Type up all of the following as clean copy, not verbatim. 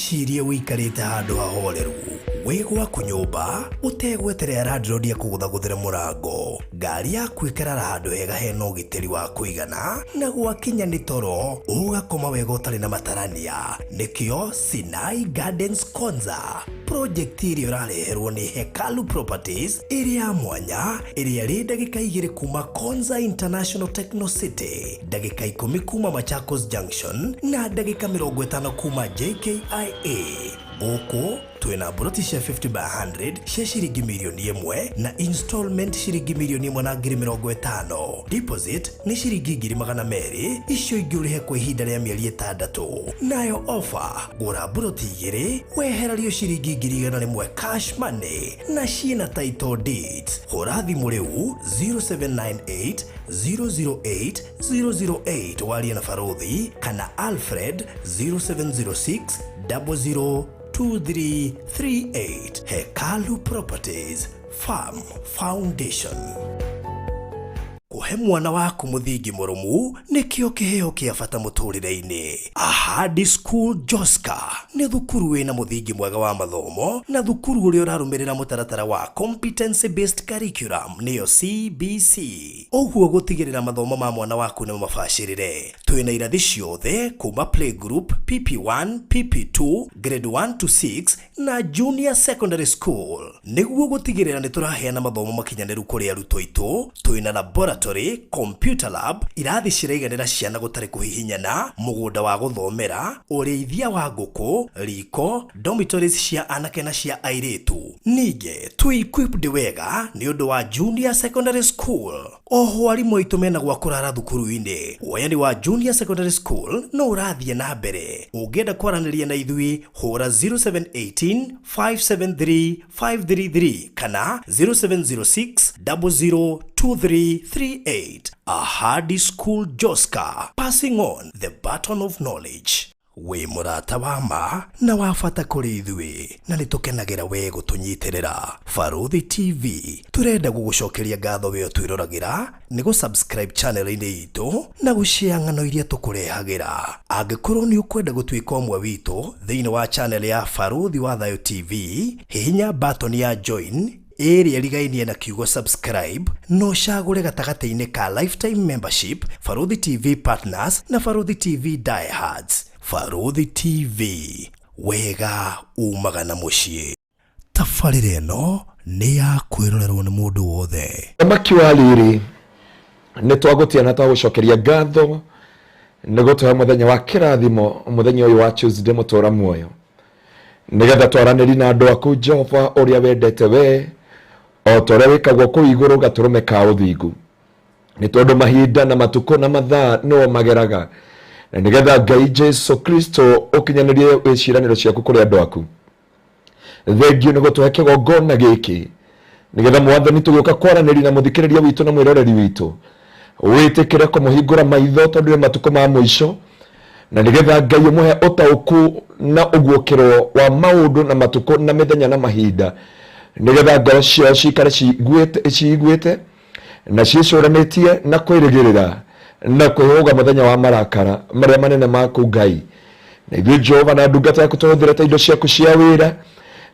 Wĩcirie ũikarĩte handũ hahoreru wĩ gwaku nyũmba ũtegweterera landlord akũgũthagũthĩre mũrango. Ngari yaku ĩkarara handũ hega hena ũgitĩri wa kũigana na gwakinya nĩ toro ũgakoma wega ũtarĩ na matarania. Nĩkĩo Sinai Gardens Konza project ĩrĩa ũrareherwo nĩ Hekalu Properties ĩrĩ ya mwanya ĩrĩa ĩrĩ ndagĩka 2 kuma Konza International Techno City, ndagĩka 10 kuma Machakos Junction na ndagĩka 50 kuma JKIA. Gũkũ twĩna mburoti cia 50 by 100 cia ciringi mirioni 1 na installment ciringi mirioni 1 na ngiri 50. Deposit nĩ ciringi 200,000, icio ingĩ ũrĩhe kwa ihinda rĩa mĩeri 6. Nayo offer, gũra mburoti 2 wehererio ciringi 100,000 cash money na ciĩna title deeds. Hũra thimũ rĩu 0798 008 008 warie na Barothi kana Alfred 0706 00 2338. Hekalu Properties, Farm Foundation. Kũhe mwana waku mũthingi mũrũmu nĩkĩo kĩheo kĩa bata mũtũrĩre-inĩ. Ahadi School Joska nĩ thukuru wĩna mũthingi mwega wa mathomo na thukuru ũrĩa ũrarũmĩrĩra mũtaratara wa Competency Based Curriculum, nĩyo CBC, ũguo gũtigĩrĩra mathomo ma mwana waku nĩ mabacĩrĩre. Twĩna irathi ciothe kuma playgroup, PP1, PP2, grade 1 to 6 na junior secondary school. Nĩguo gũtigĩrĩra nĩ tũraheana mathomo makinyanĩru kũrĩ arutwo aitũ, twĩna laboratory, computer lab, irathi ciraiganĩra ciana gũtarĩ kũhihinyana, mũgũnda wa gũthomera, ũrĩithia wa ngũkũ, riko, dormitories cia anake na cia airĩtu. Ningĩ twĩ equipped wega nĩ ũndũ wa junior secondary school. Oho arimũ aitũ mena gwa kũrara thukuru-inĩ. Woyani wa junior secondary school no ũrathiĩ na mbere. Ũngĩenda kwaranĩria na ithuĩ, hũra 0718 573 533 kana 0706 002338. Ahadi School Joska, passing on the baton of knowledge. Wĩ mũrata wa ma na wa bata kũrĩ ithuĩ na nĩ tũkenagĩra we gũtũnyitĩrĩra. Baruthi TV tũrenda gũgũcokeria ngatho we ũtwĩroragĩra nĩ gũ-subscribe channel-inĩ itũ na gũshare ng'ano iria tũkũrehagĩra. Angĩkorwo nĩ ũkwenda gũtuĩka ũmwe witũ thĩinĩ wa channel ya Baruthi wa Thayo TV, hihinya button ya join ĩrĩa ĩrigainie na kiugo subscribe no ũcagũre gatagatĩ-inĩ ka lifetime membership, Baruthi TV partners na Baruthi TV diehards. Baruthi TV, wega umaga na mũciĩ. Tabarĩra ĩno nĩ ya kwĩrorerwo nĩ mũndũ wothe. Thamaki wa riri, nĩ twagũtia na twagũcokeria ngatho nĩ gũtũhe mũthenya wa kĩrathimo, mũthenya ũyũ wa Tuesday, mũtũra muoyo, nĩgetha twaranĩri na andũ aku, Jehova, ũrĩa wendete we o ta ũrĩa wĩkagwo kũu igũrũ gatũrũme ka ũthingu, nĩ tondũ mahinda na matukũ na mathaa nĩo mageraga, na nĩgetha Ngai Jesu Kristo ũkinyanĩrie wĩciranĩro ciaku kũrĩ andũ aku. Thengio nĩ gũtũhe kĩgongona gĩkĩ, nĩgetha Mwathani tũgĩũka kwaranĩria na mũthikĩrĩria witũ na mwĩroreri witũ, wĩtĩkĩre kũmũhingũra maitho, tondũ nĩ matukũ ma mũico, na nĩgetha Ngai ũmũhe ũtaũku na ũguũkĩro wa maũndũ na matukũ na mĩthenya na mahinda, nĩgetha ngoro ciao cikare ciiguĩte na ciĩcũranĩtie na kwĩrĩgĩrĩra na kwĩhũga mũthenya wa marakara marĩa manene maku, Ngai. Na ithuĩ, Jehova, na ndungata yaku tũhũthĩre ta indo ciaku cia wĩra,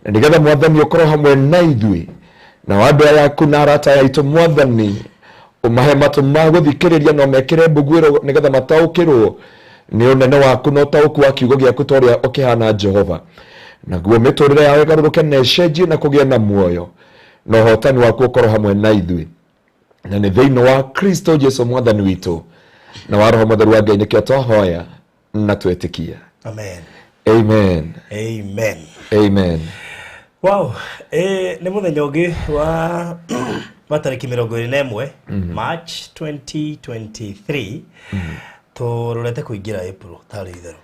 na nĩgetha Mwathani ũkorwo hamwe na ithuĩ na andũ aya aku na arata aya aitũ. Mwathani, ũmahe matũ ma gũthikĩrĩria na ũmekĩre mbuguĩro, nĩgetha mataũkĩrwo nĩ ũnene waku na ũtaũku wa kiugo gĩaku ta ũrĩa ũkĩhana, Jehova, naguo mĩtũrĩre yao ĩgarũrũke na ĩcenjie na kũgĩe na muoyo, na ũhotani waku ũkorwo hamwe na ithuĩ, na nĩ thĩinĩ wa Kristo Jesu Mwathani witũ na wa Roho Mũtheru wa Ngai nĩkĩo twahoya na twetĩkia. Amen. Amen. Amen. Amen. Wow, nĩ mũthenya ũngĩ wa tarĩki 21 March 2023, tũrorete kũingĩra April tarĩ itherũ.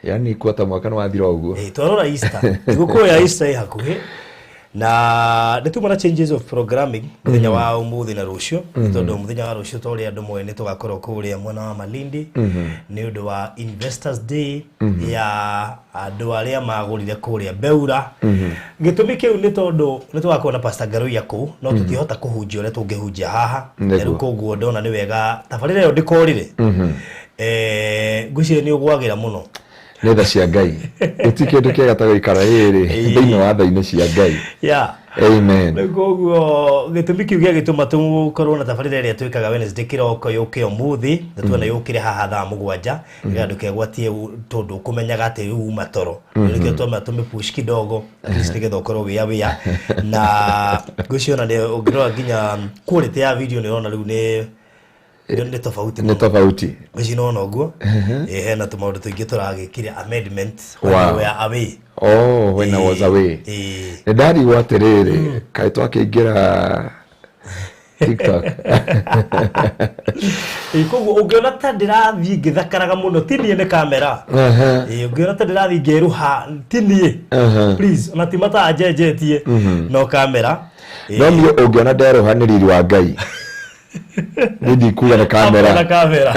Yani kuata mwaka nĩ wathira ũguo. Twarora Easter, thigũkũ ya Easter ĩ hakuhĩ, na nĩ tuma na changes of programming mũthenya wa ũmũthĩ na rũciũ, nĩ tondũ mũthenya wa rũciũ, ta ũrĩa andũ moĩ, nĩ tũgakorwo kũrĩa mwena wa Malindi nĩ ũndũ wa Investors Day ya andũ arĩa magũrire kũrĩa Beura. Gĩtũmi kĩu nĩ tondũ nĩ tũgakorwo na Pastor Ngaruiya kũu, no tũtihota kũhunjia ũrĩa tũngĩhunjia haha. Na rĩu koguo ndona nĩ wega tabarĩra ĩyo ndĩkorĩre. Ngwĩciria nĩ ũgwagĩra mũno. Nĩ tha cia Ngai. Gũtirĩ kĩndũ kĩega ta gũikara ĩrĩ thĩinĩ wa tha-inĩ cia Ngai. Yeah. Amen. Rĩu koguo gĩtũmi kĩu gĩa gĩtũma tũkorwo na tabarĩra ĩrĩa twĩkaga Wednesday kĩroko yũke ũmũthĩ na tuona yũkĩre haha thaa 7 nĩgetha ndũkegwatie tondũ ũkũmenyaga atĩ rĩu uma toro. Nĩkĩo twama tũmĩpush kidogo at least nĩgetha ũkorwo wĩ aware. Na ngwĩciria ona nĩ ũngĩrora nginya quality ya video nĩ ũrona rĩu nĩ tofauti Nĩ mũno. tofauti. Ngwĩciria nĩwona ũguo. Ĩ, hena tũmaũndũ tũingĩ tũragĩkire amendment when we were away. Oh, when I was away. Nĩ ndarigwo atĩrĩrĩ, kaĩ twakĩingĩra TikTok? Ĩ, koguo ũngĩona ta ndĩrathiĩ ngĩthakaraga mũno, ti niĩ, nĩ kamera. Ĩ, ũngĩona ta ndĩrathiĩ ngĩruha, ti niĩ. Please, ona ti mataa njenjetie, no kamera. Ĩ, No niĩ ũngĩona nderũha nĩ riri wa Ngai. Niĩ ndikuga nĩ kamera. Kamera. Kamera.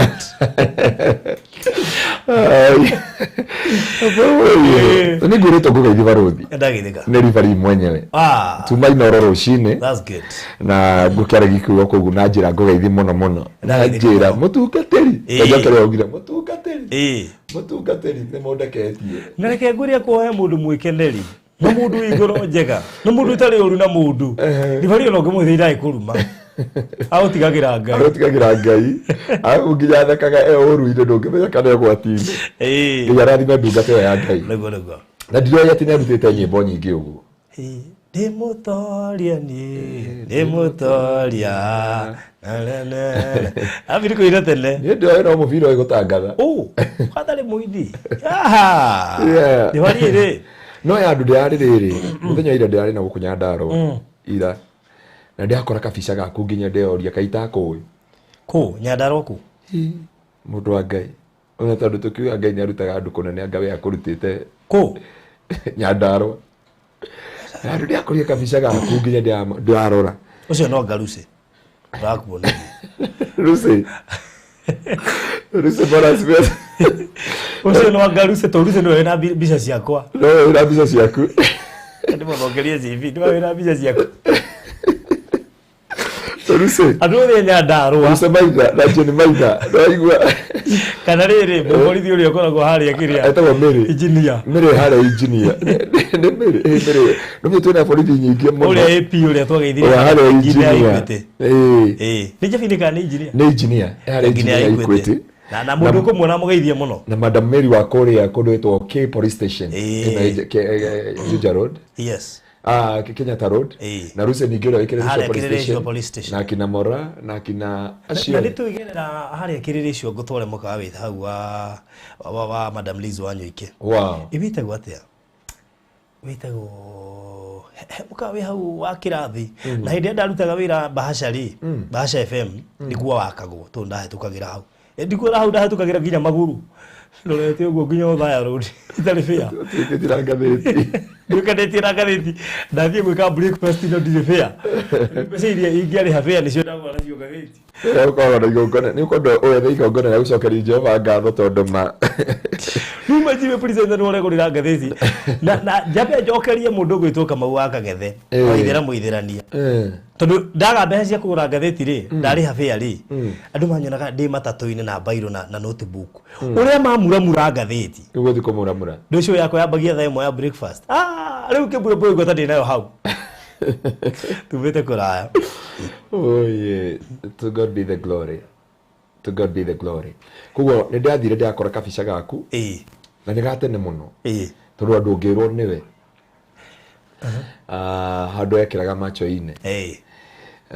Nĩ ngwĩrĩtwo ngũgeithie barũthi. Ndagĩthĩka. Nĩ ribari mwenyewe. Ah, Tuma Inoro rũcinĩ. That's good. Na ngũkĩara gĩkiugo kũu na njĩra ngũgeithie mũno mũno. Na Ndagĩthĩka njĩra mũno. mũtungatĩri. Njoke augire mũtungatĩri. Mũtungatĩri nĩ mũndeketie. Na reke ngwĩre kuohe mũndũ mwĩkeneri na mũndũ wĩ ngoro njega na mũndũ ũtarĩ ũru na mũndũ, ribari ona ũngĩmwĩthĩra ndagĩkũruma, agũtigagĩra Ngai. Agũtigagĩra Ngai. Au nginya thekaga e ũru-inĩ, ndũngĩmenya kana ũgwati-inĩ. Ngai arathime ndungata ĩyo ya Ngai. Nĩguo. Na ndiroĩ atĩ nĩ arutĩte nyĩmbo nyingĩ ũguo. Ĩ, ndĩ mũtoria, niĩ ndĩ mũtoria. Ambiri kũina tene. Niĩ ndioĩ no mũbira ũyũ gũtangatha. Ũ watarĩ mũini. Aha. Yeah. Ribari rĩ. No ya andũ ndĩrarĩ rĩrĩ mũthenya ira ndĩrarĩ na gũkũ Nyandarũa ira na ndĩrakora kabica gaku nginya ndeoria kaĩ itakũĩ. Kũ Nyandarũa kũ? Mũndũ wa Ngai, ona tondũ tũkiuga Ngai nĩ arutaga andũ kũnene, anga we akũrutĩte Kũ? Nyandarũa. Na andũ ndĩrakoria kabica gaku nginya ndĩrarora. Ũcio no ngaruce ũrakuona. Lucy. Lucy Bonas. Ũcio no ngaruce tondũ Lucy nĩwe wĩna mbica ciakwa. No wĩna mbica ciaku. Ndĩmũcokerie CV, nĩwe wĩna mbica ciakwa. Lucy. Andũ othe Nyandarũa. Lucy Maitha na John Maitha. Ndwaigua. Kana rĩrĩ mũborithi ũrĩa ũkoragwo harĩa kĩrĩa Etagwo Mary. Engineer. Mary harĩa engineer. Nĩ Mary, ĩ Mary. Nĩ twĩna borithi nyingĩ mũno. Ũrĩa AP ũrĩa twageithirie Ũrĩa harĩa engineer engineer. Equity. Ĩ. Ĩ, nĩ Jabini kana nĩ engineer? Nĩ engineer. Harĩa engineer engineer Equity. Equity. Na mũndũ ũkũmuona mũgeithie mũno. Na Madam Mary wa kũrĩa kũndũ gwĩtagwo K Police Station. Ĩ. Ĩno Juja Road. Yes. Ah, Kenyatta Road. Ĩ. Na Lucy ningĩ ũrĩa wĩkĩrĩrĩcio Harĩa police Kĩrĩrĩcio station. police station. Na akina Mora na akina acio Na othe. nĩ tũigerera harĩa Kĩrĩrĩcio ngũtware mũkawa wĩ hau wa Madam Liz wa Nyũike. Ĩ, wĩtagwo atĩa? Wĩtagwo mũkawa wĩ hau wa kĩrathi, na hĩndĩ ĩrĩa ndarutaga wĩra Bahasha rĩ, Bahasha FM, nĩkuo wakagwo tondũ ndahĩtũkagĩra hau. Ĩ, ndikuona hau ndahĩtũkagĩra nginya magũrũ ndorete ũguo nginya Othaya Road itarĩ bĩa. Tuĩkĩtie na ngathĩti. Nduĩkanĩtie na ngathĩti, ndathiĩ gwĩka breakfast no ndirĩ bĩa, mbeca iria ingĩarĩha bĩa nĩcio ndagũra nacio ngathĩti. Ũkoragwo na igongona, nĩ ũkwenda wethe igongona rĩa gũcokeria Jehova ngatho tondũ ma Rĩu majiwe presenter nĩ ũregũrĩra ngathĩti na njambe njokerie mũndũ ũgwĩtwo Kamau wa Kagethe. Waithĩra mũithĩrania. Tondũ ndaga mbeca cia kũgũra ngathĩti rĩ, ndarĩha bĩa rĩ, andũ manyonaga ndĩ matatũ-inĩ na bairo na notebook ũrĩa mamuramura ngathĩti. Ũgũthiĩ kũmuramura. Ndũcio yakwa yambagia thaa 1 ya breakfast. Ah, rĩu kĩmbũrũmbũrũ ngwata ndĩ nayo hau tumĩte kũraya. Oh yeah. To God be the glory. To God be the glory. Koguo nĩ ndathire ndakora kabica gaku na nĩ gatene mũno tondũ andũ ũngĩrwo nĩwe. Ah, handũ ekĩraga macho-inĩ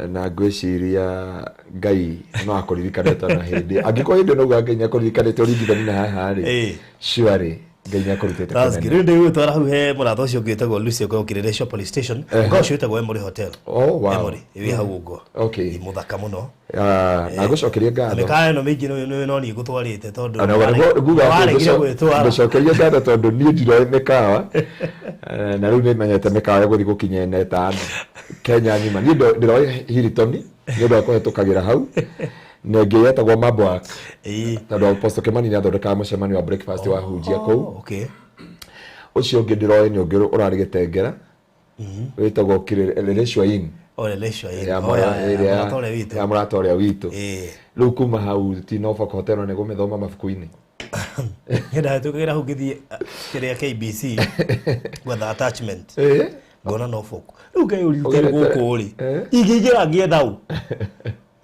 na ngwĩciria Ngai no akũririkanĩte na hĩndĩ angĩkorwo hĩndĩ no Ngai nĩ akũririkanĩte ũringithani na haha rĩ, surely Ngai nĩ akũrutĩte That's kũnene. good. Rĩu ndĩgũgũtwara hau he mũrata ũcio ũngĩ wĩtagwo Lucy ũkoragwo Kĩrĩrĩcio police station. Mũkawa ũcio wĩtagwo Emory Hotel. Oh, wow. Emory wĩ hau ũguo. Ĩ, mũthaka mũno. Ah, na ngũcokerie Na ngatho. mĩkawa ĩno mĩingĩ no niĩ ngũtwarĩte tondũ Ona nguga atĩ waregire gwĩtwara. Ngũcokeria ngatho tondũ niĩ ndiroĩ mĩkawa. Na rĩu nĩ menyete mĩkawa ya gũthiĩ gũkinya ĩna ĩtano Kenya ng'ima. Niĩ ndĩroĩ Hilton nĩ ũndũ wa kũhetũkagĩra hau, na ĩngĩ yetagwo Mabwak tondũ Apostle Kimani nĩ athondekaga mũcemanio wa breakfast wa hunjia kũu. Ũcio ũngĩ ndĩroĩ nĩ ũngĩ ũrarĩ Gĩtengera wĩtagwo Kileleshwa Inn. Oh, Leleshwa Inn. Ya Oh, ĩrĩa ya mũrata ũrĩa witũ. Ya mũrata ũrĩa witũ. Rĩu kuma hau ti Norfolk Hotel nĩ gũmĩthoma mabuku-inĩ. Ndahĩtũkagĩra hau ngĩthiĩ kĩrĩa KBC gwetha attachment. Ngona Norfolk. Rĩu ngeyũria Ũgerete- gũkũ rĩ, ingĩingĩra ngĩetha ũ?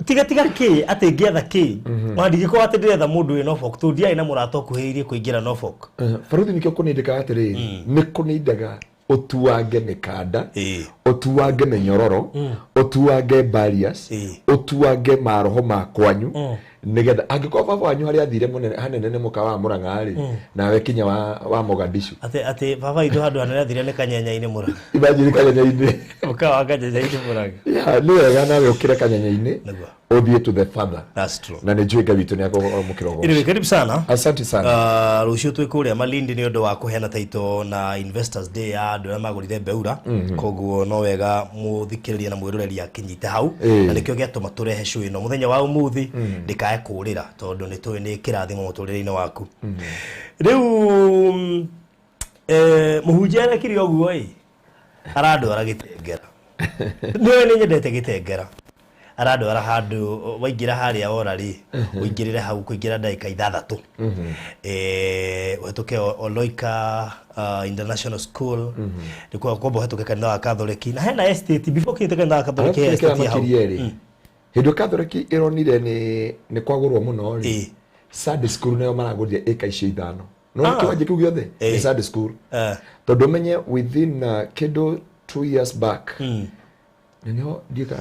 Tiga tiga kĩ atĩ ngĩetha kĩ? Ona ndingĩkorwo atĩ ndĩretha mũndũ wĩ Norfolk tondũ ndiarĩ na mũrata ũkuhĩrĩirie kũingĩra Norfolk. Baruthi nĩkĩo kũnindĩkaga atĩrĩrĩ, nĩ kũnindaga ũtuange mĩkanda, ũtuange mĩnyororo, ũtuange barriers, ũtuange maroho ma kwanyu, nĩgetha angĩkorwo baba wanyu harĩa athire mũnene hanene nĩ mũkawa wa Mũrang'a rĩ, nawe kinya wa Mogadishu. Atĩ baba witũ handũ hanene athire nĩ Kanyenya-inĩ Mũrang'a. Imagine Kanyenya-inĩ. Mũkawa wa Kanyenya-inĩ Mũrang'a. Yeah, nĩ wega nawe ũkĩre Kanyenya-inĩ Nĩguo. ũthiĩ to the father. That's true. Na nĩ njũĩ Ngai witũ nĩ akũmũkĩra ũgoci. Anyway, karibu sana. Asante sana. Rũciũ twĩ kũrĩa Malindi nĩ ũndũ wa kũheana title na Investors Day ya andũ arĩa magũrire Beura. Koguo no wega mũthikĩrĩria na mwĩroreri akĩnyite hau. Na nĩkĩo gĩatũma tũrehe show ĩno mũthenya wa ũmũthĩ, ndĩkae kũũrĩra tondũ nĩ tũĩ nĩ kĩrathimo mũtũrĩre-inĩ waku. Rĩu mũhunjia arekire ũguo ĩ, arandwara Gĩtengera. Nĩũĩ nĩ nyendete Gĩtengera. Arandwara handũ waingĩra harĩa ora rĩ, ũingĩrĩre hau kũingĩra ndagĩka 6. Ũhetũke Oloika International School. Nĩ kwamba ũhetũke kanitha wa Katholeki. Na hena estate, before ũkinyĩte kanitha wa Katholeki, hena Alafu kĩrĩa estate hau. makĩria rĩ, hĩndĩ ĩyo Katholeki ĩronire nĩ kwagũrwo mũno rĩ, Sunday school nayo maragũrire ĩka icio 5. No kĩwanja kĩu gĩothe nĩ Sunday school. Tondũ ũmenye within kĩndũ 2 years back, nĩho ndiĩka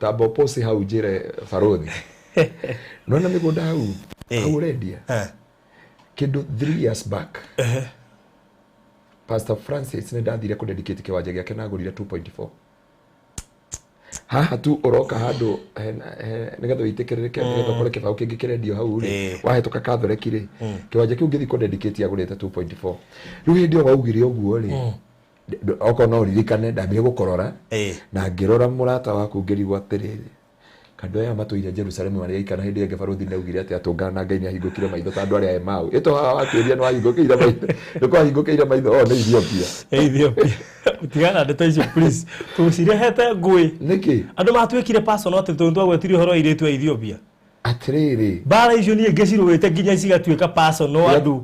tamba post hau njĩre barothi. Nona mĩgũnda hau, hau ũrendia. Kĩndũ 3 years back. Pastor Francis nĩ ndathire kũ dedicate kĩwanja gĩake na agũrire 2.4. Haha tu ũroka handũ nĩgetha wĩtĩkĩrĩke, nĩgetha ũkore kĩbaũ kĩngĩ kĩrendio hau rĩ, wahĩtũka Katholeki rĩ, kĩwanja kĩu ngĩthiĩ kũ dedicate agũrĩte 2.4. Rĩu hĩndĩ ĩyo waugire ũguo rĩ, okorwo no ũririkane ndambire gũkũrora, na ngĩrora mũrata waku ngĩrigwo atĩrĩrĩ, kandũ aya matũire Jerusalem marĩ aika, na hĩndĩ ĩngĩ barothi nĩaugire atĩ atũngana na Ngai nĩahingũkire maitho ta andũ arĩa Emau. Ĩto haha watuĩria nĩwahingũkĩire maitho, nĩkwahingũkĩire maitho, o nĩ Ethiopia. Ethiopia. Tigana ndeto icio please. Tũcirehete ngũĩ. Nĩkĩ? Andũ matuĩkire personal atĩ tondũ twagwetire ũhoro wa airĩtu a Ethiopia. Atĩrĩrĩ. Mbara icio niĩ ngĩcirũĩte nginya cigatuĩka personal andũ.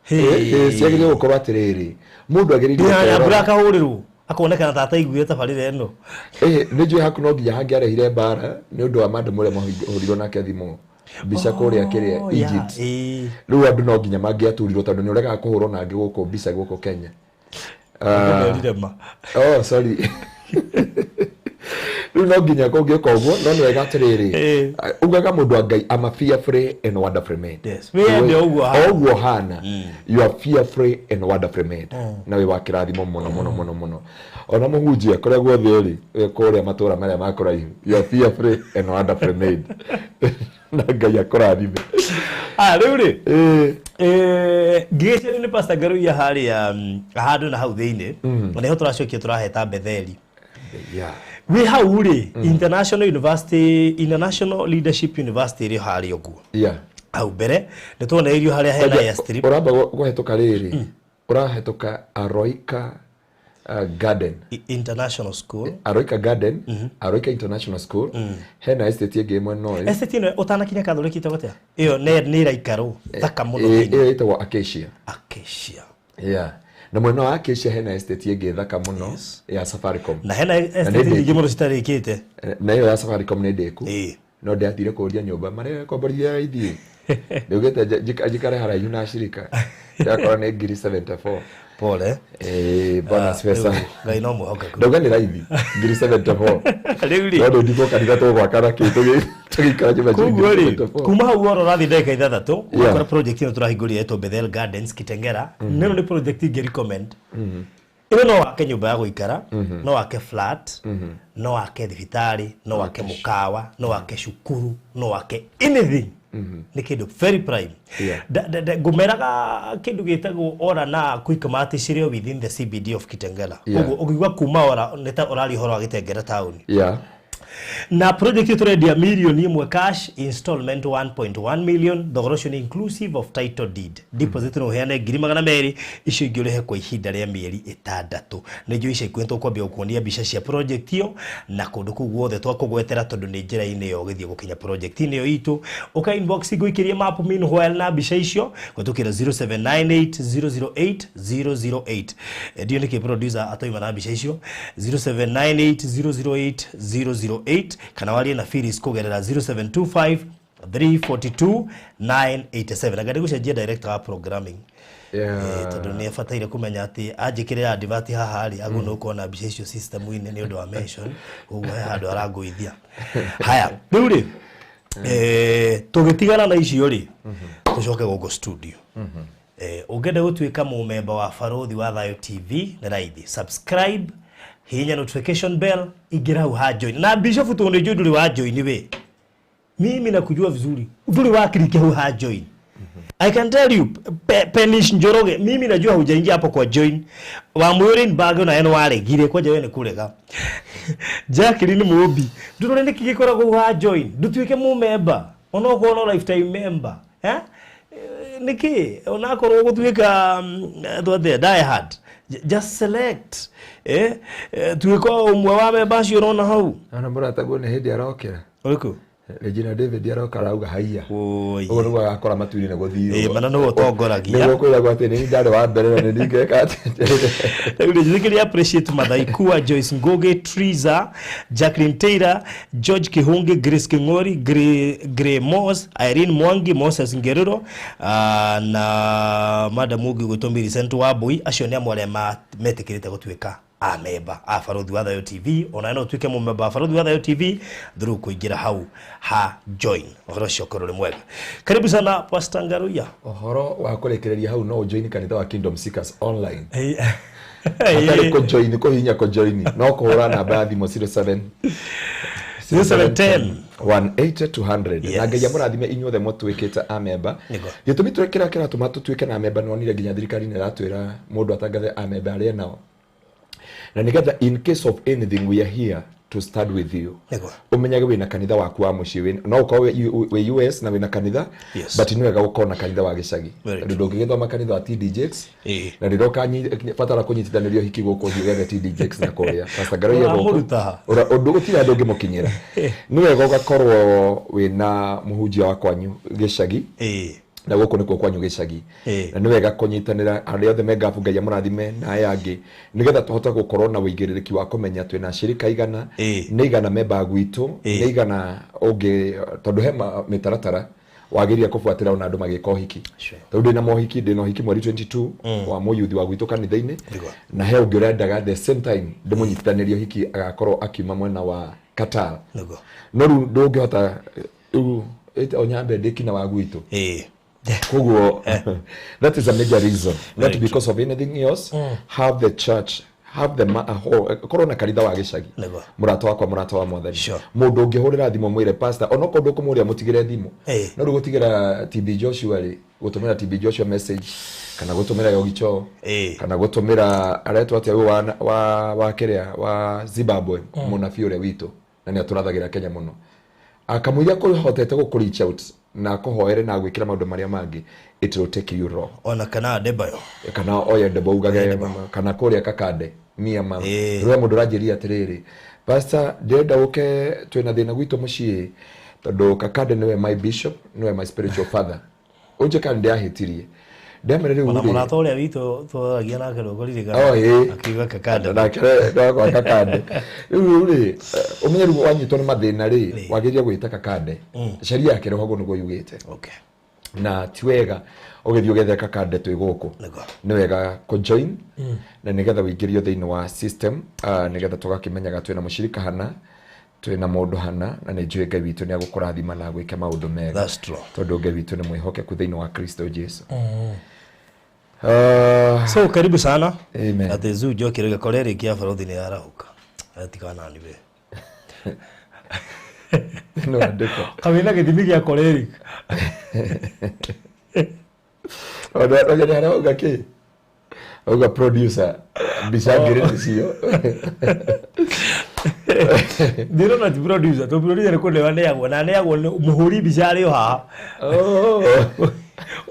Ciagĩrĩire gũkorwo atĩrĩrĩ, mũndũ agĩrĩire Nginya gũkorwo Nyambura akahũrĩrwo, akonekana ta ataiguire tabarĩra ĩno. Nĩ njũĩ haku no nginya hangĩarehire mbara nĩ ũndũ wa madam ũrĩa mahũrirwo nake thimũ mbica kũrĩa kĩrĩa Egypt. Rĩu andũ no nginya mangĩaturirwo tondũ nĩ ũregaga kũhũrwo nangĩ gũkũ mbica gũkũ Kenya. Ndĩmerire ma. Oh, sorry. Rĩu no nginya kũngĩka ũguo, no nĩ wega atĩrĩrĩ, ugaga mũndũ wa Ngai, I'm a fearfully and wonderfully made. Yes. Wĩyende o ũguo hana. O ũguo hana. You are fearfully and wonderfully made. Na wĩ wa kĩrathimo mũno, mũno, mũno, mũno. Ona mũhunjia kũrĩa guothe ũrĩ, wĩ kũrĩa matũũra marĩa ma kũraihu, you are fearfully and wonderfully made. Na Ngai akũrathime. Rĩu rĩ, ngĩgĩcerio nĩ Pastor Ngaruiya harĩa, handũ na hau thĩinĩ, na nĩho tũracokia tũraheta Betheli. Wĩ hau rĩ, International University, International Leadership University ĩrĩ harĩa ũguo. Hau mbere, nĩ tuonereirio harĩa hena Kwanja, airstrip. Ũramba kũhetũka rĩrĩ, ũrahetũka Aroika Garden. International School. Aroika Garden, Aroika International School. Hena estate ĩngĩ ĩmwe no ĩ. Estate ĩno ũtanakinya Catholic ĩtagwo atĩa? Ĩyo nĩ ĩraikarwo thaka mũno thĩinĩ. Ĩyo ĩtagwo Acacia. Acacia. Na mwena wa Acacia hena estate ĩngĩ thaka mũno ya Safaricom. Na hena Na estate nĩ nyingĩ ndĩku. mũno citarĩkĩte. Na ĩyo ya Safaricom nĩ ndĩku. No ndĩathire kũria nyũmba marĩa komborithia raithi. Ndĩugĩte njikare haraihu na ashirika. Ndakora nĩ ngiri 74. Pole. Bwana asifiwe sana. Rĩu, Ngai no mwĩhokeku. Ndauga nĩ raithi, ngiri 74. Rĩu rĩ. No ndĩ ndikwo kanitha tũgwaka na kĩ, tũgĩikara nyũmba cia Koguo rĩ, 74. kuma hau wora ũrathiĩ ndagĩka 6, ũgakora project ĩno tũrahingũrire ĩtwo Bethel Gardens Kitengela. Ĩno nĩ project ingĩ recommend. Ĩno no wake nyũmba ya gũikara, no wake flat, no wake thibitarĩ, no wake mũkawa, no wake cukuru, no wake anything. Nĩ kĩndũ very prime. Ngũmeraga kĩndũ gĩtagwo Ora na Quickmart cirĩ within the CBD of Kitengela. Koguo ũngĩigua kuma Ora nĩ ta ũraria ũhoro wa Gĩtengera town. Na project ĩyo tũrendia mirioni 1 cash, installment 1.1 million. Thogora ũcio nĩ inclusive of title deed. Deposit no ũheane 200,000, icio ingĩ ũrĩhe kwa ihinda rĩa mĩeri 6. Nĩ njũĩ ica ikuhĩ tũkwambia gũkuonia mbica cia project ĩyo na kũndũ kũu guothe twakũgwetera, tondũ nĩ njĩra-inĩ ĩyo ũgĩthiĩ gũkinya project-inĩ ĩyo itũ. Ũka inbox ngũikĩrie map meanwhile na mbica icio kũhĩtũkĩra 0798 008 008. Ndiũ nĩkĩ producer atoima na mbica icio. 0798 008 008, kana warie na Phyllis kũgerera 0725 342 987. Anga ndĩgũcenjia director wa programming. Tondũ nĩ abataire kũmenya atĩ anjĩkĩrĩra advert haha rĩ, agũ nĩ ũkuona mbica icio system-inĩ nĩ ũndũ wa mention. Ũguo he handũ arangũithia. Haya, rĩu rĩ, tũgĩtigana na icio rĩ, tũcoke gũkũ studio. Ũngĩenda gũtuĩka mũmemba wa Barũthi wa Thayũ TV nĩ raithi. Subscribe, hihinya notification bell, ingĩra hau ha join. Na Bishop, tondũ nĩ njũĩ ndũrĩ wa join we, mimi nakujua vizuri, ndũrĩ wa click hau ha join. I can tell you, Penish Njoroge, mimi najua hujaingia hapo kwa join. Wa Mwĩrĩ Bag na eno waregire kwanja we nĩ kũrega. Jacqueline Mũmbi, ndũrore nĩkĩ gĩkoragwo ha join. Ndũtuĩke mũmemba. Onokorwo no lifetime member. Eh? Nĩkĩ? Onakorwo gũtuĩka twatĩa die hard. Just select. Eh? Tuĩka ũmwe wa memba acio ũrona hau. Ona mũrataguo nĩ hĩndĩ arokĩra. Ũrĩkũ? Regina David aroka arauga haiya. Oi. Ũguo nĩguo agakora matu-inĩ nĩ gũthirwo. Ĩ, mana nĩwe ũtongoragia. Nĩguo kwĩragwo atĩ nĩ ndarĩ wa mbere na nĩ ndingĩka atĩ. Rĩu nĩ appreciate Mathaikua, Joyce Ngugi, Triza, Jacqueline Taylor, George Kihungi, Grace King'ori, Gray Moss, Irene Mwangi, Moses Ngeruro, na madam ũngĩ ũgwĩtwo Millicent Wambui. Acio nĩ amwe arĩa metĩkĩrĩte gũtuĩka amemba a Barũthi wa Thayũ TV. Ona no ũtuĩke mũmemba wa Barũthi wa Thayũ TV through kũingĩra hau ha join. Ũhoro ũcio ũkorwo ũrĩ mwega. Karibu sana, Pastor Ngaruiya. Ũhoro wa kũrĩkĩrĩria hau, no ũjoin kanitha wa Kingdom Seekers online hatarĩ kũjoin, kũhihinya kũjoin, no kũhũra namba ya thimũ 07 0710 180 200. Yes. Na Ngai amũrathime inyuothe mũtuĩkĩte amemba. Gĩtũmi kĩrĩa kĩratũma tũtuĩke na amemba, nĩwonire nginya thirikari nĩ ĩratwĩra mũndũ atangathe amemba arĩa nao, na nĩgetha in case of anything we are here to stand with you. Ũmenyage wĩna kanitha waku wa mũciĩ, no ũkorwo wĩ US na wĩna kanitha, but nĩ wega gũkorwo na kanitha wa gĩcagi, tondũ ndũngĩgĩthoma kanitha wa TD Jakes na rĩrĩa ũkabatara kũnyitithanĩrio hiki gũkũ, ũthiĩ ũgethe TD Jakes na kũrĩa Pastor Ngaruiya gũkũ. Ũramũruta ha? Ũndũ gũtirĩ andũ ũngĩmũkinyĩra. Nĩ wega ũgakorwo wĩna mũhunjia wa kwanyu gĩcagi, na gũkũ nĩkuo kwanyu gĩcagi. Na nĩ wega kũnyitanĩra arĩa othe me ngabu. Ngai amũrathime na aya angĩ, nĩgetha tũhote gũkorwo na ũigĩrĩrĩki wa kũmenya twĩna ashirika igana, nĩ igana memba gwitũ, nĩ igana ũngĩ, tondũ he mĩtaratara wagĩrĩire kũbuatĩra ona andũ magĩka ũhiki. Tondũ ndĩna mohiki, ndĩna ũhiki mweri 22 wa mũyuthi wa gwitũ kanitha-inĩ, na he ũngĩ ũrendaga the same time ndĩmũnyitithanĩrie ũhiki, agakorwo akiuma mwena wa Qatar. No rĩu ndũngĩhota rĩu onyambe ndĩkina wa gwitũ. Koguo that is a major reason, not Very because of anything else. Have the church, have the korwo na kanitha wa gĩcagi. Mũrata wakwa, mũrata wa Mwathani, mũndũ ũngĩhũrĩra thimũ mwĩre pastor, onokorwo ndũkũmũria mũtigĩre thimũ, no rĩu gũtigĩra TB Joshua rĩ, gũtũmĩra TB Joshua message kana gũtũmĩra Yogi Cho, kana gũtũmĩra aretwo atĩa ũyũ wa kĩrĩa wa Zimbabwe, mũnabii ũrĩa witũ na nĩ atũrathagĩra Kenya mũno, akamũiria kũhotete gũkũ reach out na akũhoere na gwĩkĩra maũndũ marĩa mangĩ, it will take you raw. Ona kana Adebayo. Kana oye ndebo ugage, kana kũrĩa Kakande mia ma rĩrĩa mũndũ ũranjĩria atĩrĩrĩ, "Pastor, ndĩrenda ũke, twĩna thĩna gwitũ mũciĩ, tondũ Kakande nĩwe my bishop, nĩwe my spiritual father, ũnjĩka nĩ ndĩahĩtirie." Ndamere rĩu Ona rĩ, mũrata ũrĩa witũ twaragia nake rũgũririkana Oh, ĩĩ. akiuga Kakande. Nake ndakwa Kakande rĩu rĩ, ũmenye rĩu wanyitwo nĩ mathĩna rĩ, wagĩrĩire gwĩta Kakande. Sheria ya kĩroho ũguo nĩguo yugĩte. Na ti wega ũgĩthiĩ ũgethe Kakande twĩ gũkũ. Nĩ wega kũjoin na nĩgetha ũingĩrio thĩinĩ wa system, nĩgetha tũgakĩmenyaga twĩna mũshirika hana, twĩna mũndũ hana, na nĩ njũĩ Ngai witũ nĩ agũkũrathima na agwĩke maũndũ mega. That's true. Tondũ Ngai witũ nĩ mwĩhokeku thĩinĩ wa Kristo Jesu. So karibu sana. Amen. Atĩ Zoo Njoki rĩu kore rĩngĩ ya Barũthi nĩ yarahũka atikanani we. No andĩko. Kawĩna gĩthimi gĩa choleric. Ona nĩ harĩa auga kĩ auga producer mbica ngĩrĩ nĩcio. Ndĩrona ti producer, to producer nĩ kũneo aneagwo na aneagwo nĩ mũhũri mbica arĩ o haha.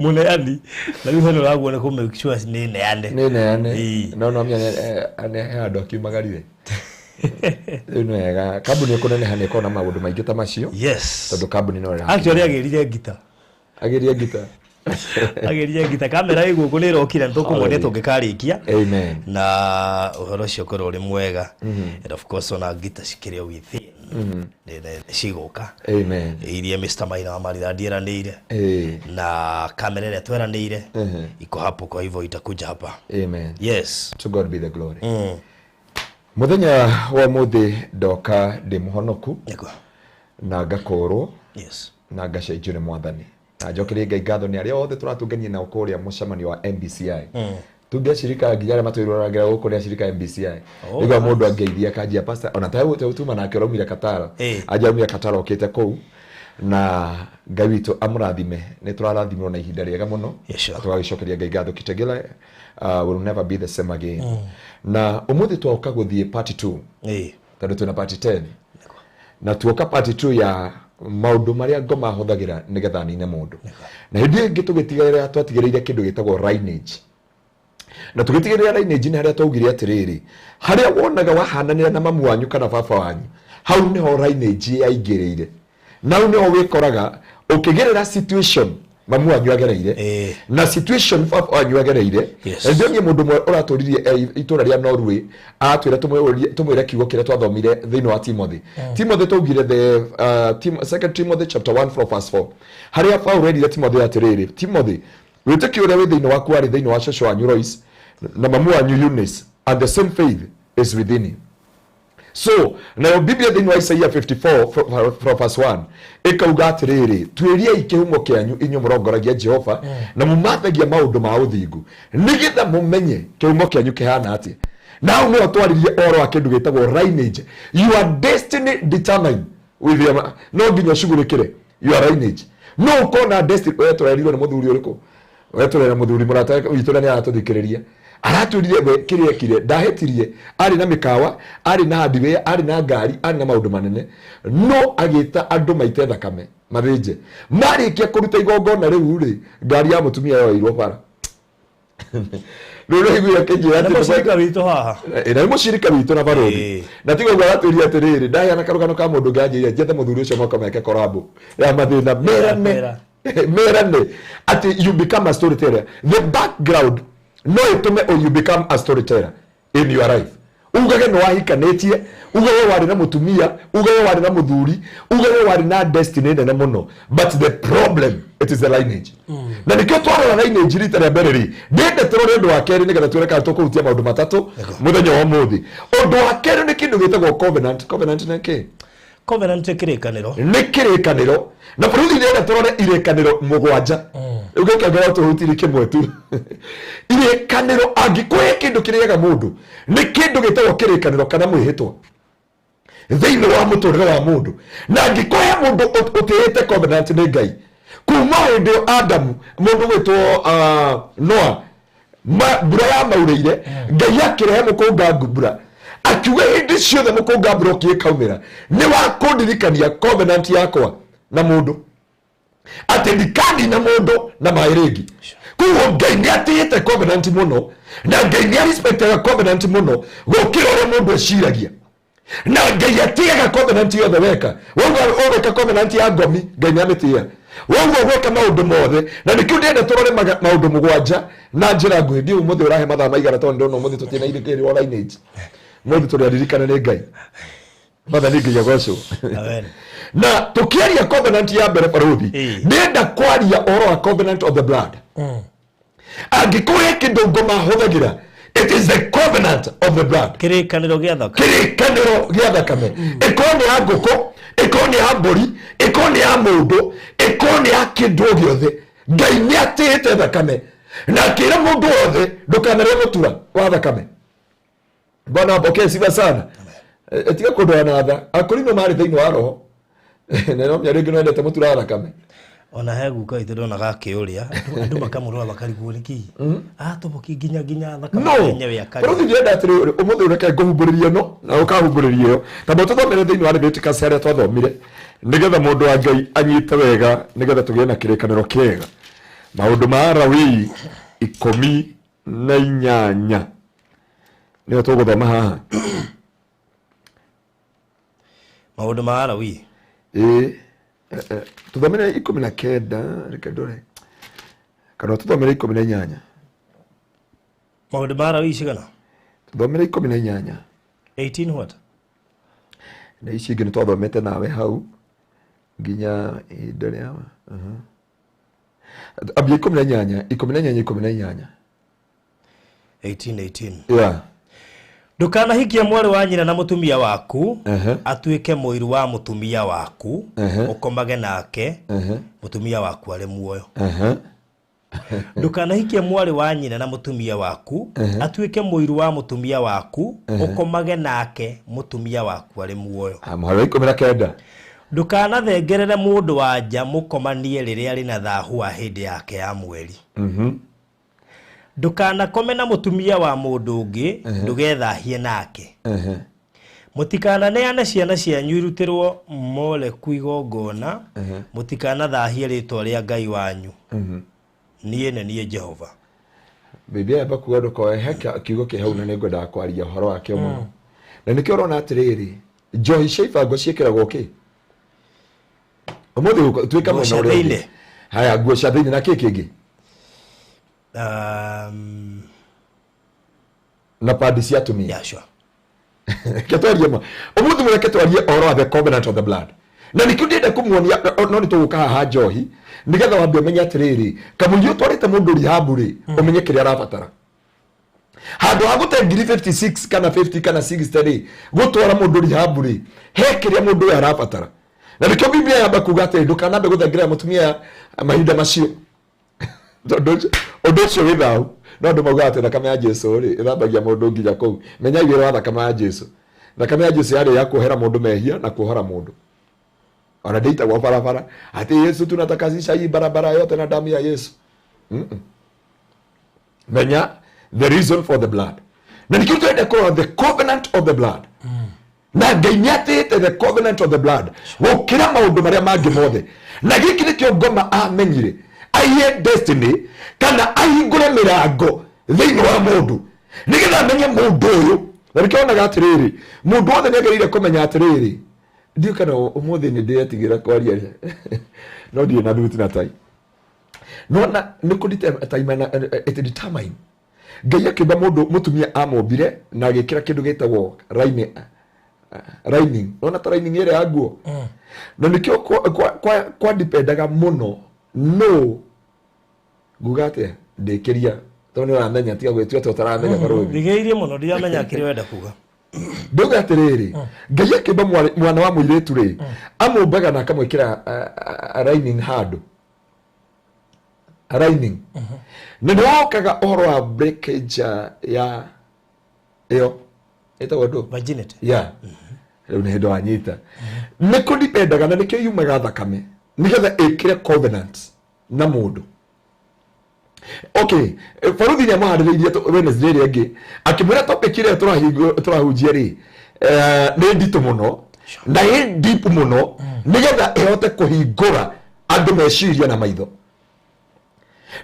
Mũneani. Na rĩu hena ũraguo nĩ kũ make sure nĩ neane. Nĩ neane. Ĩĩ. No no menya he handũ akiumagarire. Rĩu nĩ wega kambuni ĩkũneneha nĩ ĩkoragwo na maũndũ maingĩ ta macio. Yes. Tondũ kambuni no ĩra. Actually agĩrire ngita. Agĩrie ngita. Agĩrire ngita kamera ĩ gũkũ nĩ ĩrokire nĩ tũkũmuonia tũngĩkarĩkia. Amen. Na ũhoro ũcio ũkorwo ũrĩ mwega. And of course ona ngita cikĩrĩ o within. Nĩ cigũka. Amen. Iria Mr. Maina wa Maridadi eranĩire. Eh. Na kamera ĩrĩa tweranĩire iko hapo, kwa hivyo itakuja hapa. Amen. Yes. To God be the glory. Mũthenya wa ũmũthĩ ndoka ndĩ mũhonoku Nĩguo. na ngakũrwo Yes. na ngacenjio nĩ mwathani na njokerie Ngai ngatho nĩ arĩa othe tũratũngania nao kũrĩa mũcemanio wa MBCI. Tunge acirika nginya arĩa matwĩroragĩra gũkũ nĩ acirika MBCI. Oh, Nĩguo mũndũ angeithia akanjia pastor ona ta tuma nake ũraumire Katara. Eh. Anja aumire Katara okĩte kũu na Ngai witũ amũrathime nĩ tũrarathimirwo na ihinda rĩega mũno. Yes, sure. Tũgagĩcokeria Ngai ngatho Kitegela will never be the same again. Na ũmũthĩ twoka gũthiĩ part 2 Ĩĩ. tondũ twĩna part 10 na tuoka part 2 ya maũndũ marĩa ngoma hũthagĩra nĩgetha nine mũndũ. Na hĩndĩ ĩngĩ tũgĩtigĩrĩra twatigĩrĩire kĩndũ gĩtagwo lineage. Na tũgĩtigĩrĩra lineage nĩ harĩa twaugire atĩrĩrĩ, harĩa wonaga wahananĩra na mamu wanyu kana baba wanyu, hau nĩho lineage yaingĩrĩire. Na hau nĩho wĩkoraga ũkĩgerera situation mamu wanyu agereire na situation baba wanyu agereire. Yes. Na ndionire mũndũ ũmwe ũratũririe itũra rĩa Norway aratwĩra tũmwĩre kiugo kĩrĩa twathomire thĩinĩ wa Timothy. Timothy twaugire the second Timothy chapter 1 from verse 4 harĩa Paul erire Timothy atĩrĩrĩ, Timothy, wĩtĩkio ũrĩa wĩ thĩinĩ waku warĩ thĩinĩ wa cũcũ wanyu Lois na mamu wanyu Eunice, and the same faith is within you. So nayo Biblia thĩinĩ wa Isaia 54 from verse 1 ĩkauga atĩrĩrĩ, tuĩriai kĩhumo kĩanyu inyuĩ mũrongoragia Jehova na mũmathagia maũndũ ma ũthingu nĩgetha mũmenye kĩhumo kĩanyu kĩhana atĩa. Na hau nĩho twaririe ũhoro wa kĩndũ gĩtagwo lineage. Your destiny determine with your, no nginya ũcugurĩkĩre your lineage. No ũkona destiny we tũrerirwo nĩ mũthuri ũrĩkũ? We tũrera mũthuri mũrata witũ na nĩ aratũthikĩrĩria. Aratwĩrire we kĩrĩa ekire ndahĩtirie, arĩ na mĩkawa, arĩ na hardware, arĩ na ngari, arĩ na maũndũ manene, no agĩta andũ maite thakame mathĩnje. Marĩkia kũruta igongona rĩu rĩ, ngari ya mũtumia yoeirwo bara. Rĩu nĩaiguire akĩnjĩra Na atĩ mũcirika witũ haha. Na nĩ mũcirika witũ na barũthi. Na tiga ũguo aratwĩrire atĩrĩrĩ, ndaheana karũgano ka mũndũ ũngĩ anjĩrire njethe mũthuri ũcio moka meke korabo ya mathĩna merane Mera. merane atĩ you become a storyteller. The background no ĩtũme you become a storyteller in your life. Ugage nĩ wahikanĩtie, ugage warĩ na mũtumia, ugage warĩ na mũthuri, ugage warĩ na destiny nene mũno, but the problem it is the lineage. Na nĩkĩo twarora lineage rita rĩa mbere rĩ, ndĩende tũrore ũndũ wa kerĩ nĩgetha tuone kana tũkũhutia maũndũ matatũ mũthenya wa ũmũthĩ. Ũndũ wa kerĩ nĩ kĩndũ gĩtagwo covenant. Covenant nĩ kĩ? Covenant nĩ kĩrĩkanĩro. Nĩ kĩrĩkanĩro. Na bũrũri ndĩrenda tũrore irĩkanĩro mũgwanja. Rĩu gĩkĩ ngorwo tũhutirie kĩmwe tu. Irĩkanĩro, angĩkorwo kĩndũ kĩrĩaga mũndũ, nĩ kĩndũ gĩtagwo kĩrĩkanĩro kana mwĩhĩtwa thĩinĩ wa mũtũrĩre wa mũndũ. Na angĩkorwo he mũndũ ũtĩĩte covenant nĩ Ngai, kuma hĩndĩ ĩyo Adamu, mũndũ gwĩtwo Noa, mbura yamaurĩire, Ngai akĩrehe mũkũnga mbura, akiuga hĩndĩ ciothe mũkũnga mbura ũkĩkaumĩra nĩ wa kũndirikania covenant yakwa na mũndũ, atĩ ndikanina mũndũ na maĩ rĩngĩ. Koguo Ngai nĩ atĩĩte covenant mũno, na Ngai nĩ arespectaga covenant mũno gũkĩra ũrĩa mũndũ eciragia. Na Ngai atĩaga covenant yothe weka. Wauga ũgwĩka covenant ya ngomi, Ngai nĩ amĩtĩaga. Wauga ũgwĩka maũndũ mothe, na nĩkĩo ndĩrenda tũrore maũndũ mũgwanja na njĩra nguhĩ. Ndiũĩ ũmũthĩ ũrahe mathaa maigana tondũ ndĩrona ũmũthĩ tũtirĩ na irĩkĩrĩrwo lineage. Ũmũthĩ tũrĩ aririkane nĩ Ngai. Mwathani Ngai agocwo. Amen. Na tũkĩaria covenant ya mbere barũthi, ndĩrenda kwaria ũhoro wa covenant of the blood. Angĩkorwo he kĩndũ ngoma hũthagĩra, it is the covenant of the blood. Kĩrĩkanĩro gĩa thakame. Kĩrĩkanĩro gĩa thakame. Ĩkorwo nĩ ya ngũkũ, ĩkorwo nĩ ya mbũri, ĩkorwo nĩ ya mũndũ, ĩkorwo nĩ ya kĩndũ o gĩothe. Ngai nĩ atĩĩte thakame. Na akĩra mũndũ wothe ndũkanarĩe mũtura wa thakame. Bwana apokee sifa sana. Tiga kũndwara na tha. Akorino marĩ thĩinĩ wa roho. Na no mĩario ĩngĩ no endete mũtura wa thakame. Ona he guka witũ ndonaga akĩũrĩa andũ makamũrora makarigwo nĩkĩ atũbũki nginya nginya thakame No yenyewe akarĩa. Rĩu ndĩrenda atĩrĩrĩ, ũmũthĩ reke ngũhumbũrĩrie ĩno na ũkahumbũrĩria ĩyo, tondũ tũthomere thĩinĩ wa Leviticus harĩa twathomire, nĩgetha mũndũ wa Ngai anyite wega, nĩgetha tũgĩe na kĩrĩkanĩro kĩega. Maũndũ ma Alawii 18 nĩyo tũgũthoma haha. Maũndũ ma Alawii. Ĩĩ, tũthomere 19, reke ndore kana tũthomere 18. Maũndũ ma Alawii cigana? Tũthomere 18. 18 what? Na ici ingĩ nĩ twathomete nawe hau nginya ihinda rĩa ambia 18, 18, 18. 18 18. Yeah. Ndũkanahikie mwarĩ wa nyina na mũtumia waku, atuĩke mũiru wa mũtumia waku, ũkomage nake mũtumia waku arĩ muoyo. Ndũkanahikie mwarĩ wa nyina na mũtumia waku, atuĩke mũiru wa mũtumia waku, ũkomage nake mũtumia waku arĩ muoyo. Ah, mũhari wa 19. Ndũkanathengerere mũndũ wa nja mũkomanie rĩrĩa arĩ na thahu wa hĩndĩ yake ya mweri. Ndũkanakome na mũtumia wa mũndũ ũngĩ, ndũgethahie nake. Mũtikananeane ciana cianyu irutĩrwo Moleku igongona, mũtikanathahie rĩtwa rĩa Ngai wanyu. Niĩ nĩ niĩ Jehova. Biblia yamba kuga ndũkoe he kiugo kĩ hau, na nĩ ngwendaga kwaria ũhoro wakĩo mũno, na nĩkĩo ũrona atĩrĩrĩ, njohi cia ibango ciĩkĩragwo kĩ ũmũthĩ tuĩka Nguo mwena cia ũrĩa ũngĩ. Thĩinĩ. Haya, nguo cia thĩinĩ na kĩ kĩngĩ? Na padi cia atumia. Yeah, sure. Reke twarie ma ũmũthĩ, reke twarie ũhoro wa the covenant of the blood, na nĩkĩo ndĩrenda kũmuonia, no nĩ tũgũka haha njohi, nĩgetha wambe ũmenye atĩrĩrĩ, kamũiria ũtwarĩte mũndũ rehab rĩ, ũmenye kĩrĩa arabatara handũ ha gũte ngiri 56 kana 50 kana 60 rĩ, gũtwara mũndũ rehab rĩ, he kĩrĩa mũndũ ũyũ arabatara. Na nĩkĩo Biblia yamba kuga atĩrĩ, ndũkanambe gũthengerera mũtumia mahinda macio, tondũ ũndũ ũcio wĩ thahu. No andũ maugaga atĩ thakame ya Jesu rĩ ĩthambagia mũndũ nginya kũu. Menyai wĩra wa thakame ya Jesu. Thakame ya Jesu yarĩ ya kuohera mũndũ mehia na kuohora mũndũ. Ona ndĩitagwo barabara atĩ Yesu tunatakasisha hii barabara yote na damu ya Yesu. Menya the reason for the blood, na nĩkĩo twende kũrora the covenant of the blood. Na Ngai nĩ atĩĩte the covenant of the blood gũkĩra maũndũ marĩa mangĩ mothe. Na gĩkĩ nĩkĩo ngoma amenyire aiye destiny kana ahingũre mĩrango thĩinĩ wa mũndũ, nĩgetha amenye mũndũ ũyũ. Na nĩkĩo onaga atĩrĩrĩ, mũndũ wothe nĩ agĩrĩire kũmenya atĩrĩrĩ, ndiũ kana ũmũthĩ nĩ ndĩretigĩra kwaria, no ndirĩ na thuti na tai, nona nĩ kũ determine, it determine. Ngai akĩũmba mũndũ, mũtumia amombire na agĩkĩra kĩndũ gĩtagwo lining, nona ta lining ĩrĩa ya nguo. Na nĩkĩo kwa dipendaga mũno. No nguga atĩa, ndĩkĩria, tondũ nĩ ũramenya, tiga gwĩtua ta ũtaramenya, barũthi. Ndigĩirie mũno, ndiramenya kĩrĩa wenda kuga. Ndauga atĩrĩrĩ, Ngai akĩũmba mwana wa mũirĩtu rĩ, amũmbaga na akamwĩkĩra lining handũ, lining, na nĩ wokaga ũhoro wa breakage ya ĩyo ĩtagwo ndũ? Virginity. Yeah, rĩu nĩ hĩndĩ wanyita. Nĩ kũdipendaga, na nĩkĩo yumaga thakame, nĩgetha ĩkĩre covenant na mũndũ. Okay, baruthi nĩ amũharĩrĩirie Wednesday ĩrĩa ĩngĩ, akĩmwĩra topic ĩrĩa tũrahunjia rĩ, nĩ nditũ mũno na ĩ deep mũno, nĩgetha ĩhote kũhingũra andũ meciria na maitho.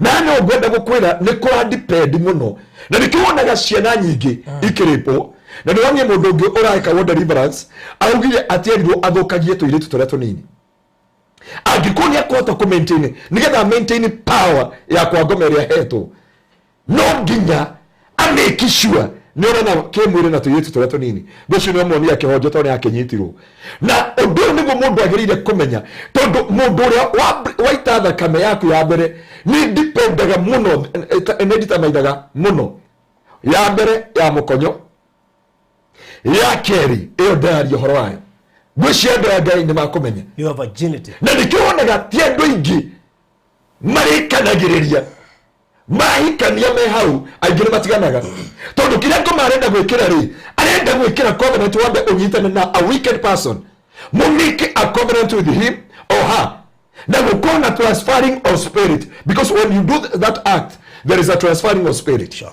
Na no ngwenda gũkwĩra nĩ kũra depend mũno, na nĩkĩo wonaga ciana nyingĩ ikĩrĩpwo. Na nĩ wonire mũndũ ũngĩ ũraĩkagwo deliverance augire atĩerirwo athũkagie tũirĩtu tũrĩa tũnini, angĩkorwo nĩ akũhota kũ maintain, nĩgetha maintain power ya kwa ngoma ĩrĩa ahetwo, no nginya amake sure nĩ onana kĩmwĩrĩ na tũirĩtu tũrĩa tũnini. Ngũcio nĩ omuonia kĩhonjo, tondũ nĩ akĩnyitirwo. Na ũndũ ũyũ nĩguo mũndũ agĩrĩire kũmenya, tondũ mũndũ ũrĩa waita thakame yaku ya mbere nĩ dipendaga mũno, nĩ determinaga mũno. Ya mbere ya mũkonyo, ya kerĩ ĩyo ndĩraria ũhoro wayo, ngwĩcia andũ ya Ngai nĩ makũmenya. Your virginity. Na nĩkĩo wonaga ti andũ aingĩ marĩkanagĩrĩria mahikania me hau, aingĩ nĩ matiganaga, tondũ kĩrĩa ngoma arenda gwĩkĩra rĩ, arenda gwĩkĩra covenant wambe ũnyitane na a wicked person, mũmake a covenant with him or her. Na gũkorwo na transferring of spirit, because when you do that act there is a transferring of spirit. Sure.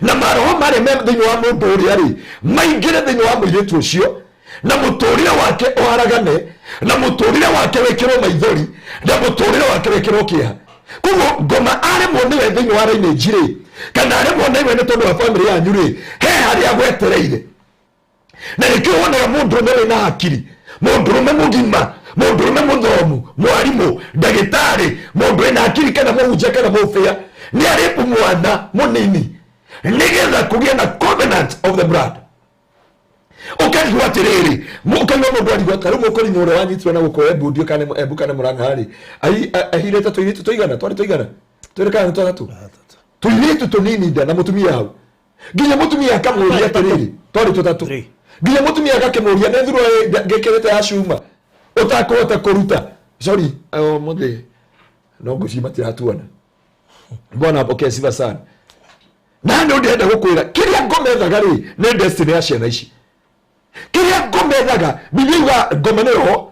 Na maroho marĩa me thĩinĩ wa mũndũ ũrĩa rĩ maingĩre thĩinĩ wa mũirĩtu ũcio, na mũtũrĩre wake ũharagane, na mũtũrĩre wake wĩkĩrwo maithori, na mũtũrĩre wake wĩkĩrwo kĩeha. Koguo ngoma aremwo nĩwe thĩinĩ wa lineage rĩ, kana aremwo nĩwe nĩ tondũ wa family yanyu rĩ, he harĩa gwetereire. Na nĩkĩo wonaga mũndũrũme wĩna hakiri, mũndũrũme mũgima, mũndũrũme mũthomu, mwarimũ, ndagĩtarĩ, mũndũ wĩna hakiri kana mũhunjia kana mũbĩa, nĩ arĩpu mwana mũnini nĩgetha kũgĩe na covenant of the blood. Ũkaigua atĩrĩrĩ, ũkaigua mũndũ arigwo ta rĩu mũkũrinyo ũrĩa wanyitirwo na gũkũ Embu, ndiũ kana Embu kana Mũrang'a rĩ, ahirĩte tũirĩtu tũigana, twarĩ tũigana, twĩrĩ kana nĩ tũtatũ, tũirĩtu tũnini nda na mũtumia hau, nginya mũtumia akamũria atĩrĩrĩ, twarĩ tũtatũ, nginya mũtumia agakĩmũria nĩ thurwa ngĩkĩrĩte ya cuma ũtakũhota kũruta. Sorry, mũthĩ no ngũci matiratuona. Bwana apokee sifa sana. Na nĩ ndĩrenda gũkwĩra kĩrĩa ngomethaga rĩ nĩ destiny ya ciana ici. Kĩrĩa ngomethaga, Biblia yuga ngoma nĩ roho.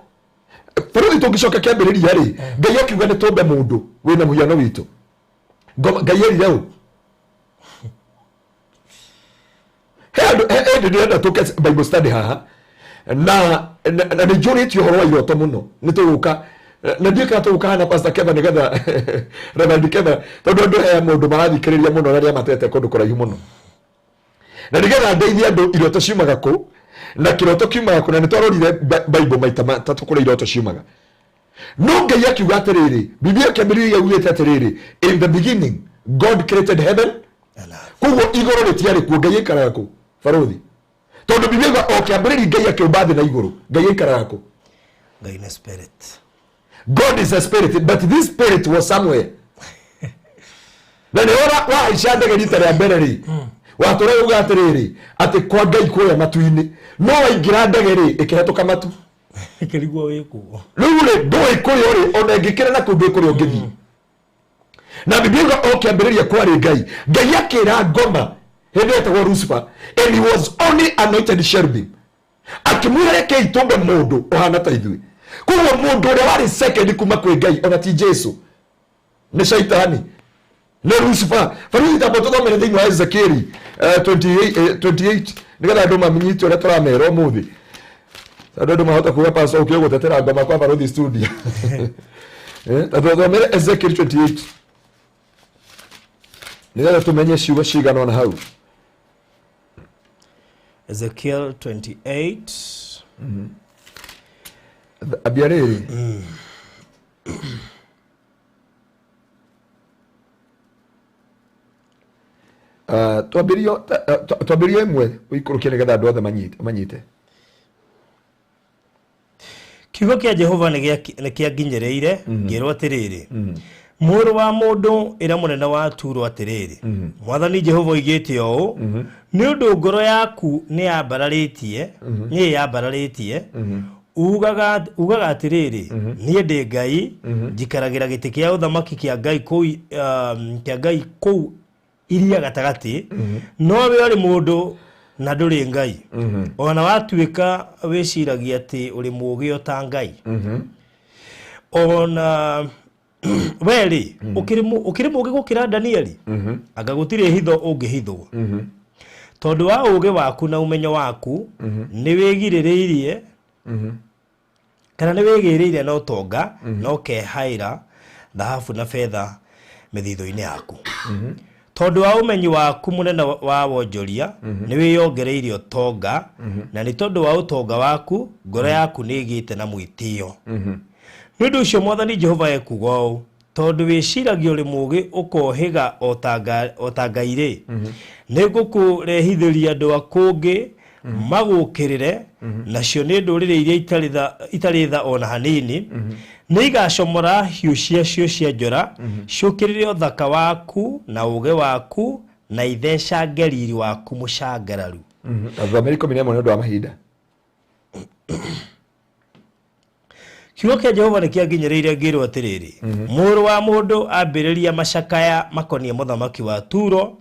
Bũrũri tũngĩcoka kĩambĩrĩria rĩ, Ngai akiuga nĩ tũmbe mũndũ wĩna mũhiano witũ. Ngai erire ũ? He andũ, he hĩndĩ ndĩrenda tũke Bible study haha, na nĩ njũrĩtie ũhoro wa iroto mũno, nĩ tũgũka na ndiũĩ kana tũgũka haha na Pastor Keva nĩgetha Reverend Keva, tondũ andũ he mũndũ marathikĩrĩria mũno na nĩ amatete kũndũ kũraihu mũno, na nĩgetha ndeithie andũ iroto ciumaga kũ na kĩroto kiumaga kũ, na nĩ twarorire Bible maita matatũ kũrĩa iroto ciumaga. No Ngai akiuga atĩrĩrĩ, Biblia kĩambĩrĩria yaugĩte atĩrĩrĩ, in the beginning God created heaven. Koguo igũrũ rĩtiarĩ kuo, Ngai aikaraga kũ? Barũthi, tondũ Biblia yuga o kĩambĩrĩria Ngai akĩũmba thĩ na igũrũ, Ngai aikaraga kũ? Ngai nĩ spirit. God is a spirit, but this spirit was somewhere. Na nĩ ora wahaica ndege rita rĩa mbere rĩ, watũra uga atĩrĩrĩ, atĩ kwa Ngai kũrĩa matu-inĩ, no waingĩra ndege rĩ, ĩkĩhetũka matu. Ĩkĩrigwo wĩ kũ. Rĩu rĩ, ndũĩ kũrĩa ũrĩ, ona ĩngĩkĩra na kũu ndũĩ kũrĩa ũngĩthiĩ. Na Biblia yuga o kĩambĩrĩria kwarĩ Ngai. Ngai akĩra ngoma hĩndĩ ĩyo etagwo Lucifer, and he was only anointed cherubim. Akĩmwĩra rekei tũmbe mũndũ ũhana ta ithuĩ. Koguo mũndũ ũrĩa warĩ second kuma kwĩ Ngai ona ti Jesu, nĩ Shaitani, nĩ Lucifer. Barũthi tamba tũthomere thĩinĩ wa Ezekieli 28 nĩgetha andũ mamenyite ũrĩa tũramera ũmũthĩ. Tondũ andũ mahota kuga pastor ũkĩũĩ gũtetera ngoma kwa Barũthi studio. Ta tũthomere Ezekiel 28 nĩgetha tũmenye ciugo cigana ũna hau. Ezekiel 28. Ambia rĩrĩ. Twambĩrĩrio ĩmwe ũikũrũkie nĩgetha andũ othe manyite. Kiugo kĩa Jehova nĩ kĩanginyĩrĩire, ngĩrwo atĩrĩrĩ, mũrũ wa mũndũ, ĩra mũnene wa Turo atĩrĩrĩ, Mwathani Jehova oigĩte ũũ, nĩ ũndũ ngoro yaku nĩ yambararĩtie, nĩ yambararĩtie, ugaga atĩrĩrĩ, niĩ ndĩ Ngai, njikaragĩra gĩtĩ kĩa ũthamaki kĩa Ngai kũu, kĩa Ngai kũu iria gatagatĩ, no we ũrĩ mũndũ na ndũrĩ Ngai, ona watuĩka wĩciragia atĩ ũrĩ mũũgĩ o ta Ngai. Ona we rĩ, ũkĩrĩ mũũgĩ gũkĩra Danieli? Anga gũtirĩ hitho ũngĩhithwo. Tondũ wa ũũgĩ waku na ũmenyo waku, nĩ wĩgirĩrĩirie kana nĩ wĩgĩrĩire na ũtonga, na ũkehaĩra thahabu na betha mĩthithũ-inĩ yaku. Tondũ wa ũmenyi waku mũnene wa wonjoria, nĩ wĩyongereire ũtonga, na nĩ tondũ wa ũtonga waku ngoro yaku nĩ ĩgĩte na mwĩtĩo. Nĩ ũndũ ũcio Mwathani Jehova ekuuga ũũ, tondũ wĩciragia ũrĩ mũũgĩ ũkohĩga o ta Ngai rĩ, nĩ ngũkũrehithĩria andũ a kũngĩ magũũkĩrĩre, nacio nĩ ndũrĩrĩ iria itarĩ tha ona hanini, nĩ igacomora hiũ ciacio cia njora, ciũkĩrĩre ũthaka waku na ũũgĩ waku, na ithecange riri waku mũcangararu. Athomeri 11 nĩ ũndũ wa mahinda. Kiugo kĩa Jehova nĩ kĩanginyĩrĩire ngĩrwo atĩrĩrĩ, mũrũ wa mũndũ, ambĩrĩria macakaya makoniĩ mũthamaki wa Turo,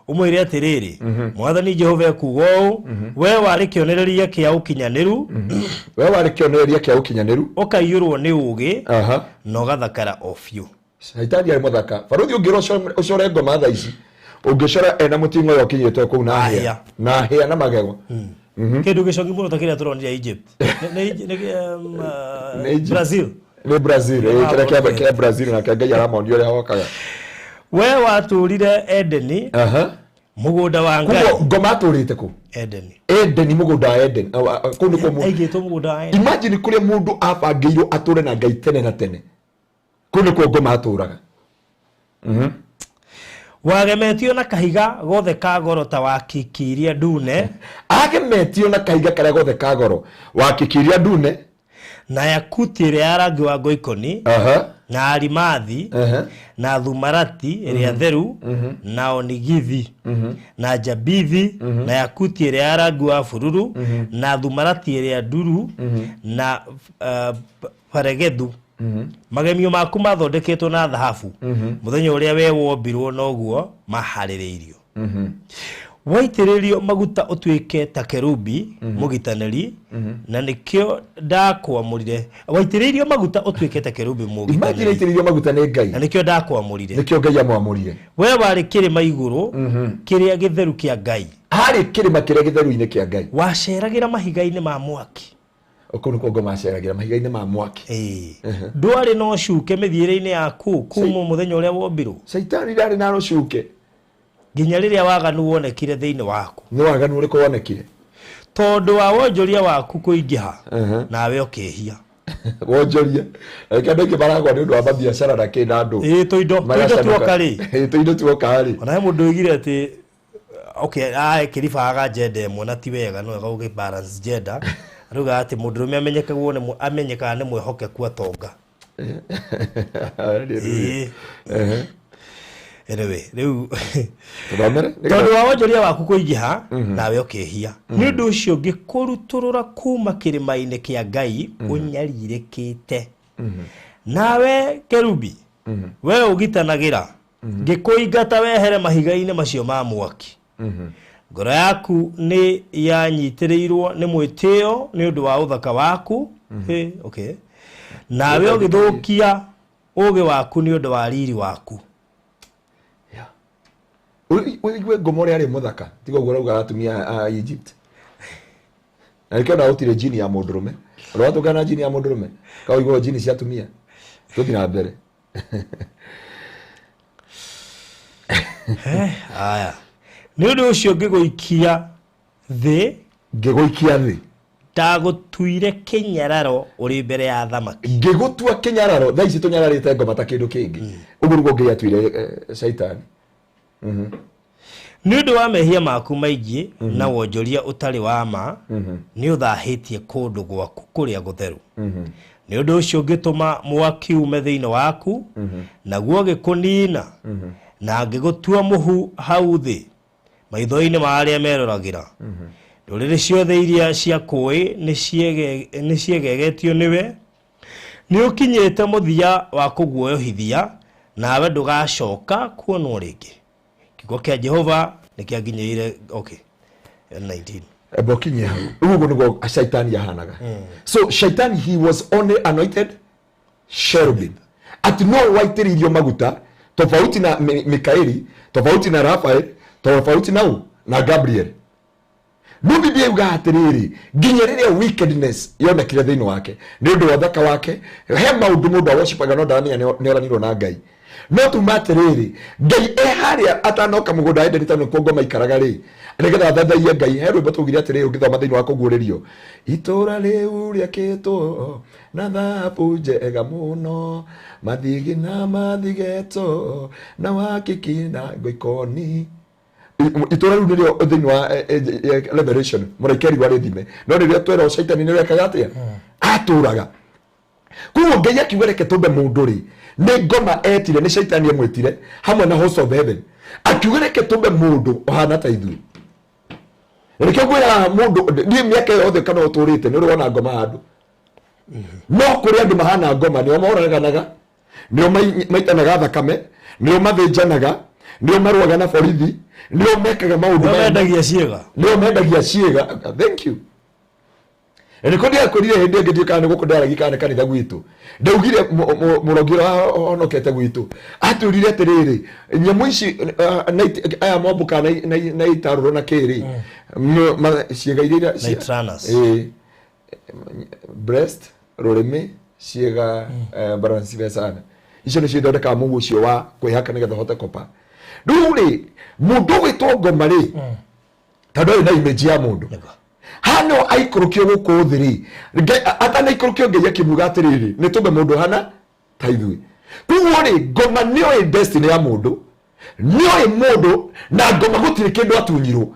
ũmwĩre atĩrĩrĩ, Mwathani Jehova ekuuga ũũ, wee warĩ kĩonereria kĩa ũkinyanĩru, We warĩ kĩonereria kĩa ũkinyanĩru, ũkaiyũrwo nĩ ũũgĩ, na ũgathakara o biũ. Shaitani arĩ mũthaka. Barũthi, ũngĩra ũcore ngoma thaa ici, ũngĩcora ena mũting'o ũyũ ũkinyĩte kũu na hĩa. Hĩa. Na hĩa na magego. Kĩndũ gĩcongi mũno ta kĩrĩa tũronire Egypt. Nĩ Egypt. Brazil. Nĩ Brazil, kĩrĩa kĩa Brazil, nake Ngai aramonia ũrĩa wokaga. We watũũrire Edeni, mũgũnda wa Ngai. Koguo ngoma atũrĩte kũ? Edeni. Edeni, mũgũnda wa Eden. Kũu nĩkuo Aigĩtwo mũgũnda wa Edeni. Imagine kũrĩa mũndũ abangĩirwo atũre na Ngai tene na tene, kũu nĩkuo ngoma atũraga. Wagemetio na kahiga gothe ka goro ta wakikiria ndune. Agemetio na kahiga karĩa gothe ka goro, wakikiria ndune, na yakuti ĩrĩa ya rangi wa ngoikoni, na arimathi, na thumarati ĩrĩa theru, na onigithi, na jabithi, na yakuti ĩrĩa ya rangi wa bururu, na thumarati ĩrĩa nduru, na baregethu. Magemio maku mathondeketwo na thahabu mũthenya ũrĩa we wombirwo, noguo maharĩrĩirio. Waitĩrĩrio maguta ũtuĩke ta kerubi mũgitanĩri, na nĩkĩo ndakwamũrire. Waitĩrĩirio maguta ũtuĩke ta kerubi Imagine, mũgitanĩri, aitĩrĩirio maguta nĩ Ngai, na nĩkĩo ndakwamũrire. Nĩkĩo Ngai amwamũrire. We warĩ kĩrĩma igũrũ kĩrĩa gĩtheru kĩa Ngai. Harĩ kĩrĩma kĩrĩa gĩtheru-inĩ kĩa Ngai. Waceragĩra mahiga-inĩ ma mwaki. Kũu nĩkuo ngoma aceragĩra, mahiga-inĩ ma mwaki. Ĩĩ. Ndwarĩ na ũcuke mĩthiĩre-inĩ yaku kuma mũthenya ũrĩa wombirwo, Caitani ndarĩ na rũcuke, nginya rĩrĩa waganu wonekire thĩinĩ waku. Nĩ waganu ũrĩkũ wonekire? Tondũ wa wonjoria waku kũingĩha, nawe ũkĩhia. Wonjoria, reke andũ aingĩ maragwa nĩ ũndũ wa mabiacara na kĩ na andũ. Ĩĩ, tũindo tuoka rĩ. Ĩĩ, tũindo tuoka rĩ. Ona he mũndũ oigire atĩ okay, kĩribaga gender ĩmwe na ti wega, no wega ũgĩ balance gender. Arauga atĩ mũndũrũme amenyekagwo nĩ amenyekaga nĩ mwĩhokeku atonga. Ĩĩ. Anyway, rĩu Tũthomere. Tondũ wa wonjoria waku kũingĩha, nawe ũkĩhia, nĩ ũndũ ũcio ngĩkũrutũrũra kuma kĩrĩma-inĩ kĩa Ngai ũnyarirĩkĩte. Nawe kerubi, we ũgitanagĩra, ngĩkũingata wehere mahiga-inĩ macio ma mwaki. Ngoro yaku nĩ yanyitĩrĩirwo nĩ mwĩtĩo nĩ ũndũ wa ũthaka waku. Hĩ, okay. Nawe ũgĩthũkia ũũgĩ waku nĩ ũndũ wa riri waku. Ũigue ngoma ũrĩa arĩ mũthaka, tiga ũguo ũrauga atumia a Egypt, na nĩkĩo ona gũtirĩ jini ya mũndũrũme ũrĩa watũngana na jini ya mũndũrũme, kaũigua jini cia atumia. Tũthiĩ na mbere. Aya, nĩ ũndũ ũcio ngĩgũikia thĩ. Ngĩgũikia thĩ. Ndagũtuire kĩnyararo ũrĩ mbere ya thamaki. Ngĩgũtua kĩnyararo. Thaa ici tũnyararĩte ngoma ta kĩndũ kĩngĩ. Ũguo nĩguo Ngai atuire caitani. Nĩ ũndũ wa mehia maku maingĩ na wonjoria ũtarĩ wa ma, nĩ ũthahĩtie kũndũ gwaku kũrĩa gũtheru. Nĩ ũndũ ũcio ngĩtũma mwaki ume thĩinĩ waku, naguo ũgĩkũniina, na ngĩgũtua mũhu hau thĩ maitho-inĩ ma arĩa meroragĩra. Ndũrĩrĩ ciothe iria ciakũĩ nĩ ciegegetio nĩwe. Nĩ ũkinyĩte mũthia wa kũguoyohithia, nawe ndũgacoka kuonwo rĩngĩ. Kiugo kĩa Jehova nĩ kĩanginyĩire. Okay, 19. Eba ũkinyie hau. Rĩu ũguo nĩguo caitani ahanaga. So shaitani, he was only anointed cherubim, atĩ no waitĩrĩirio maguta, tofauti na Mikaeli, tofauti na Rafael, tofauti na ũ na Gabriel. No Biblia yugaga atĩrĩrĩ, nginya rĩrĩa wickedness yonekire thĩinĩ wake nĩ ũndũ wa ũthaka wake, he maũndũ mũndũ aworshipaga no ndaramenya nĩ oranirwo na Ngai. No tuma atĩrĩrĩ, Ngai e harĩa atanoka mũgũnda wa Edeni, tondũ nĩkuo ngoma ikaraga rĩ, nĩgetha athathaiye Ngai. He rwĩmbo twaugire atĩrĩrĩ, ũngĩthoma thĩinĩ wa Kũguũrĩrio, itũũra rĩu rĩakĩtwo na thahabu njega mũno, mathigi na mathigetwo na wakiki na ngoikoni. Itũũra rĩu nĩrĩo thĩinĩ wa Revelation mũraika erirwo arĩthime, no rĩrĩa twerwo caitani nĩwe ekaga atĩa atũraga. Koguo Ngai akiuga reke tũmbe mũndũ rĩ, nĩ ngoma etire, nĩ caitani amwĩtire hamwe na host of heaven, akiuga reke tũmbe mũndũ ũhana ta ithuĩ. Nĩkĩo ngwĩraga mũndũ, niĩ mĩaka ĩyo yothe kana ũtũrĩte nĩ ũrĩ wona ngoma handũ? No kũrĩ andũ mahana ngoma, nĩo moraganaga, nĩo maitanaga thakame, nĩo mathĩnjanaga, nĩo marũaga na borithi, nĩo mekaga maũndũ Nĩo maya. Mendagia ciĩga. Nĩo mendagia ciĩga. Thank you. Na nĩkĩo ndĩrakwĩrire hĩndĩ ĩngĩ, ndiũĩ kana nĩ gũkũ ndaragia kana nĩ kanitha gwitũ, ndaugire mũrongi ũrĩa wahonokete gwitũ atwĩrire atĩrĩrĩ, nyamũ ici aya mombũkaga na itarũrũ na kĩrĩ ciĩga iria Night runners. Ĩĩ. Breast, rũrĩmĩ, ciĩga, balance sana, icio nĩcio ithondekaga mũhu ũcio wa kwĩhaka nĩgetha ũhote kopa. Rĩu rĩ, mũndũ ũgwĩtwo ngoma rĩ, tondũ arĩ na image ya mũndũ hano aikũrũkio gũkũ thĩ rĩ, atanaikũrũkio Ngai akimuga atĩrĩrĩ, nĩ tũmbe mũndũ hana ta ithuĩ. Koguo rĩ, ngoma nĩoĩ destiny ya mũndũ, nĩoĩ mũndũ, na ngoma gũtirĩ kĩndũ atunyirwo,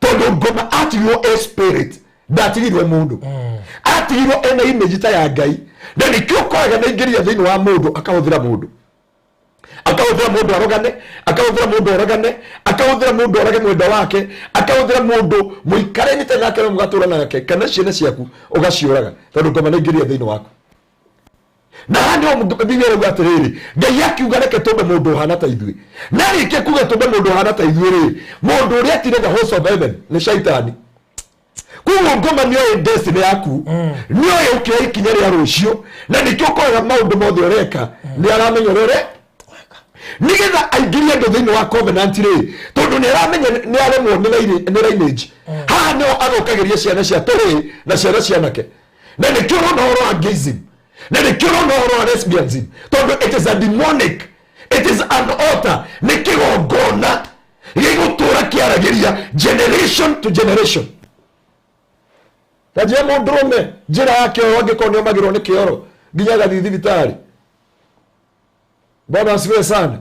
tondũ ngoma atigirwo e spirit, ndatigirwo e mũndũ, atigirwo ena image ta ya Ngai. Na nĩkĩo ũkoraga naingĩria thĩinĩ wa mũndũ, akahũthĩra mũndũ, akahũthĩra mũndũ arogane, akahũthĩra mũndũ oragane, akahũthĩra mũndũ orage mwenda wake, akahũthĩra mũndũ mũikaranĩte nake na mũgatũra nake, kana ciana ciaku ũgaciũraga, tondũ ngoma nĩingĩria thĩinĩ waku. Na haha nĩho Bibilia ĩrauga atĩrĩrĩ, Ngai akiuga, "Reke tũmbe mũndũ ũhana ta ithuĩ." Na arĩkia kuga tũmbe mũndũ ũhana ta ithuĩ rĩ, mũndũ ũrĩa atire the host of heaven nĩ Shaitani. Koguo ngoma nĩoĩ destiny yaku, nĩoĩ ũkĩoya ikinya rĩa rũciũ, na nĩkĩo ũkoraga maũndũ mothe ũreka nĩ aramenya ũrĩa ũre nĩgetha aingĩrie andũ thĩinĩ wa covenant rĩ, tondũ nĩ aramenya nĩ aremwo nĩ lineage. Haha nĩho athũkagĩria ciana cia tũhĩĩ na ciana cianake, na nĩkĩo ũrona ũhoro wa gayism, na nĩkĩo ũrona ũhoro wa lesbianism, tondũ it is a demonic, it is an altar, nĩ kĩgongona gĩgũtũra kĩaragĩria generation to generation. Ta njĩra mũndũrũme njĩra ya kĩoro, angĩkorwo nĩ omagĩrwo nĩ kĩoro nginya agathiĩ thibitarĩ. Bwana asifiwe sana.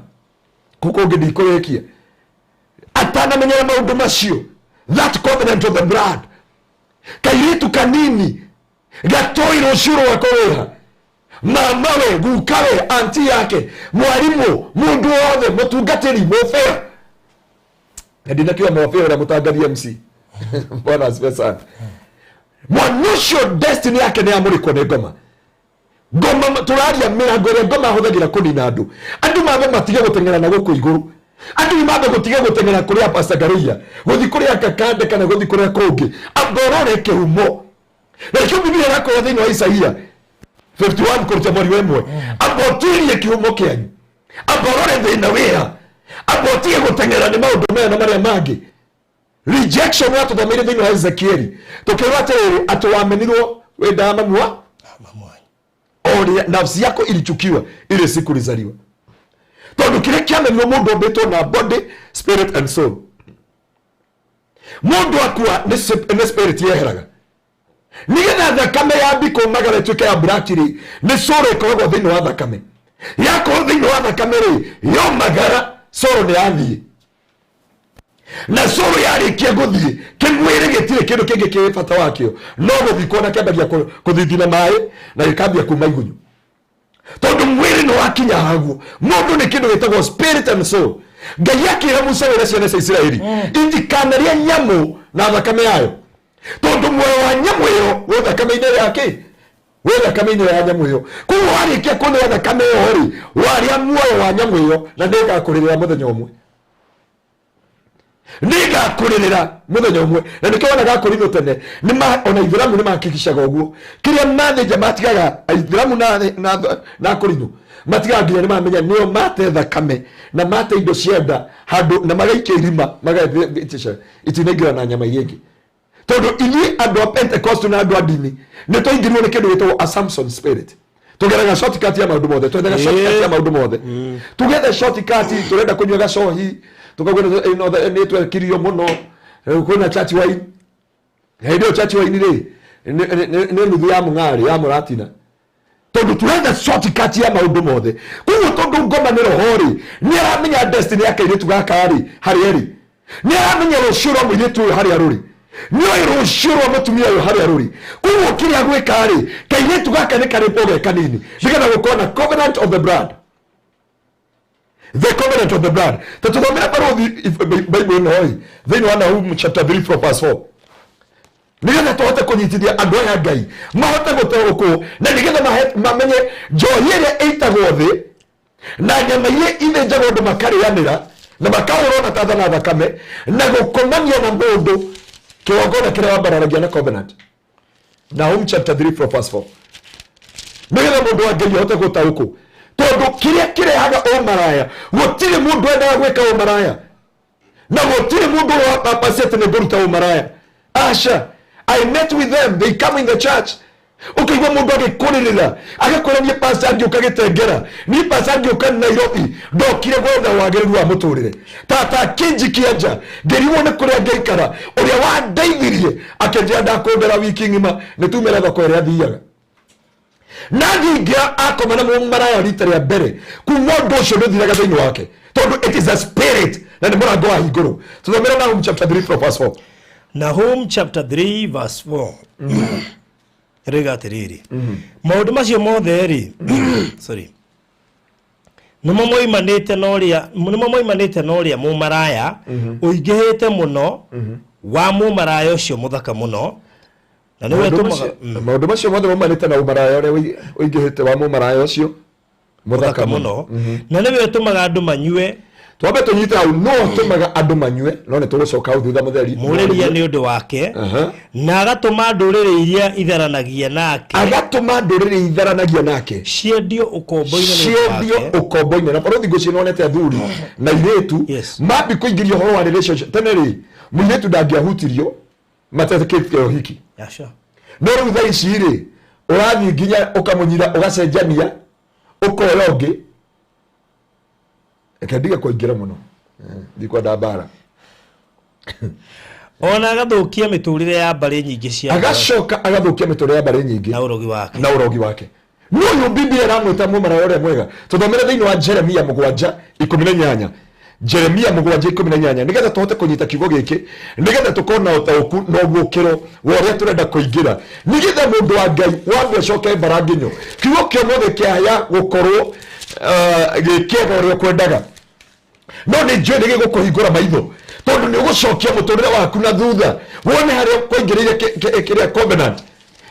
Kũkũ ũngĩ ndikũrĩkia atanamenyera maũndũ macio, that covenant of the blood, kairĩtu kanini gatoi rũciũ rwako wĩha, mama we, guka we, anti yake, mwarimũ, mũndũ wothe, mũtungatĩri, mũbĩa, na ndinakiuga mũbĩa ũrĩa mũtangathi MC. Bwana asifiwe sana. Mwana ũcio destiny yake nĩ yamũrĩkwo nĩ ngoma. Ngoma tũraria mĩrango ĩrĩa ngoma ahũthagĩra kũnina andũ. Andũ mambe matige gũteng'era na gũkũ igũrũ, andũ mambe gũtige gũteng'era kũrĩa Pastor Ngaruiya, gũthi kũrĩa Kakande, kana gũthi kũrĩa kũngĩ, amba ũrore kĩhumo. Na nĩkĩo Biblia ĩrakwĩra thĩinĩ wa Isaia 51 kũruta mweri wa 1, amba ũtuĩrie kĩhumo kĩanyu, amba ũrore thĩna wĩra, amba ũtige gũteng'era nĩ maũndũ maya na marĩa mangĩ. Rejection watũthomeire thĩinĩ wa Ezekieli, tũkĩrwo atĩrĩrĩ, atĩ wamenirwo wĩ nda ya mamua ũrĩa nafsi yako ilichukiwa ile siku ulizaliwa, tondũ kĩrĩa kĩamenirwo mũndũ ombĩtwo na body, spirit and soul. Mũndũ akua nĩ spirit yeheraga, nĩgetha thakame yambi kũmagara ĩtuĩke ya black rĩ, nĩ soul ĩkoragwo thĩinĩ wa thakame. Yakorwo thĩinĩ wa thakame rĩ, yomagara, soul nĩ yathiĩ. Na soul yarĩkia gũthiĩ, kĩmwĩrĩ gĩtirĩ kĩndũ kĩngĩ kĩ bata wakĩo no gũthikwo, na kĩambagia kũthithina maĩ na gĩkambia kuma igunyũ, tondũ mwĩrĩ nĩ wakinya haguo. Mũndũ nĩ kĩndũ gĩtagwo spirit and soul. Ngai akĩra Musa wĩra ciana cia Isiraeli itikanarĩe nyamũ na thakame yayo, tondũ muoyo wa nyamũ ĩyo wĩ thakame-inĩ yake, wĩ thakame-inĩ ya nyamũ ĩyo. Koguo warĩkia kũneo thakame ĩyo rĩ, warĩa muoyo wa nyamũ ĩyo, na nĩngakũrĩrĩra mũthenya ũmwe, nĩngakũrĩrĩra mũthenya ũmwe. Na nĩkĩo wonaga akorinũ tene nĩma ona Ithĩramu nĩmakikicaga ũguo, kĩrĩa mathĩnja matigaga. Aithĩramu na akorinũ matigaga nginya nĩmamenya nĩo mate thakame na mate indo cia nda handũ na magaikia irima, magaitica itinaingĩra na nyama iria ingĩ, tondũ ithuĩ andũ a Pentecost na andũ a ndini nĩ twaingĩrirwo nĩ kĩndũ gĩtagwo a Samson spirit. Tũgeraga shortcut ya maũndũ mothe, twethaga shortcut ya maũndũ mothe, tugethe shortcut. Tũrenda kũnyua gacohi, tukauga nĩ twekirio mũno. Rĩu kwĩna church wine. Hĩndĩ ĩyo church wine rĩ, nĩ nuthu ya mũng'arĩ ya mũratina, tondũ turetha shortcut ya maũndũ mothe. Koguo tondũ ngoma nĩ roho rĩ, nĩ aramenya destiny ya kairĩtu gaka rĩ harĩa ĩrĩ, nĩ aramenya rũciũ rwa mũirĩtu ũyũ harĩa rũrĩ, nĩoĩ rũciũ rwa mũtumia ũyũ harĩa rũrĩ. Koguo kĩrĩa gwĩka rĩ, kairĩtu gaka nĩ karĩmbwo ge kanini, nĩgetha gũkorwo na covenant of the blood, the covenant of the blood. Ta tũthomere barũthi Bible ĩno ĩ thĩinĩ wa Nahum chapter 3 from verse 4. Nĩgetha tũhote kũnyitithia andũ aya Ngai mahote gũtaũkwo, na nĩgetha mamenye njohi ĩrĩa ĩitagwo thĩ na nyama iria ithĩnjagwo andũ makarĩanĩra na makahũrwo na tatha na thakame na gũkomania na mũndũ kĩgongona kĩrĩa wambararagia na covenant. Nahum chapter 3 from verse 4. Nĩgetha mũndũ wa Ngai ahote gũtaũkwo, tondũ kĩrĩa kĩrehaga ũmaraya, gũtirĩ mũndũ wendaga gwĩka ũmaraya, na gũtirĩ mũndũ ũrapapasi atĩ nĩ ngũruta ũmaraya. Aca, I met with them, they come in the church, ũkaigua mũndũ agĩkũrĩrĩra agakwĩra, niĩ pastor ngĩũka Gĩtengera, niĩ pastor ngĩũka Nairobi, ndokire gwetha wagĩrĩru wa mũtũrĩre. Tata akĩnjikia nja, ngĩrigwo nĩ kũrĩa ngĩikara. Ũrĩa wandeithirie akĩnjĩra ndakũndera wiki ng'ima nĩ tumĩra thoko ĩrĩa thiaga na ngĩingĩra. Akoma na mũmaraya rita rĩa mbere, kuma ũndũ ũcio ndũthiraga thĩinĩ wake, tondũ it is a spirit na nĩ mũrango wa hingũrwo. Tũthomere Nahum chapter 3 from verse 4. Nahum chapter 3 verse 4 rĩga atĩrĩrĩ, maũndũ macio mothe rĩ, sorry, nĩmo moimanĩte na ũrĩa mũmaraya ũingĩhĩte mũno, wa mũmaraya ũcio mũthaka mũno, na nĩwe Maũndũ tũmaga. Maũndũ macio mothe maumanĩte na ũmaraya ũrĩa ũingĩhĩte wa mũmaraya ũcio mũthaka mũno, na nĩwe ũtũmaga andũ manyue. Twambe tũnyite hau, no ũtũmaga andũ manyue, no nĩ tũgũcoka hau thutha mũtheri. Mũrĩria nĩ ũndũ wake, na agatũma ndũrĩrĩ iria itharanagia nake, agatũma ndũrĩrĩ itharanagia nake, ciendio ũkombo-inĩ nĩ ũndũ ciendio wake. Ũkombo-inĩ. Na barũthi ngũciĩ nĩwonete athuri na irĩtu mambi kũingĩria ũhoro wa relationship. Tene rĩ, mũirĩtu ndangĩahutirio matetĩkĩtie ũhiki. No rĩu thaa ici rĩ, ũrathiĩ nginya ũkamũnyira, ũgacenjania, ũkoya ũngĩ. Reke ndige kũingĩra mũno. Ndikwenda mbara. Ona agathũkia mĩtũrĩre ya mbarĩ nyingĩ cia Agacoka agathũkia mĩtũrĩre ya mbarĩ nyingĩ na ũrogi wake. Na ũrogi wake. No ũyũ Biblia ĩramwĩta mũmaraya ũrĩa mwega. Tũthomere thĩinĩ wa Jeremia 7:18, Jeremia 7:18, nĩgetha tũhote kũnyita kiugo gĩkĩ, nĩgetha tũkorwo na ũtaũku na ũguũkĩro wa ũrĩa tũrenda kũingĩra, nĩgetha mũndũ wa Ngai wambe ũcoke mbara nginyo. Kiugo kĩa ũmũthĩ kĩaya gũkorwo gĩ kĩega ũrĩa ũkwendaga, no nĩ njũĩ nĩ gĩgũkũhingũra maitho, tondũ nĩ ũgũcokia mũtũrĩre waku na thutha, wone harĩa kwaingĩrĩire kĩrĩa covenant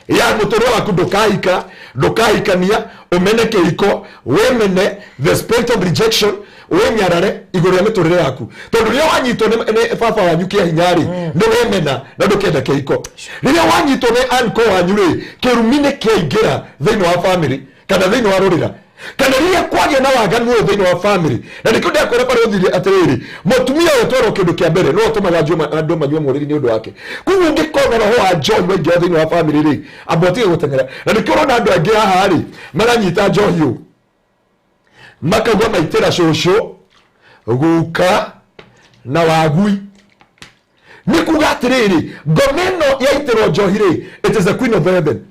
ya mũtũrĩre waku. Ndũkahika, ndũkahikania, ũmene kĩhiko, wĩmene the spirit of rejection, wĩnyarare igũrũ rĩa mĩtũrĩre yaku, tondũ rĩrĩa wanyitwo nĩ baba wanyu kĩa hinya rĩ, nĩ wemena na ndũkenda kĩhiko. Rĩrĩa wanyitwo nĩ uncle wanyu rĩ, kĩrumi nĩ kĩaingĩra thĩinĩ wa family kana thĩinĩ wa rũrĩra, kana rĩrĩa kwagĩa na waganu ũyũ thĩinĩ wa family. Na nĩkĩo ndakwĩra barũthire atĩrĩrĩ, mũtumia ũyũ twerwo kĩndũ kĩa mbere no ũtũmaga andũ manyue mũrĩri nĩ ũndũ wake. Koguo ũngĩkorwo na roho wa njohi waingĩra thĩinĩ wa family rĩ, amba ũtige gũteng'era. Na nĩkĩo ũrona andũ aingĩ haha rĩ, maranyita njohi ũũ, makauga maitĩra cũcũ, guka na wagui. Nĩ kuga atĩrĩrĩ, ngoma ĩno yaitĩrwo njohi rĩ, it is the queen of heaven.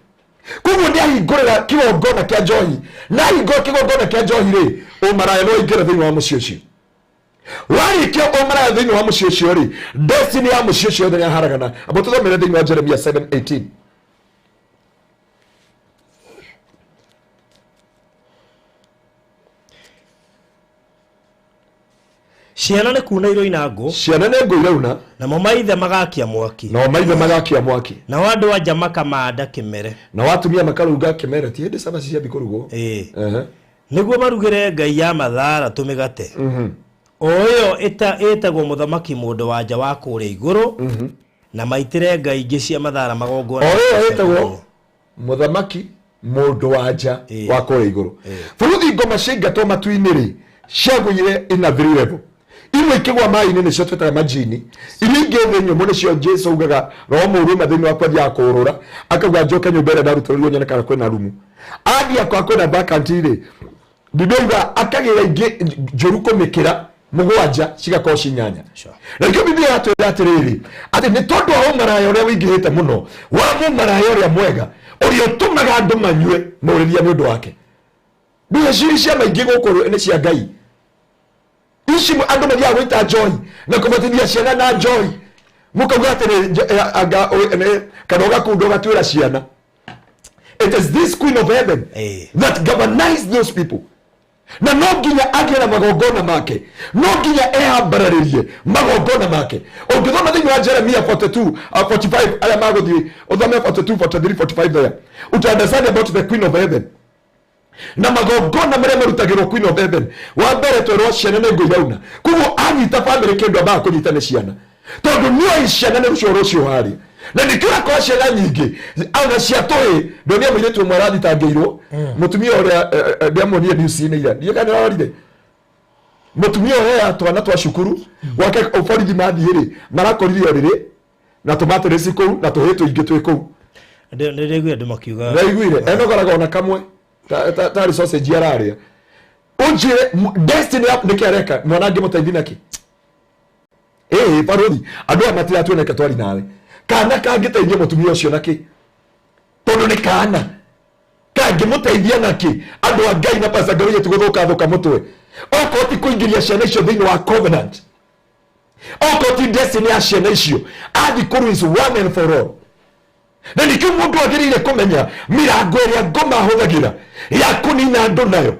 Koguo nĩ ahingũrĩra kĩgongona kĩa njohi, na ahingũra kĩgongona kĩa njohi rĩ, ũmaraya no aingĩre thĩinĩ wa mũciĩ ũcio. Warĩkia ũmaraya thĩinĩ wa mũciĩ ũcio rĩ, destiny ya mũciĩ ũcio yothe nĩyaharagana. Amba tũthomere thĩinĩ wa Jeremia 7:18. Ciana nĩ kuna iroina ngũ. Ciana nĩ ngũ irauna. Namo maithe magakia mwaki. Nao maithe magakia mwaki. Nao andũ anja makamanda kĩmere. Nao atumia makaruga kĩmere. Ti hĩndĩ cabaci ciambi kũrugwo. Ĩĩ. Nĩguo marugĩre ngai ya mathara tũmĩgate, o ĩyo ĩtagwo mũthamaki mũndũ wa nja wa kũrĩa igũrũ, na maitĩre ngai ingĩ cia mathara magongona. O ĩyo ĩtagwo mũthamaki mũndũ wa nja wa kũrĩa igũrũ. Bũrũthi ngoma ciaingatwo matu-inĩ rĩ, ciagũire in a three level. Imwe ikĩgwa maĩ-inĩ, nĩcio twĩtaga majini. Iria ingĩ thĩ nyũmũ, nĩcio Jesu augaga roho mũũru uma thĩinĩ wakwa athiaga kũũrũra, akauga njoke nyũmba ĩrĩa ndarutĩrwo nyone kana kwĩna rumu. Athiĩ akora kwĩna vacant rĩ, Biblia yuga akagĩra ingĩ njũru kũmĩkĩra mũgwanja, cigakorwo ci inyanya. Na nĩkĩo Biblia yatwĩra atĩrĩrĩ, atĩ nĩ tondũ wa ũmaraya ũrĩa ũingĩhĩte mũno wa mũmaraya ũrĩa mwega, ũrĩa ũtũmaga andũ manyue mũrĩria nĩ ũndũ wake. Mbia cia maingĩ gũkũ nĩ cia Ngai ici. Andũ mathiaga gwĩta njohi na kũbatithia ciana na njohi, mũkauga atĩ nĩ kana ũgakunda ũgatuĩra ciana. It is this queen of heaven that governized those people. Na no nginya agĩe na magongona make, no nginya eyambararĩrie magongona make. Ũngĩthoma thĩinĩ wa Jeremia 42, 45, arĩa magũthiĩ ũthome 42, 43, 45 there, uta understand about the Queen of Heaven na magongona marĩa marutagĩrwo Queen of Heaven. Wa mbere twerwo ciana nĩ ngũ irauna, koguo anyita bamĩrĩ kĩndũ ambaga kũnyita nĩ ciana, tondũ nĩoĩ ciana nĩ rũcio rũcio harĩa, na nĩkĩo ũrakora ciana nyingĩ ona cia tũhĩ. Ndonire mũirĩtu ũmwe arathitangĩirwo mũtumia ũrĩa ndĩamuonire news-inĩ ira, ndiũĩ kana nĩrorire mũtumia ũrĩa ya twana twa cukuru gwake. Borithi mathiĩ rĩ, marakorire ũrĩrĩ na tũmatĩrĩci kũu na tũhĩ tũingĩ twĩ kũu. Nĩ ndĩraiguire andũ makiuga. Ndaiguire enogoraga ona kamwe tarĩ sausage ararĩa. Ũnjĩre destiny yaku nĩkĩ areka mwana angĩmũteithia nakĩ? Ĩĩ barũthi, andũ aya matiratuoneka twari nawe kana kangĩteithia mũtumia ũcio nakĩ? Tondũ nĩ kana kangĩmũteithia nakĩ? Andũ a Ngai na Pastor Ngaruiya, tigũthũka thũka mũtwe okorwo ti kũingĩria ciana icio thĩinĩ wa covenant, okorwo ti destiny ya ciana icio athi kũru is one and for all. Na nĩkĩo mũndũ agĩrĩire kũmenya mĩrango ĩrĩa ngoma ahũthagĩra ya kũnina andũ nayo,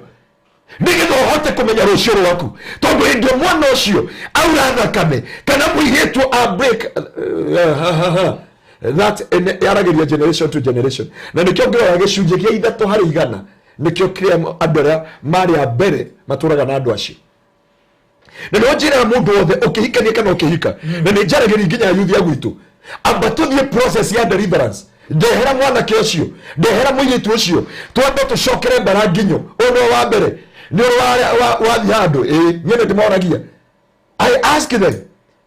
nĩgetha ũhote kũmenya rũciũ rwaku, tondũ hĩndĩ ĩyo mwana ũcio aura thakame kana mũirĩtu a break that yaragĩria generation to generation. Na nĩkĩo ngĩrora gĩcunjĩ gĩa 3% nĩkĩo kĩrĩa andũ arĩa marĩ a mbere matũraga na andũ acio. Na nĩho njĩraga mũndũ wothe ũkĩhikania kana ũkĩhika, na nĩ njaragĩria nginya yuthi a gwitũ, amba tũthiĩ process ya deliverance. Ndehera mwanake ũcio, ndehera mũirĩtu ũcio, twambe tũcokere mbara nginyo. Ũyũ nĩwe wa mbere nĩ ũrĩ wathiĩ handũ. Ĩĩ, niĩ nĩ ndĩmoragia, I ask them,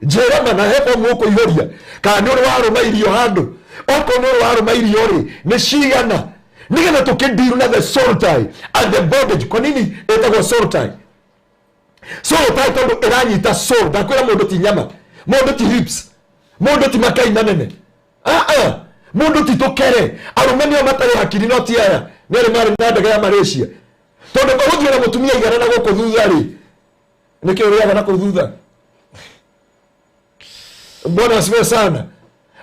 njĩra ma na he bomu ũkũihũria kana nĩ ũrĩ warũma irio handũ? Okorwo nĩ ũrĩ warũma irio rĩ, nĩ cigana? Nĩgetha tũkĩndiru na the soul tie and the bondage. Kwa nini ĩtagwo soul tie? Soul tie tondũ ĩranyita soul. Ndakwĩra mũndũ ti nyama, mũndũ ti hips, mũndũ ti makai manene. Ah, ah. Mũndũ ti tũkere. Arũme nĩo matarĩ hakiri, no ti aya nĩ arĩ marĩ na ndege ya Malaysia, tondũ ũgũthiĩ na mũtumia igana na gũkũ thutha rĩ, nĩkĩ ũrĩaga na kũu thutha? Bwana asifiwe sana.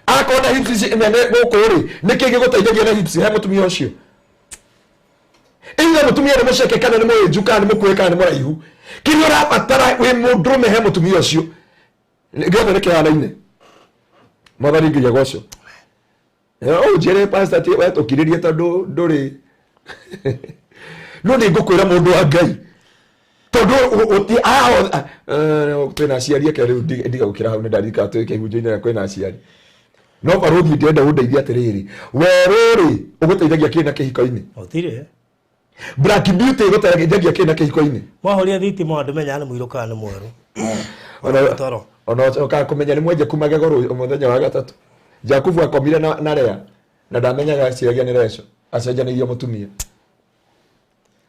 Akorwo na hips ici nene gũkũ rĩ, nĩkĩ gĩgũteithagia na hips he mũtumia ũcio? Either mũtumia nĩ mũceke kana nĩ mũhĩnju kana nĩ mũkuhĩ kana nĩ mũraihu, kĩrĩa ũrabatara wĩ mũndũrũme he mũtumia ũcio gĩothe nĩ kĩhanaine. Mwathani Ngai agocwo. Ũnjĩre, pastor, ti we tũkirĩrie tondũ ndũrĩ no nĩ ngũkwĩra, mũndũ wa Ngai, tondũ ũti twĩna aciari eke rĩu ndiga gũkĩra hau. Nĩ ndarika twĩ kĩhunjio-inĩ kwĩna aciari, no barũthi ndĩrenda ũndeithie atĩrĩrĩ, werũ rĩ, ũgũteithagia kĩ na kĩhiko-inĩ? Gũtirĩ. Black Beauty ĩgũteithagia kĩ na kĩhiko-inĩ? Mwahoria thitima, ndũmenyaga nĩ mũirũ kana nĩ mwerũ. Toro. Ona ũkaga kũmenya nĩ mwenje kuma magego mũthenya wa gatatũ. Jakubu akomire na Lea na ndamenyaga, aciragia nĩ Reco, acenjanĩirio mũtumia.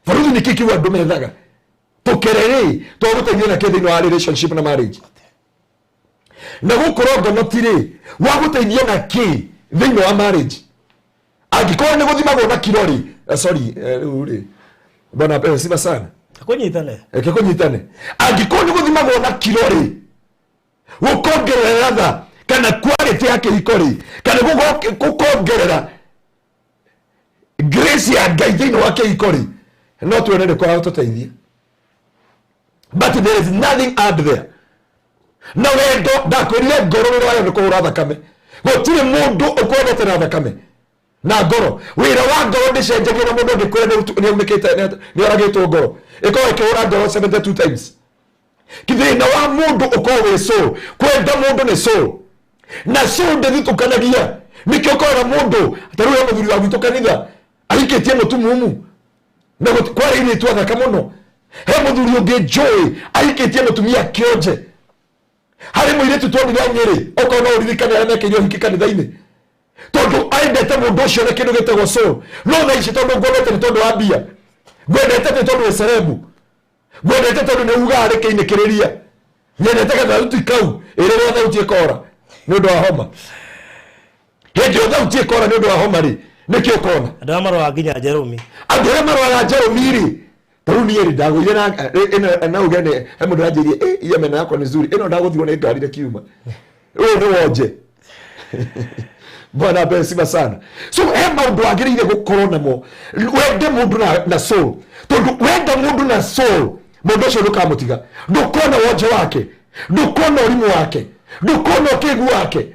Barũthi, nĩkĩ kĩu andũ methaga tũkererĩ twagũteithia na kĩ thĩinĩ wa relationship na marriage? Na gũkorwo ngonoti rĩ, wagũteithia na kĩ thĩinĩ wa marriage? Angĩkorwo nĩ gũthimagwo na kiro rĩ, sorry, rĩu rĩ, bwana apewe sifa sana. Kũnyitane. Reke kũnyitane. Angĩkorwo nĩ gũthimagwo na kiro rĩ, gũkongerera latha kana quality ya kĩhiko rĩ, kana gũkongerera grace ya Ngai thĩinĩ wa kĩhiko rĩ, no tuone nĩ kũragũtũteithia, but there is nothing add there. Na wendo, ndakwĩrire ngoro wĩra wayo nĩ kũhũra thakame. Gũtirĩ mũndũ ũkwendete na thakame na ngoro. Wĩra wa ngoro ndĩcenjagia na mũndũ angĩkwĩra nĩ aunĩkĩte, nĩ oragĩtwo ngoro, ĩkorwo ĩkĩhũra ngoro 72 times. Thĩna wa mũndũ ũkorwo wĩ soul. Kwenda mũndũ nĩ soul, na soul ndĩthitũkanagia. Nĩkĩo ũkoraga mũndũ ta rĩu he mũthuri wa gwitũ kanitha ahikĩtie mũtumumu na kwarĩ irĩtu athaka mũno. He mũthuri ũngĩ njũĩ ahikĩtie mũtumia kĩonje. Harĩ mũirĩtu tuonire Nyĩrĩ, okorwo no ũririkane arĩa mekĩire ũhiki kanitha-inĩ, tondũ aendete mũndũ ũcio na kĩndũ gĩtagwo soul. No thaa ici, tondũ ngwendete nĩ tondũ wa mbia, ngwendete nĩ tondũ wĩ celeb, ngwendete tondũ nĩ ugaga rĩkĩinĩkĩrĩria, nyendete gathauti kau, ĩrĩrĩa thauti ĩkora nĩ ũndũ wa homa, hĩndĩ ĩyo thauti ĩkora nĩ ũndũ wa homa rĩ, nĩkĩ ũkona? Andũ arĩa maroraga nginya Jerũmi. Andũ arĩa maroraga Jerũmi rĩ, ta rĩu niĩ rĩ, ndagũire na ĩno na uge nĩ he mũndũ aranjĩrie, "Iya meno yako ni nzuri." Ĩno ndagũthirwo nĩ ngari na kiuma. Ũyũ nĩ wonje. Bwana apewe sifa sana. So he maundu wagiriire gukorwo namo, wende mundu na soul, tondu wenda mundu na soul, mundu ucio ndukamutiga, ndukona wonje wake, ndukona urimu wake, ndukona ukigu wake.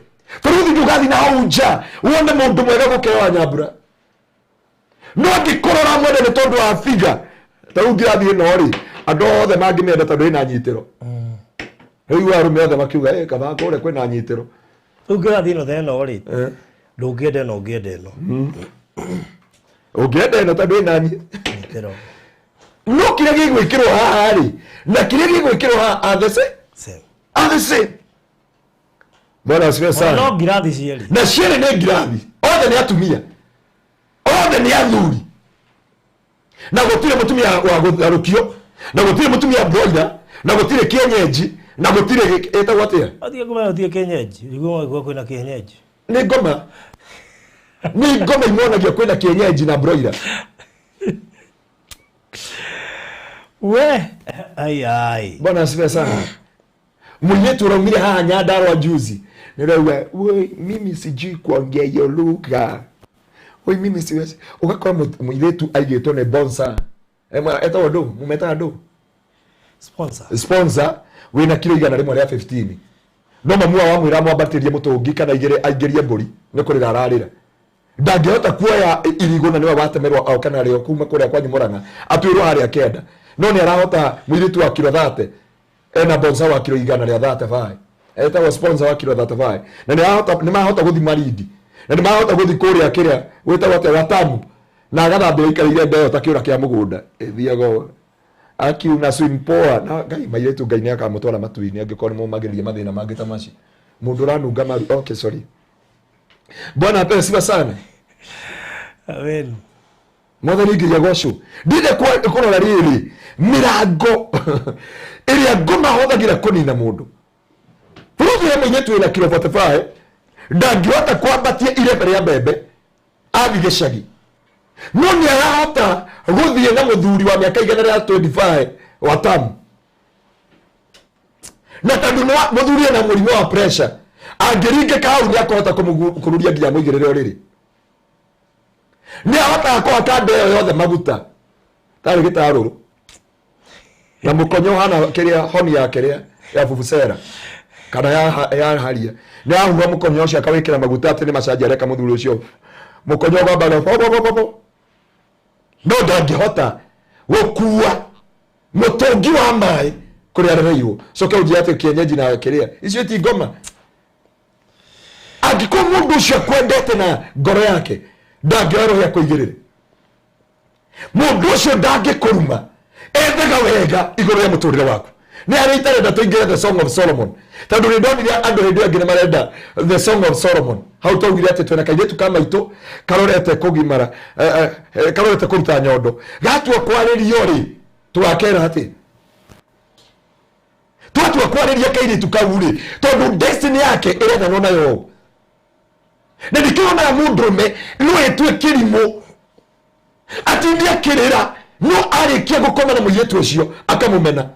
Baruthi ndugathi na hau nja wone mundu mwega gukira wa Nyambura, no angikorwo uramwenda ni tondu wa figa ta riu ngirathi ino ri, andu othe mangimienda tondu ina nyitiro. Riu arume othe makiuga, "Eh, kaba kure kwina nyitiro." Rĩu ngĩrathiĩ ĩno theno rĩ, ndũngĩenda ĩno, ũngĩenda ĩno. Ũngĩenda ĩno tondũ ĩna nyitĩro. No kĩrĩa gĩgwĩkĩrwo haha rĩ na kĩrĩa gĩgwĩkĩrwo haha are the same. Same. Are the same. Bwana asifiwe sana. No ngirathi cierĩ. Na cierĩ nĩ ngirathi, othe nĩ atumia, othe nĩ athuri, na gũtirĩ mũtumia wa gũtharũkio, na gũtirĩ mũtumia broiler, na gũtirĩ kienyeji, na gũtirĩ ĩtagwo atĩa? Athiĩ kũmenya gũtirĩ kienyeji, rĩu gwa kwĩna kienyeji. Nĩ ngoma, nĩ ngoma imonagia kwĩna kienyeji na broiler. We ai ai. Bwana asifiwe sana. Mũirĩtu ũraumire haha Nyandarua juzi nĩrauga, "Woi, mimi sijui kuongea hiyo lugha, woi, mimi siwezi." Ũgakora mũirĩtu aigĩtwo nĩ bonsa. Etagwo ndũ, mumetaga ndũ? Sponsor. Sponsor wĩna kiro 100 rĩa 15, no mamu wao amwĩra amwambatĩrie mũtũngi kana aingĩrie mbũri, nĩ kũrĩra ararĩra, ndangĩhota kuoya irigũ na nĩwe watemerwo oke narĩo kuma kũrĩa kwanyu Mũrang'a atuĩrwo harĩa kenda, no nĩ arahota mũirĩtu wa kiro 30 ena bonsa wa kiro igana rĩa 35, etagwo sponsor wa kiro 35, na nĩ marahota gũthiĩ Malindi, na nĩ marahota gũthiĩ kũrĩa kĩrĩa gwĩtagwo atĩa, Watamu, na agathambĩra aikarĩire ndeo ta kĩũra kĩa mũgũnda ĩthiaga ũũ akiuna swim poa. Na Ngai, mairĩtu, Ngai nĩ akamũtwara matu-inĩ angĩkorwo nĩ mũmagĩrĩria mathĩna mangĩ ta macio. Mũndũ ũranunga maru. Okay, sorry. Bwana apewe sifa sana. Amen. Mwathani nginya gocwo. Ndire kũrora rĩrĩ mĩrango ĩrĩa ngoma hũthagĩra kũnina mũndũ. Bũrũri ya mũirĩtu wĩna kiro 45 ndangĩhota kwambatia irebe rĩa mbembe athiĩ gĩcagi, no nĩ arahota gũthiĩ na mũthuri wa mĩaka 125 wa tamu, na tondũ mũthuri ena mũrimũ wa pressure, angĩringĩka hau nĩ akũhota kũruria nginya mũigĩrĩre ũrĩrĩ. Nĩ ahotaga kũhaka ndeo yothe maguta tarĩ gĩtarũrũ na mũkonyo hana kĩrĩa honi ya kĩrĩa ya vuvuzela kana ya haria, nĩ ahuha mũkonyo ũcio akawĩkĩra maguta atĩ nĩ macanji areka mũthuri ũcio, mũkonyo ũgamba bo, bo, bo, bo, bo. No ndangĩhota gũkua mũtũngi wa maĩ kũrĩa arereirwo. Coke ũnjĩre atĩ kienyeji na kĩrĩa icio ti ngoma. Angĩkorwo mũndũ ũcio akwendete na ngoro yake, ndangĩoya roho ya kũigĩrĩra mũndũ ũcio, ndangĩkũruma, ethaga wega igũrũ rĩa mũtũrĩre waku. Nĩ harĩa itarenda tũingĩre The Song of Solomon, tondũ nĩ ndonire andũ hĩndĩ ĩyo ĩngĩ nĩ marenda The Song of Solomon. Hau twaugire atĩ twĩna kairĩtu ka maitũ karorete kũgimara, karorete kũruta nyondo, gatua kwarĩrio rĩ, tũgakera atĩ twatua kwarĩria kairĩtu kau rĩ, tondũ destiny yake ĩrethanwo nayo. Na ndikĩonaga mũndũrũme no etue kĩrimũ atinde akĩrĩra, no arĩkia gũkoma na mũirĩtu ũcio akamũmena.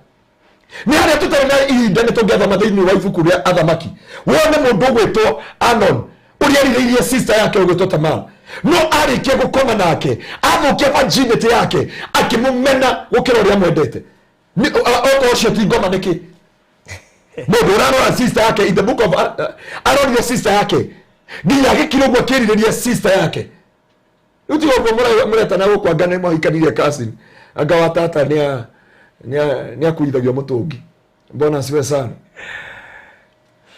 Nĩ harĩa tũtarĩ na ihinda, nĩ tũngĩathoma thĩinĩ wa ibuku rĩa Athamaki wone mũndũ ũgwĩtwo Anon ũrĩa arirĩirie sister yake ũgwĩtwo Tamar, no arĩkia gũkoma nake athũkia virginity yake, akĩmũmena gũkĩra ũrĩa amwendete. Okorwo ũcio ti ngoma, nĩkĩ mũndũ ũrarora sister yake in the book of arorire sister yake nginya agĩkira ũguo akĩrirĩria sister yake? Rĩu tiga ũguo mũretana gũkũ, anga nĩ mwahikanirie cousin, anga wa tata nĩ akuithagio mũtũngi. Bwana asifiwe sana.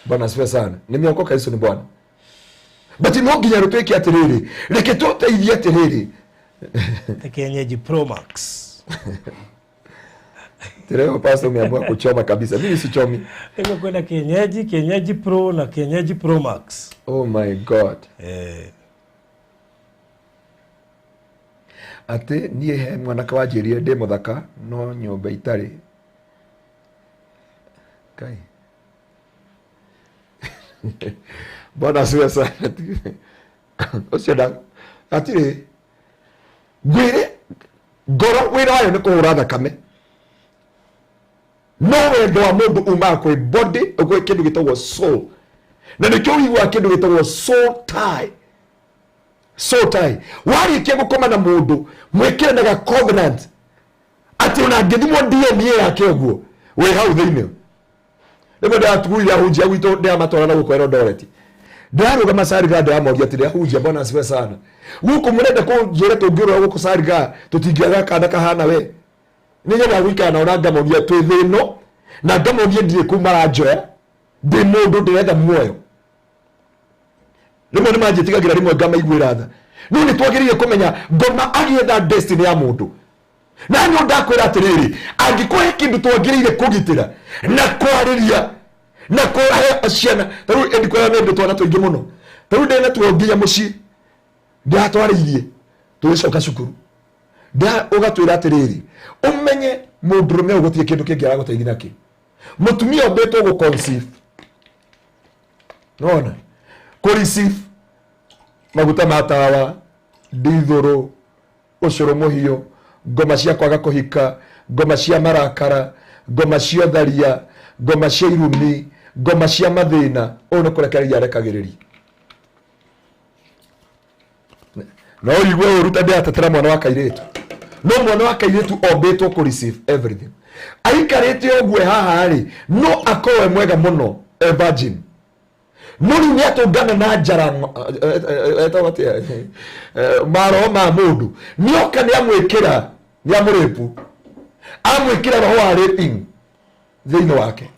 Bwana asifiwe sana. Nimeokoka, Yesu ni Bwana. But no nginya rũtuĩke atĩrĩrĩ, reke tũteithie atĩrĩrĩ. The kienyeji Pro Max. Leo pastor umeamua kuchoma kabisa. Mimi sichomi. Niko kwenda kienyeji, kienyeji Pro na kienyeji Pro Max. Oh my God. Atĩ niĩ he mwanake wanjĩrire ndĩ mũthaka no nyũmba itarĩ. Kai. Bwana asifiwe sana. Ũcio nda hatirĩ ngwĩre ngoro wĩra wayo nĩ kũhũra thakame, no wendo wa mũndũ umaga kwĩ body, kwĩ kĩndũ gĩtagwo soul. Na nĩkĩo ũiguaga kĩndũ gĩtagwo soul tie. Soul tie, warĩkia gũkoma na mũndũ mwĩkĩranaga covenant atĩ ona angĩthimwo DNA yake ũguo wĩ hau thĩinĩ. Rĩmwe ndĩratuguire ahunjia gwitũ, ndĩramatwara na gũkũ Eldoret, ndĩrarũgama Sariga, ndĩramoria atĩrĩ, ahunjia, bwana asifiwe sana, gũkũ mũrenda kũnjĩra tũngĩũrũra gũkũ Sariga tũtingĩaga kana kahana we? Nĩ nyendaga gũikara nao na ngamonia twĩ thĩ ĩno, na ngamonia ndirĩ kũu maranjoya, ndĩ mũndũ ndĩretha muoyo. Rĩmwe nĩ manjĩtigagĩra, rĩmwe ngamaiguĩra tha, no nĩ twagĩrĩire kũmenya ngoma agĩetha destiny ya mũndũ. Na nĩ ndakwĩra atĩrĩrĩ, angĩkorwo he kĩndũ twagĩrĩire kũgitĩra na kwarĩria na kũhe ciana, ta rĩu ĩndi kwĩra nĩ twana tũingĩ mũno, ta rĩu ndĩna tuo nginya mũciĩ ndĩratwarĩirie tũgĩcoka cukuru. Ũgatwĩra atĩrĩrĩ, ũmenye mũndũrũme ũyũ gũtirĩ kĩndũ kĩngĩ aragũteithia nakĩ. Mũtumia ũmbĩtwo gũ conceive, nona kũ receive maguta ma tawa, ndithũrũ, ũcũrũ mũhiũ, ngoma cia kwaga kũhika, ngoma cia marakara, ngoma cia ũtharia, ngoma cia irumi, ngoma cia mathĩna, ũyũ nĩ kũrekereria arekagĩrĩria. No ũigue ũru ta ndĩratetera mwana wa kairĩtu, no mwana wa kairĩtu ombĩtwo kũ receive everything. Aikarĩte ũguo haha rĩ, no akorwo e mwega mũno e virgin, no rĩu nĩ atũngana na njara etagwo atĩa, maroho ma mũndũ nĩoka nĩ amwĩkĩra, nĩ amũrĩpu, amwĩkĩra roho wa raping thĩinĩ wake.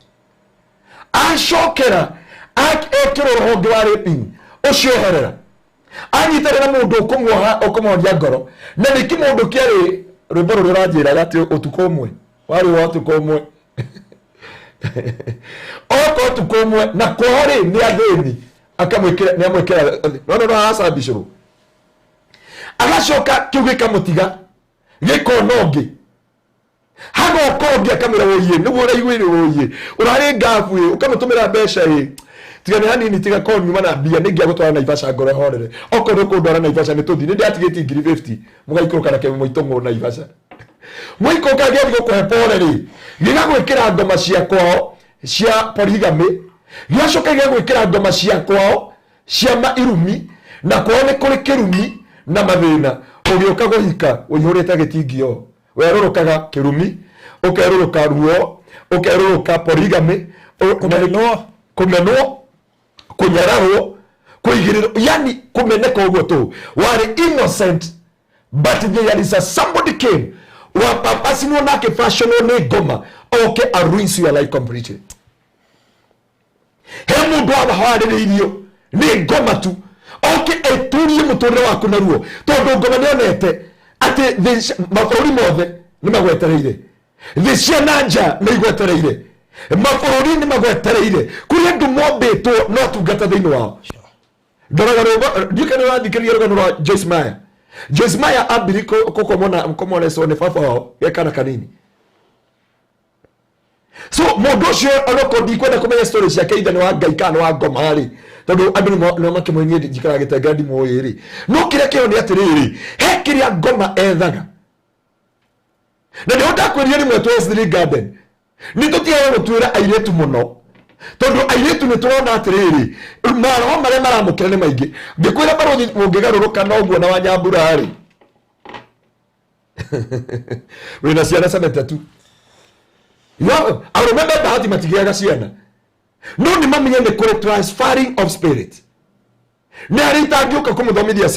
Acokera ekĩrwo roho ũngĩ wa raping ũcio, eherera anyitanĩra mũndũ ũkũmuoha, ũkũmuonia ngoro. Na nĩkĩ mũndũ kĩarĩ rwĩmbo rũrĩa ũranjĩraga atĩ ũtukũ ũmwe warĩ wa ũtukũ ũmwe, oka ũtukũ ũmwe na kwao rĩ nĩ athĩni, akamwĩkĩra, nĩ amwĩkĩra no no no aracambicũrwo, agacoka kĩu gĩkamũtiga, gĩkona ũngĩ, hagoka ũngĩ akamwĩra, woiye nĩguo ũraiguire, woiye ũrarĩ ngabu ĩ, ũkamũtũmĩra mbeca ĩ, tiga nĩ hanini, tiga korwo nyuma na mbia nĩ ingĩagũtwara Naivasha ngoro horere. Okorwo nĩ ũkũndwara Naivasha nĩ tũthiĩ, nĩ ndĩratigĩtie ngiri 50, mũgaikũrũka na kĩmũitũng'ũ Naivasha. Mũikũrũka gĩathiĩ gũkũhe pore rĩ, gĩgagwĩkĩra ngoma cia kwao cia polygamy, gĩgacoka gĩgagwĩkĩra ngoma cia kwao cia mairumi, na kwao nĩ kũrĩ kĩrumi na mathĩna. Ũgĩũka kũhika ũihũrĩte gĩtingio, werũrũkaga kĩrumi, ũkerũrũka ruo, ũkerũrũka polygamy, Kũmenwo. Kũmenwo, kũnyararwo, kũigĩrĩrwo, yani kũmeneka ũguo tu. Warĩ innocent, but there is a somebody came wapapacinwo nake fashionwo nĩ ngoma oke a ruins your life completely. He mũndũ waharĩrĩirio nĩ ngoma tu oke eturie mũtũrĩre waku naruo, tondũ ngoma nĩonete atĩ mabũrũri mothe nĩ magwetereire, thĩ cia na nja nĩ igwetereire, mabũrũri nĩ magwetereire, kũrĩ andũ mombĩtwo no tungata thĩinĩ wao. Ndoraga rwĩmbo, ndiũĩ kana ũrathikĩrĩria rũgano rwa Joyce Meyer. Joyce Meyer ambiri kũkomwo na kũmoneswo nĩ baba wao ge kana kanini. So mũndũ ũcio onokorwo ndikwenda kũmenya story ciake, ithe nĩ wa Ngai kana nĩ wa ngoma rĩ, tondũ andũ nĩ makĩmũĩ, niĩ njikaraga gĩtengera, ndimũĩ rĩ, no kĩrĩa kĩho nĩ atĩrĩrĩ, he kĩrĩa ngoma ethaga. Na nĩho ndakwĩrire rĩmwe twĩ Wesley Garden, nĩ tũtigaga gũtuĩra airĩtu mũno, tondũ airĩtu nĩ tũrona atĩrĩrĩ, maroho marĩa maramũkĩra nĩ maingĩ. Ngĩkwĩra barũthi ũngĩgarũrũka noguo na wanyambura rĩ, wĩna ciana 72. Yo, arũme me bahati matigĩaga ciana, no nĩ mamenye nĩ kũrĩ transferring of spirit. Nĩ harĩ itangĩũka kũmũthomithia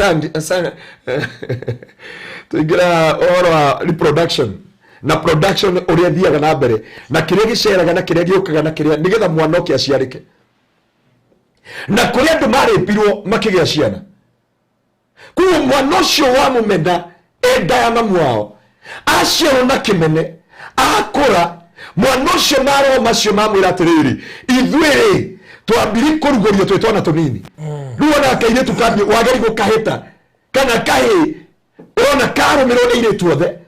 tũingĩra ũhoro wa reproduction na production, ũrĩa thiaga na mbere na kĩrĩa gĩceraga na kĩrĩa gĩũkaga na kĩrĩa nĩgetha mwana oke aciarĩke, na kũrĩ andũ marĩpirwo makĩgĩa ciana. Koguo mwana ũcio wa mũmena enda ya mamu wao aciarwo na kĩmene, akũra mwana ũcio maroho macio mamwĩra atĩrĩrĩ, ithuĩ rĩ twambiri kũrugũrio twĩ twana tũnini. Rĩu ona kairĩtu kambie wageri gũkahĩta kana kahĩ, ũrona karũmĩrwo nĩ airĩtu othe,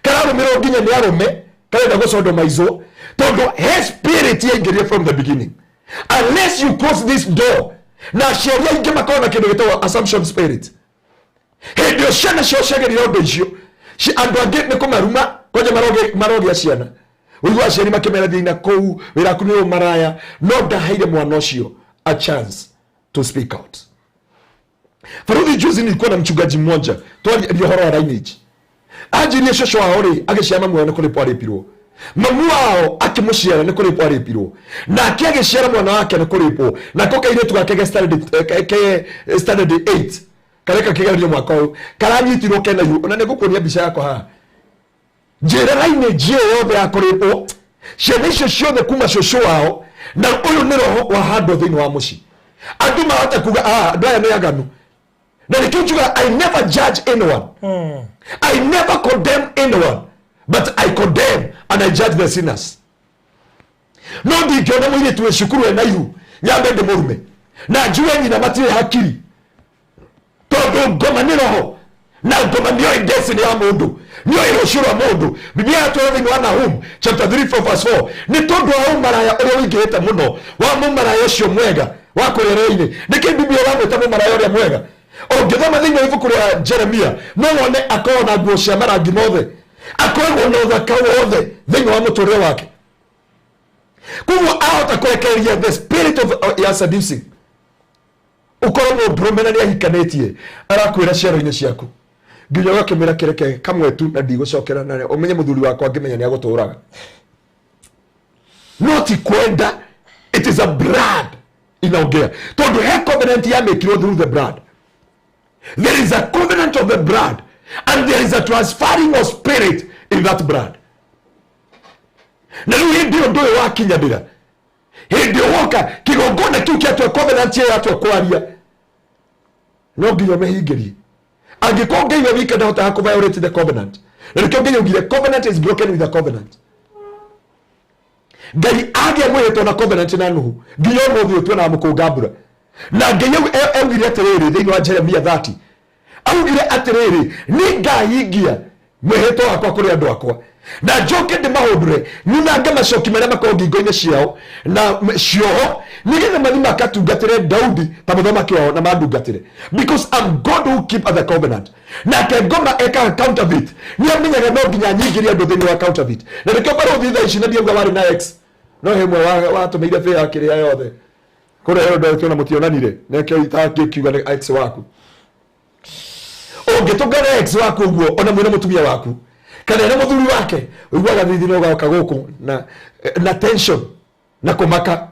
kararũmĩrwo nginya nĩ arũme, karenda gũcondomaizwo, tondũ he spirit yaingĩrire from the beginning. Unless you close this door, na aciari aingĩ makorwo na kĩndũ gĩtagwo assumption spirit hĩndĩ ĩyo ciana ciao ciagerire ũndũ icio. Andũ angĩ nĩ kũmaruma kwanja marogĩa ciana, ũigua aciari makĩmera, thiĩ na kũu wĩra waku nĩ ũmaraya. No ndaheire mwana ũcio. a chance to speak out. Baruthi, juzi nilikuwa na mchungaji mmoja twaria ũhoro wa lineage. Anjirie cũcũ wao rĩ, agĩciara mamu wao nĩ kũrĩpwo arĩpirwo, mamu wao akĩmũciara nĩ kũrĩpwo arĩpirwo, nake agĩciara mwana wake nĩ kũrĩpwo, nako kairĩtu gake ke standard 8 kareka kĩgeranio mwaka ũyũ karanyitirwo kena ihu. Ona nĩ ngũkuonia mbica yakwa haha. Njĩra lineage ĩyo yothe ya kũrĩpwo, ciana icio ciothe kuma cũcũ wao, na ũyũ nĩ roho wa handũ thĩinĩ wa mũciĩ. Andũ mahota kuga, "Ah, andũ aya nĩ aganu." Na nĩkĩo njugaga, I never judge anyone, I never condemn anyone, but I condemn and I judge the sinners. No ndingĩona mũirĩtu wĩ cukuru ena ihu nyambe ndĩmũrume na njue nyina matirĩ hakiri, tondũ ngoma nĩ roho na ngoma nĩoĩ destiny ya mũndũ, nĩoĩ rũciũ rwa mũndũ. Biblia yatwĩra thĩinĩ wa Nahum chapter 3 4 verse 4, nĩ tondũ wa ũmaraya ũrĩa ũingĩhĩte mũno wa mũmaraya ũcio mwega wa kũrĩa rĩinĩ. Nĩkĩ Biblia ĩramwĩta mũmaraya ũrĩa mwega? Ũngĩthoma thĩinĩ wa ibuku rĩa Jeremia, no wone akoragwo na nguo cia marangi mothe, akoragwo na ũthaka wothe thĩinĩ wa mũtũrĩre wake. Koguo ahota kũrekereria the spirit of ya seducing. Ũkorwo mũndũrũme na nĩ ahikanĩtie, arakwĩra ciaro-inĩ ciaku nginya ũgakĩmwĩra kĩreke kamwe tu na ndigũcokera, na ũmenye mũthuri wakwa angĩmenya nĩ agũtũraga. No ti kwenda, it is a blood inaongea, tondũ he covenant yamĩkirwo through the blood. There is a covenant of the blood and there is a transferring of spirit in that blood. Na rĩu hĩndĩ ĩyo ũndũ ũyũ wakinyanĩra, hĩndĩ ĩyo woka kĩgongona kĩu kĩatua covenant ĩyo, yatua kwaria, no nginya ũmĩhingĩrie. Angĩkorwo Ngai we wika ndahotaga kũ violate the covenant, na nĩkĩo Ngai augire covenant is broken with a covenant. Ngai agĩa mwĩhĩtwa na covenant na Nuhu, nginya ũmũthĩ ũyũ tuonaga mũkũnga mbura. Na Ngai augire atĩrĩrĩ thĩinĩ wa Jeremia 30, augire atĩrĩrĩ, "Nĩ ngahingia mwĩhĩtwa wakwa kũrĩ andũ akwa na njoke ndĩmahũndũre, nyunange macoki marĩa makoragwo ngingo-inĩ ciao na cioho, nĩgetha mathi makatungatĩre Daudi ta mũthamaki wao na mandungatĩre, because I'm God who keep the covenant." Nake ngoma ekaga counterfeit, nĩ amenyaga no nginya nyingĩrie andũ thĩinĩ wa counterfeit. Na nĩkĩo barũthi thaa ici na ndiauga warĩ na ex, no he ĩmwe watũmĩire bĩa kĩrĩa yothe kũrĩa ĩyo ndona mũtionanire, nekĩo itangĩkiuga nĩ ex waku. Ũngĩtũngana ex waku ũguo, ona mwĩna mũtumia waku kana ena mũthuri wake, ũiguaga thithi no ũgoka gũkũ na tension na kũmaka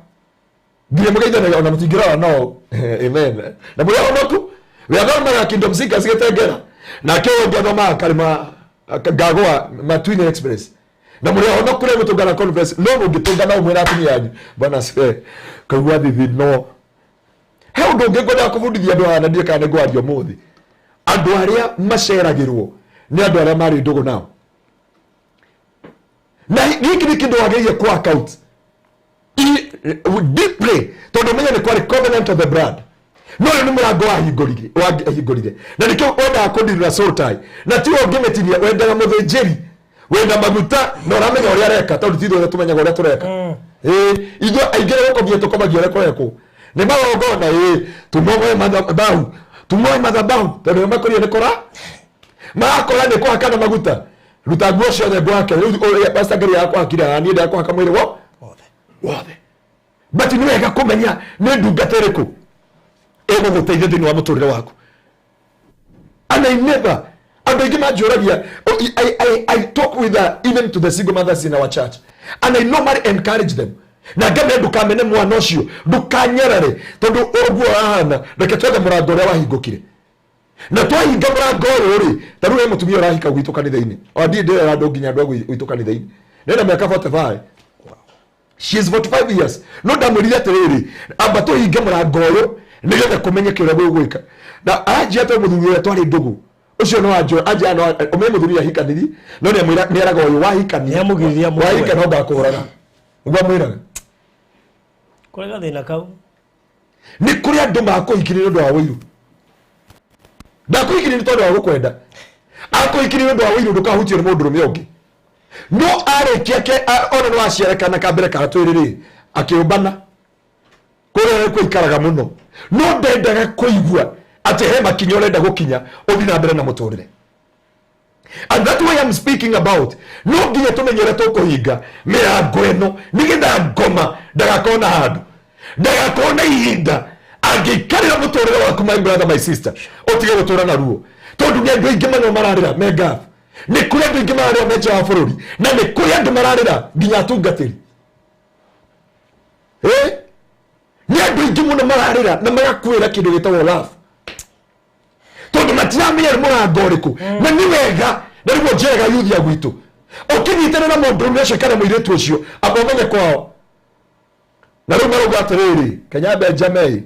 nginya mũgeithanagia ona mũtingĩrora. No amen na mũrĩ ahonoku. We athomaga Kingdom Seekers gĩtengera, nake ũyũ ũngĩ athomaga karĩma ngagũa Matuine Express, na mũrĩ ahonoku rĩ gũtũngana conference, no mũngĩtũngana ũmwe na atumia anyu, bwana asifiwe, kaigua thithi. No he ũndũ ũngĩ ngwendaga kũbundithia andũ haha, na ndiĩ kana nĩ ngwaria ũmũthĩ. Andũ arĩa maceragĩrwo nĩ andũ arĩa marĩ ndũgũ nao, na gĩkĩ nĩ kĩndũ wagĩrĩire kũ account deeply, tondũ menye nĩ kwarĩ covenant of the blood. No ũyũ nĩ mũrango wahingũrire, na nĩkĩo wendaga kũndirira soul tie, na tiwe ũngĩmĩtinia. Wendaga mũthĩnjĩri wĩna maguta na ũramenya ũrĩa areka, tondũ ti ithuothe tũmenyaga ũrĩa tũreka. Ĩĩ, ithuĩ aingĩ rĩ gũkomia tũkomagia ũrĩa kũrekwo nĩ magongona. Ĩĩ, tumogoe madhabahu, tumoe madhabahu, tondũ nĩ makũria nĩ kũra marakora nĩ kũhakana maguta. Ruta nguo ciothe ngwake rĩu. Ũrĩa Pastor Ngai akwahakire haha, niĩ ndakũhaka mwĩrĩ wo wothe. Wothe. But nĩ wega kũmenya nĩ ndungata ĩrĩkũ ĩgũgũteithia thĩinĩ wa mũtũrĩre waku. And I never, andũ aingĩ manjũragia, oh, I talk with even to the single mothers in our church, and I normally encourage them na ngamenya, "Ndũkamene mwana ũcio, ndũkanyarare tondũ ũguo ahana. Reke twethe mũrango ũrĩa wahingũkire." Na twahinga mũrango ũyũ rĩ, ta rĩu he mũtumia ũrahika gwitũ kanitha-inĩ. O ndiĩ ndĩrera andũ nginya andũ a gwitũ kanitha-inĩ, nĩna mĩaka 45. She is 45 years. No ndamwĩrire atĩrĩrĩ, amba tũhinge mũrango ũyũ nĩgetha kũmenyeke ũrĩa gũgwĩka. Na anjia atĩ mũthuri ũrĩa twarĩ ndũgũ ũcio no anjũ anjia no ũmenye mũthuri ahikanirie, no nĩamwĩra nĩeraga ũyũ wahikania Nĩamũgiririe amũkue. Wahika no ngakũraga, nĩguo amwĩraga. Kũrĩ gathĩna kau. Nĩ kũrĩ andũ makũhikirie nĩ ũndũ wa ũiru. Ndakũhikirie nĩ tondũ wa gũkwenda, akũhikirie nĩ ũndũ wa ũiru, ndũkahutio nĩ mũndũrũme ũngĩ. No arĩkia ke ona nĩ waciara kana ka mbere ka twĩrĩ rĩ, akĩũmbana kũrĩa nĩkuo ikaraga mũno, no ndendaga kũigua atĩ he makinya ũrenda gũkinya ũthiĩ na mbere na mũtũrĩre. And that's why I'm speaking about no nginya tũmenye ũrĩa tũkũhinga mĩrango ĩno, nĩgetha ngoma ndagakona handũ. Ndagakorwo na ihinda angĩikarĩra mũtũrĩre waku, my brother, my sister, ũtige gũtũra na ruo, tondũ nĩ andũ aingĩ mũno mararĩra me Gulf, nĩ kũrĩ andũ aingĩ mararĩra me nja wa bũrũri, na nĩ kũrĩ andũ mararĩra nginya atungatĩri. Eh? Nĩ andũ aingĩ mũno mararĩra na magakwĩra kĩndũ gĩtagwo love, tondũ matiramenya nĩ mũrango ũrĩkũ. Na nĩ wega na nĩguo njĩraga yuthi ya gwitũ, ũkĩnyitana na mũndũrũme ũcio kana mũirĩtu ũcio, amba ũmenye kwao. Na rĩu marauga atĩrĩrĩ, Kenya Benjamei,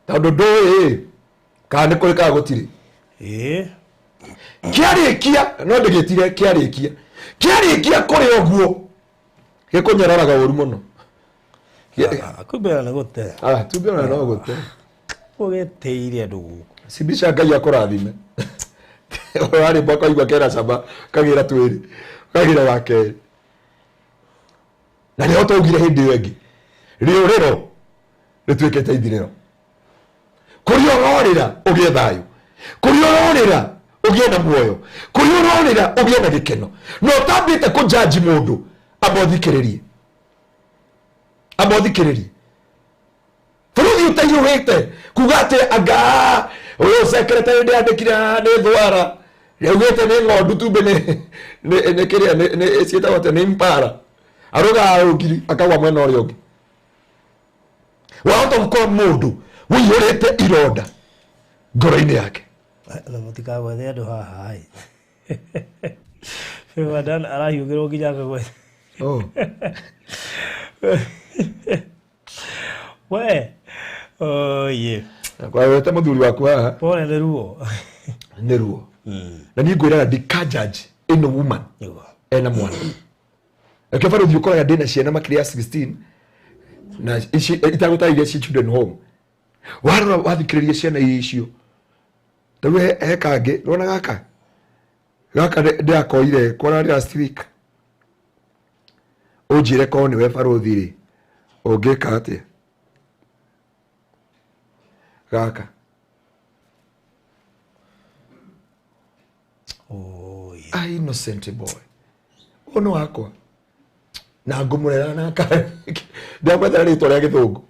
tondũ ndũĩ kana nĩ kũrĩ kana gũtirĩ. Kĩarĩkia no ndĩgĩtire, kĩarĩkia kũrĩ ũguo gĩkũnyororaga ũru mũno. Kumbe ona nĩ gũte. Ah, tumbe ona no gũte. Ũgĩtĩire andũ gũkũ. Cibica, Ngai akũrathime. Ũrarĩmba ũkaigua kena cama, kagĩra twĩrĩ, kagĩra wa kerĩ, na nĩho twaugire hĩndĩ ĩyo ĩngĩ, rĩũrĩro rĩtuĩkĩte ithirĩro. Kũrĩa ũrorĩra ũgĩe thayũ, kũrĩa ũrorĩra ũgĩe na muoyo, kũrĩa ũrorĩra ũgĩe na gĩkeno, na ũtambĩte kũnjanji mũndũ, amba ũthikĩrĩrie, amba ũthikĩrĩrie. Bũrũri ũtaiyũhĩte kuga atĩ anga ũyũ secretary ndĩandĩkire haha nĩ thwara, yaugĩte nĩ ng'ondu tumbe, nĩ kĩrĩa nĩ ciĩtagwo atĩa, nĩ impara, arũgaga rũgiri akagwa mwena ũrĩa ũngĩ. Wahota gũkorwo mũndũ ũiyũrĩte ironda ngoro-inĩ yake. Na mũtikagwethe andũ haha ĩ. Favor Dan arahiũgĩrwo nginya akagwetha. Oh. We oye. Kwawete mũthuri waku haha. Pole, nĩ ruo. Nĩ ruo, na niĩ ngwĩraga ndika judge ĩno woman. Ena mwana reke barũthi, ũkoraga ndĩna ciana makĩria ya 16 na ici itagũtarĩria ci children home. Warora wathikĩrĩria ciana icio, tarĩu he kangĩ nĩwona gaka gaka ndĩrakoire kora last week, ũnjĩre korwo nĩwe barũthi rĩ, ũngĩka atĩa gaka? Oye. A innocent boy ũyũ nĩ wakwa na ngũmũrera na ndĩrakwethera rĩtwa rĩa gĩthũngũ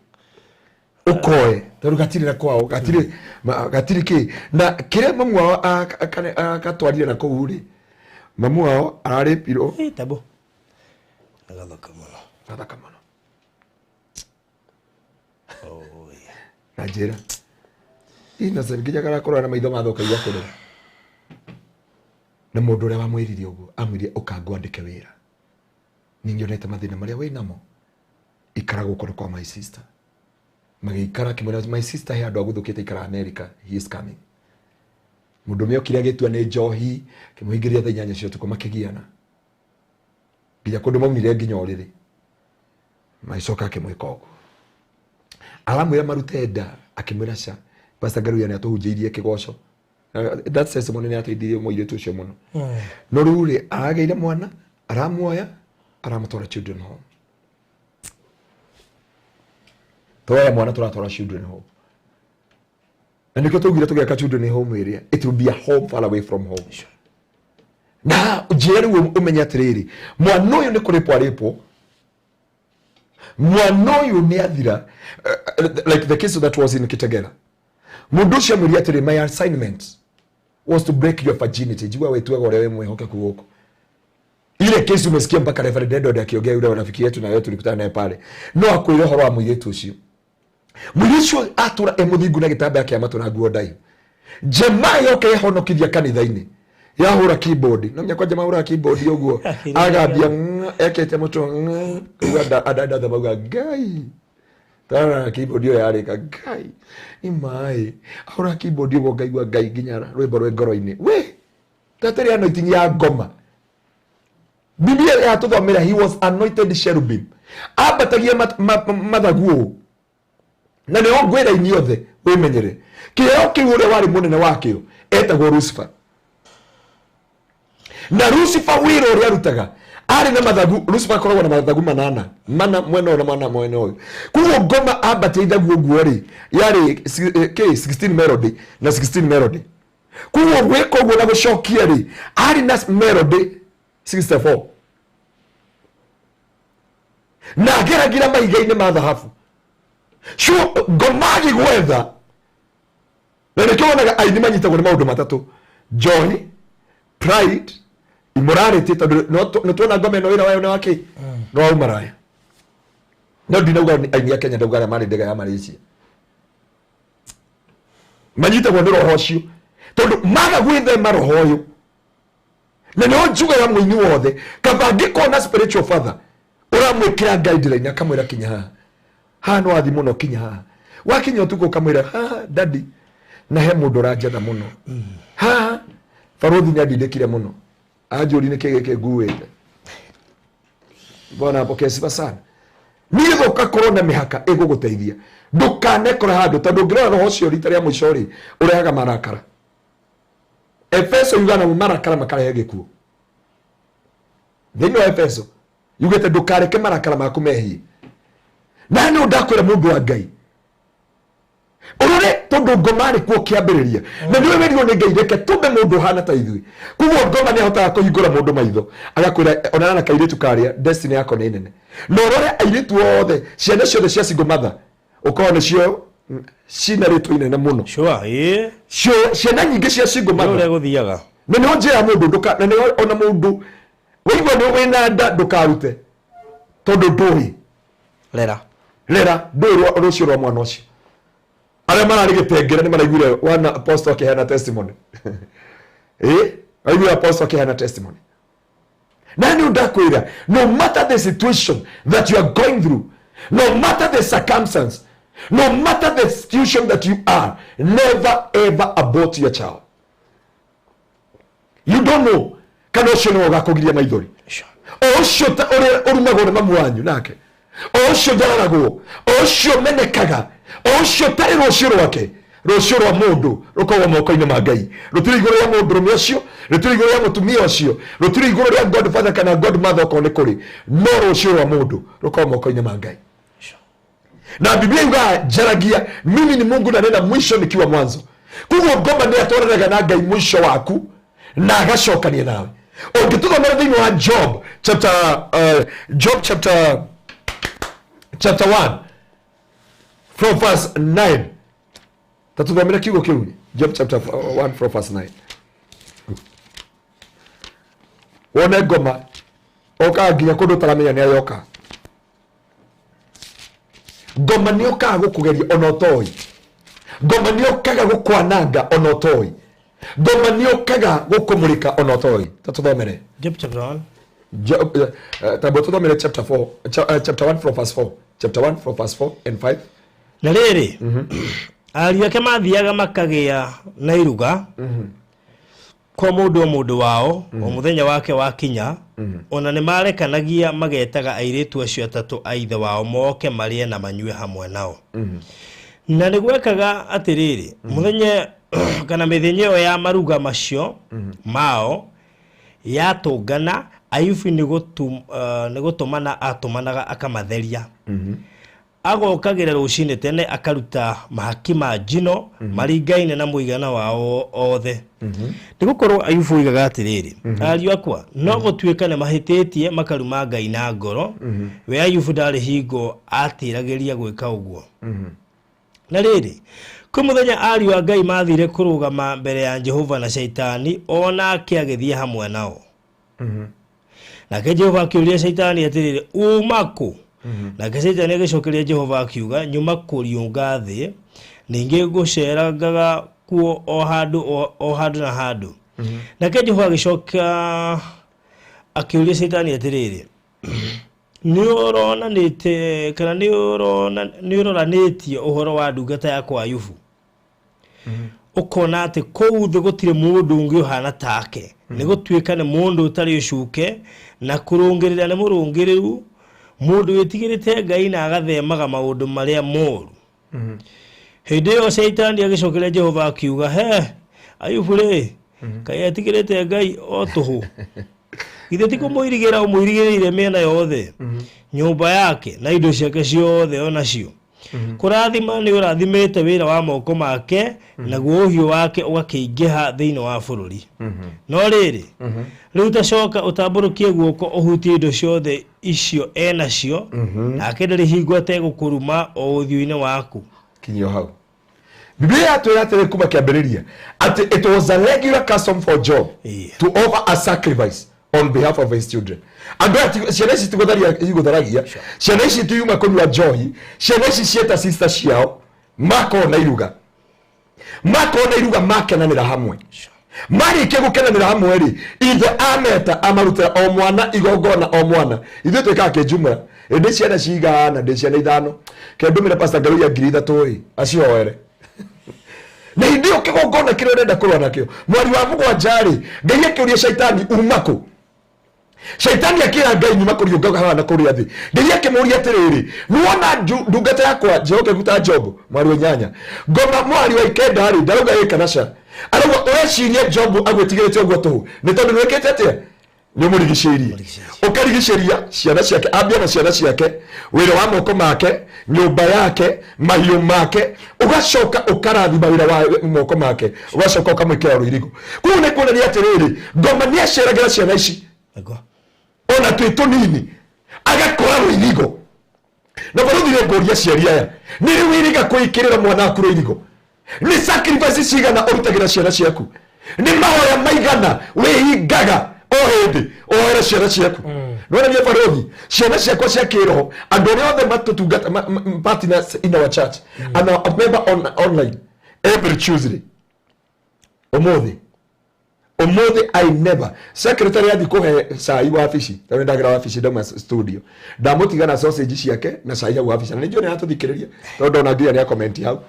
ũkoe, tondũ gatirĩ na kwao, gatirĩ gatirĩ kĩ na kĩrĩa mamu wao akatwarire na kũu rĩ, mamu wao ararĩpirwo. Ĩ, tabo gathaka mũno. Gathaka mũno. Oye. Na njĩra innocent nginya karakorwo na maitho mathũka igua kũrĩra, na mũndũ ũrĩa wamwĩrire ũguo amwĩrire, ũka ngwandĩke wĩra, nĩnyonete mathĩna marĩa wĩ namo, ikara gũkũ nĩ kwa my sister. Magĩikara, akĩmwĩra, my sister he andũ agũthũkĩte, ikara America, he is coming. Mũndũ ũmwe okire agĩtua nĩ njohi, akĩmũhingĩria thaa 8 cia ũtukũ, makĩgiana nginya kũndũ maumire nginya ũrĩrĩ, magĩcoka akĩmwĩka ũguo. Aramwĩra marute nda, akĩmwĩra ca. Pastor Ngaruiya nĩ atũhunjĩirie kĩgoco. That testimony nĩ ateithirie mũirĩtu ũcio mũno. No rĩu rĩ, aragĩire mwana, aramuoya, aramũtwara children home. Twoya mwana tũratwara children home, na nĩkĩo twaugire tũgĩaka children home ĩrĩa it will be a home far away from home. Na njĩra rĩu ũmenye atĩrĩrĩ, mwana ũyũ nĩ kũrĩpwo arĩpwo, mwana ũyũ nĩ athira. Like the case that was in Kitegera, mũndũ ũcio amwĩria atĩrĩ, my assignment was to break your virginity. Njigua wĩtuaga ũrĩa wĩ mwĩhokeku gũkũ. Ile kesi umesikia mpaka Reverend Edward akiongea, yule rafiki yetu na wewe tulikutana naye pale, no akwĩra ũhoro wa mũirĩtu ũcio. Mũirĩtu ũcio atũra e mũthingu na gĩtambaya kĩa matũ na nguo ndaihu, njema yoka yehonokithia kanitha-inĩ, yahũra keyboard, no menya kwa njema ahũraga keyboard ũguo, agambia ekĩte mũtwe kuga andũ othe mauga Ngai tarara keyboard ĩyo yarĩka Ngai nĩ maĩ, ahũraga keyboard ũguo, ngaigua Ngai nginya rwĩmbo rwĩ ngoro-inĩ we tatarĩ anointing ya ngoma. Biblia yatũthomera he was anointed cherubim, ambatagia mathagu ũũ, na nĩho ngwĩra inyuothe wĩmenyere kĩheo kĩu. Ũrĩa warĩ mũnene wakĩo etagwo Lucifer, na Lucifer wĩra ũrĩa arutaga arĩ na mathagu. Lucifer akoragwo na mathagu manana, mana mwena ũyũ na mana mwena ũyũ. Koguo ngoma ambatia ithagu ũguo rĩ, yarĩ kĩ 16 melody na 16 melody. Koguo gwĩka ũguo na gũcokia rĩ, arĩ na melody 64. Na ageragira mahiga-inĩ ma thahabu. Ngoma agĩgwetha. Na nĩkĩo wonaga aini manyitagwo nĩ maũndũ matatũ: njohi, pride, immorality, tondũ nĩ tuona ngoma ĩno wĩra wayo nĩ wa kĩ? Nĩ wa ũmaraya. No ndinauga aini a Kenya, ndauga arĩa marĩ ndega ya Malaysia manyitagwo nĩ roho ũcio, tondũ maga gwĩthema roho ũyũ. Na nĩho njugaga mũini wothe, kaba angĩkorwo na spiritual father ũramwĩkĩra guideline, akamwĩra kinya haha, haha no wathi mũno, kinya haha. Wakinya ũtukũ ũkamwĩra haha, daddy, na he mũndũ ũranjetha mũno haha, barũthi nĩ andindĩkire mũno, anjũri nĩ kĩ gĩkĩ nguĩte. Bwana apokee sifa sana. Nĩgetha ũgakorwo na mĩhaka ĩgũgũteithia ndũkanekore handũ, tondũ ũngĩrora roho ũcio rita rĩa mũico rĩ, ũrehaga marakara. Efeso yugaga namo marakara makarehe gĩkuũ. Thĩinĩ wa Efeso yugĩte ndũkareke marakara maku mehie. Na nĩ ndakwĩra mũndũ wa Ngai, ũrore, tondũ ngoma arĩ kuo kĩambĩrĩria, na nĩwe werirwo nĩ Ngai, reke tũmbe mũndũ ũhana ta ithuĩ. Koguo ngoma nĩ ahotaga kũhingũra mũndũ maitho, agakwĩra onana na kairĩtu karĩa, destiny yako nĩ nene. Na ũrore airĩtu othe, ciana ciothe cia single mother, ũkorwo nĩcio cina rĩtwa inene mũno. Sure, ĩĩ. Ciana nyingĩ cia single nĩ mother ũrĩa gũthiaga. Na nĩho njĩra mũndũ ndũka, na nĩho ona mũndũ waigua nĩ wĩna nda, ndũkarute, tondũ ndũĩ. Rera. Rera, ndũĩ rũciũ rwa mwana ũcio. Arĩa mararĩ gĩtengere nĩ maraiguire wana apostle akĩheana testimony. Ĩ aiguire apostle akĩheana testimony. Na nĩ ndakwĩra, no matter the situation that you are going through, no matter the circumstance, no matter the situation that you are, never ever abort your child. You don't know kana ũcio nĩwe ũgakũgiria maithori. O ũcio ũrĩa ũrumagwo nĩ mamu wanyu nake, o ũcio njararagwo, o ũcio menekaga, o ũcio tarĩ rũciũ rwake. Rũciũ rwa mũndũ rũkoragwo moko-inĩ ma Ngai. Rũtirĩ igũrũ rĩa mũndũrũme ũcio, rũtirĩ igũrũ rĩa mũtumia ũcio, rũtirĩ igũrũ rĩa godfather kana godmother okorwo nĩ kũrĩ, no rũciũ rwa mũndũ rũkoragwo moko-inĩ ma Ngai. Na Biblia yugaga, njaragia mimi ni Mungu na nena mwisho nikiwa mwanzo. Koguo ngoma nĩ atwaranaga na Ngai mwisho waku na agacokania nawe. Ũngĩtũthomera thĩinĩ wa Job chapter, Job chapter 1 from verse 9, tatũthomere kiugo kĩu. Job chapter 1 from verse 9, wone ngoma okaga nginya kũndũ ũtaramenya nĩ ayoka. Ngoma nĩ okaga gũkũgeria ona ũtoĩ. Ngoma nĩ okaga gũkwananga ona ũtoĩ. Ngoma nĩ okaga gũkũmũrĩka ona ũtoĩ. Tatũthomere. Job chapter 1. Tambo tũthomere chapter 4, chapter 1 from verse 4, chapter 1 from verse 4 and 5. Na rĩrĩ, ariũ ake mathiaga makagĩa na iruga kwa mũndũ o mũndũ wao o mũthenya wake wakinya. Ona nĩ marekanagia magetaga airĩtu acio atatũ a ithe wao moke marĩe na manyue hamwe nao. Na nĩ gwekaga atĩrĩrĩ, mũthenya kana mĩthenya ĩyo ya maruga macio mao yatũngana, Ayubu nĩ gũtũmana atũmanaga akamatheria. Agokagĩra rũcinĩ tene, akaruta mahaki ma njino maringaine na mũigana wao othe, nĩ gũkorwo Ayubu oigaga atĩrĩrĩ, ariũ akwa no gũtuĩka nĩ mahĩtĩtie makaruma Ngai na ngoro. We Ayubu ndarĩ hingo atĩragĩria gwĩka ũguo. Na rĩrĩ, kwĩ mũthenya ariũ a Ngai mathire kũrũgama mbere ya Jehova, na Shaitani o nake agĩthiĩ hamwe nao. Nake Jehova akĩũria Shaitani atĩrĩrĩ, uma kũ? Nake Shaitani agĩcokeria Jehova akiuga, nyuma kũriũnga thĩ, ningĩ ngũcerangaga kuo o handũ o handũ na handũ. Nake Jehova agĩcoka akĩũria Shaitani atĩrĩrĩ, nĩ ũronanĩte kana nĩ ũroranĩtie ũhoro wa ndungata yakwa Ayubu, ũkona atĩ kũu thĩ gũtirĩ mũndũ ũngĩ ũhana take, nĩ gũtuĩka nĩ mũndũ ũtarĩ ũcuke na kũrũngĩrĩra nĩ mũrũngĩrĩru, mũndũ wĩtigĩrĩte Ngai na agathemaga maũndũ marĩa moru? Hĩndĩ ĩyo Caitani agĩcokeria Jehova akiuga, he Ayubu rĩ, kaĩ etigĩrĩte Ngai o tũhũ? Githĩ ti kũmũirigĩra ũmũirigĩrĩire mĩena yothe, nyũmba yake na indo ciake ciothe o nacio? Kũrathima nĩ ũrathimĩte wĩra wa moko make, naguo ũhiũ wake ũgakĩingĩha thĩinĩ wa bũrũri. No rĩrĩ, rĩu tacoka ũtambũrũkie guoko ũhutie indo ciothe icio enacio, nake ndarĩ hingo ategũkũruma o ũthiũ-inĩ waku. Kinyio hau. Biblia yatwĩra atĩrĩ kuma kĩambĩrĩria atĩ it was a regular custom for Job to offer a sacrifice on behalf of his children. Andũ aya ciana ici tigũtharia igũtharagia, ciana ici tiuma kũnyua njohi, ciana ici cieta sister ciao makorwo na iruga, makorwo na iruga, makenanĩra hamwe. Marĩkia gũkenanĩra hamwe rĩ, ithe ameta amarutĩra o mwana igongona o mwana. Ithuĩ twĩkaga kĩnjumũra ĩndĩ ciana cigana, ndĩ ciana 5, kendũmĩre Pastor Ngaruiya 3000 ĩ acihoere. Na hĩndĩ ĩyo kĩgongona kĩrĩa ũrenda kũrũa nakĩo mweri wa 7 rĩ, Ngai akĩũria Shaitani, uma kũ? Shaitani akĩra Ngai, nyuma kũriũnga haha na kũrĩa thĩ. Ngai akĩmũria atĩrĩrĩ, nĩwona ndungata yakwa njĩhokeku ta Jobu mwari wa 8 ngoma mwari wa 9 rĩ, ndarauga ĩ kana ca, arauga ũreciria Jobu agwĩtigĩrĩte ũguo tũhũ nĩ tondũ nĩwĩkĩte atĩa? Nĩ ũmũrigicĩirie, ũkarigicĩria ciana ciake, ambia na ciana ciake, wĩra wa moko make, nyũmba yake, mahiũ make, ũgacoka ũkarathima wĩra wa moko make, ũgacoka ũkamwĩkĩra rũirigo. Kũu nĩ kuonania atĩrĩrĩ, ngoma nĩ aceragĩra ciana ici ona twĩ tũnini, agakora rũirigo. Na barũthi ngũria aciari aya, nĩ rĩ wĩrĩga kwĩkĩrĩra mwana waku rũirigo? Nĩ sacrifice cigana ũrutagĩra ciana ciaku? Nĩ mahoya maigana wĩhingaga o hĩndĩ ũhoere ciana ciaku? Nĩwona niĩ barũthi, ciana ciakwa cia kĩroho, andũ arĩa othe matũtungata, partners in our church and our member online every Tuesday, ũmũthĩ ũmũthĩ I never secretary athi kũhe cai wabici, tondũ ndagĩra wabici, ndauma studio, ndamũtiga na sausage ciake na cai hau wabici, na nĩ njũĩ nĩ aratũthikĩrĩria tondũ ndona nginya nĩ akomenti hau.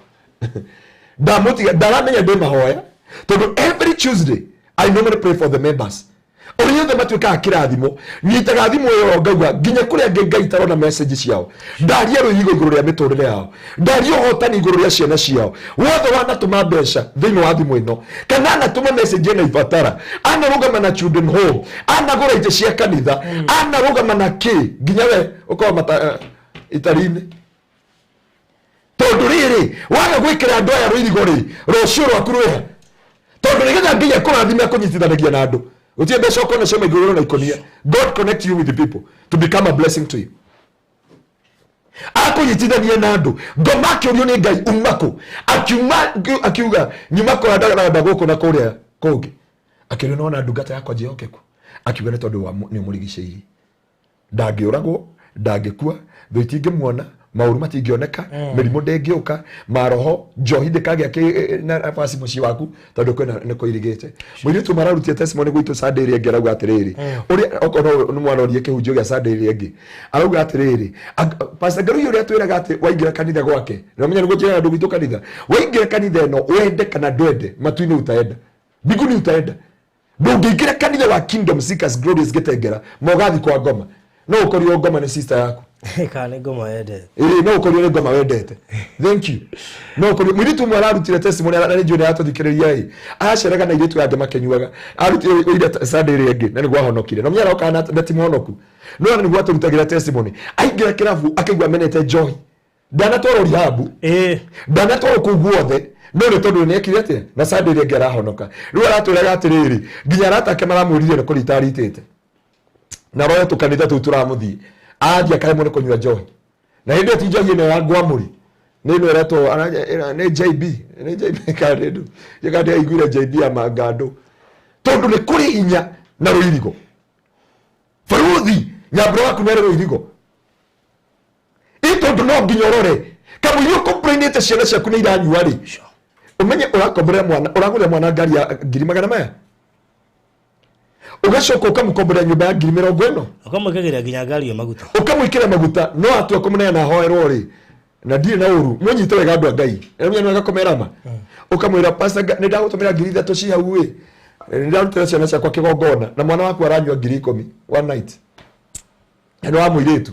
Ndamũtiga ndaramenya ndĩ mahoya, tondũ every Tuesday I normally pray for the members ũrĩa othe matuĩkaga kĩrathimo. Nyitaga thimũ ĩyo ngauga nginya kũrĩa angĩ Ngai tarona message ciao, ndaria rũirigo igũrũ rĩa mĩtũrĩre yao, ndaria ũhotani igũrũ rĩa ciana ciao. Wothe wanatũma mbeca thĩinĩ wa thimũ ĩno kana anatũma message ĩna ibatara, anarũgama na children home, anagũra itĩ cia kanitha, anarũgama na kĩ, nginya we ũkorwo mata itari-inĩ, tondũ rĩrĩ waga gwĩkĩra andũ aya rũirigo rĩ, rũciũ rwaku rwĩha? Tondũ nĩgetha Ngai akũrathime akũnyitithanagia na andũ. Gũtirĩ mbeca ũkona cioma igũrũ na ikũnia. God connect you with the people to become a blessing to you, akũnyitithania na andũ. Ngoma akĩũrio nĩ Ngai, uma kũ? Akiuma akiuga, nyuma kũrandaranda gũkũ na kũrĩa kũngĩ. Akĩũrio, nona ndungata yakwa njĩhokeku? Akiuga nĩ tondũ nĩ ũmũrigicĩirie, ndangĩũragwo, ndangĩkua, thũ itingĩmuona, maũru matingĩoneka, mĩrimũ ndĩngĩũka, maroho njohi ndĩkagĩa na nafasi mũciĩ waku, tondũ kwĩna nĩ kũirigĩte. Mũirĩtu ũmwe ararutie testimony gwitũ Sunday ĩrĩa ĩngĩ, arauga atĩrĩrĩ, ũrĩa okorwo nĩ mwanorie kĩhunjio gĩa Sunday ĩrĩa ĩngĩ, arauga atĩrĩrĩ, Pastor Ngaruiya ũrĩa atwĩraga atĩ waingĩra kanitha gwake, na ũmenye nĩguo njĩraga andũ gwitũ kanitha, waingĩra kanitha ĩno, wende kana ndwende, matu-inĩ utaenda, mbinguni utaenda. Ndũngĩingĩra kanitha wa Kingdom Seekers Glorious Gĩtengera ma ũgathiĩ kwa ngoma. No ũkorirwo ngoma nĩ sister yaku. Kana nĩ ngoma wendete. Ĩĩ, no ũkorirwo nĩ ngoma wendete. Thank you. No ũkorirwo mũirĩtu ũmwe ararutire testimony na nĩ njũĩ nĩ aratũthikĩrĩria ĩ, araceraga na airĩtu aya angĩ makĩnyuaga, arutire ũira Sunday ĩrĩa ĩngĩ na nĩguo ahonokire, na mũnya aroka na ti mũhonoku, no ona nĩguo atũrutagĩra testimony. Aingĩra kĩrabu akĩigua amenete njohi, ndanatwarwo rehab, ndanatwarwo kũu guothe, no nĩ tondũ nĩ ekire atĩa na Sunday ĩrĩa ĩngĩ arahonoka. Rĩu aratwĩraga atĩrĩrĩ, nginya arata ake maramwĩrire nĩ kũrita aritĩte na roho tũkanitha tũu tũramũthiĩ, athiĩ akaremwo nĩ kũnyua njohi, na hĩndĩ ĩyo ti njohi ĩno ya ngwamũri, nĩ ĩno ĩretwo nĩ JB, nĩ JB kana nĩ ndũ kana ndĩraiguire JB ya mangandũ, tondũ nĩ kũrĩ hinya na rũirigo. Baruthi nyambũra waku nĩ arĩ rũirigo ĩ, tondũ no nginya ũrore kamũiria ũkomplainĩte ciana ciaku nĩ iranyua rĩ, ũmenye ũrakomborera mwana, ũragũrĩra mwana ngari ya ngiri magana maya, ũgacoka ũkamũkomborera nyũmba ya ngiri 40. Ũkamwĩkagĩra nginya ngari ĩyo maguta. Ũkamwĩkĩra maguta, no atua kũmũneana ahoerwo rĩ, na ndirĩ na ũru, mũnyite wega andũ a Ngai, nĩ agakomera ma ũkamwĩra, "Pastor, nĩ ndagũtũmĩra 3000 ci hau ĩ, nĩ ndarutĩra ciana ciakwa kĩgongona," na mwana waku aranyua 10,000 one night, na nĩ wa mũirĩtu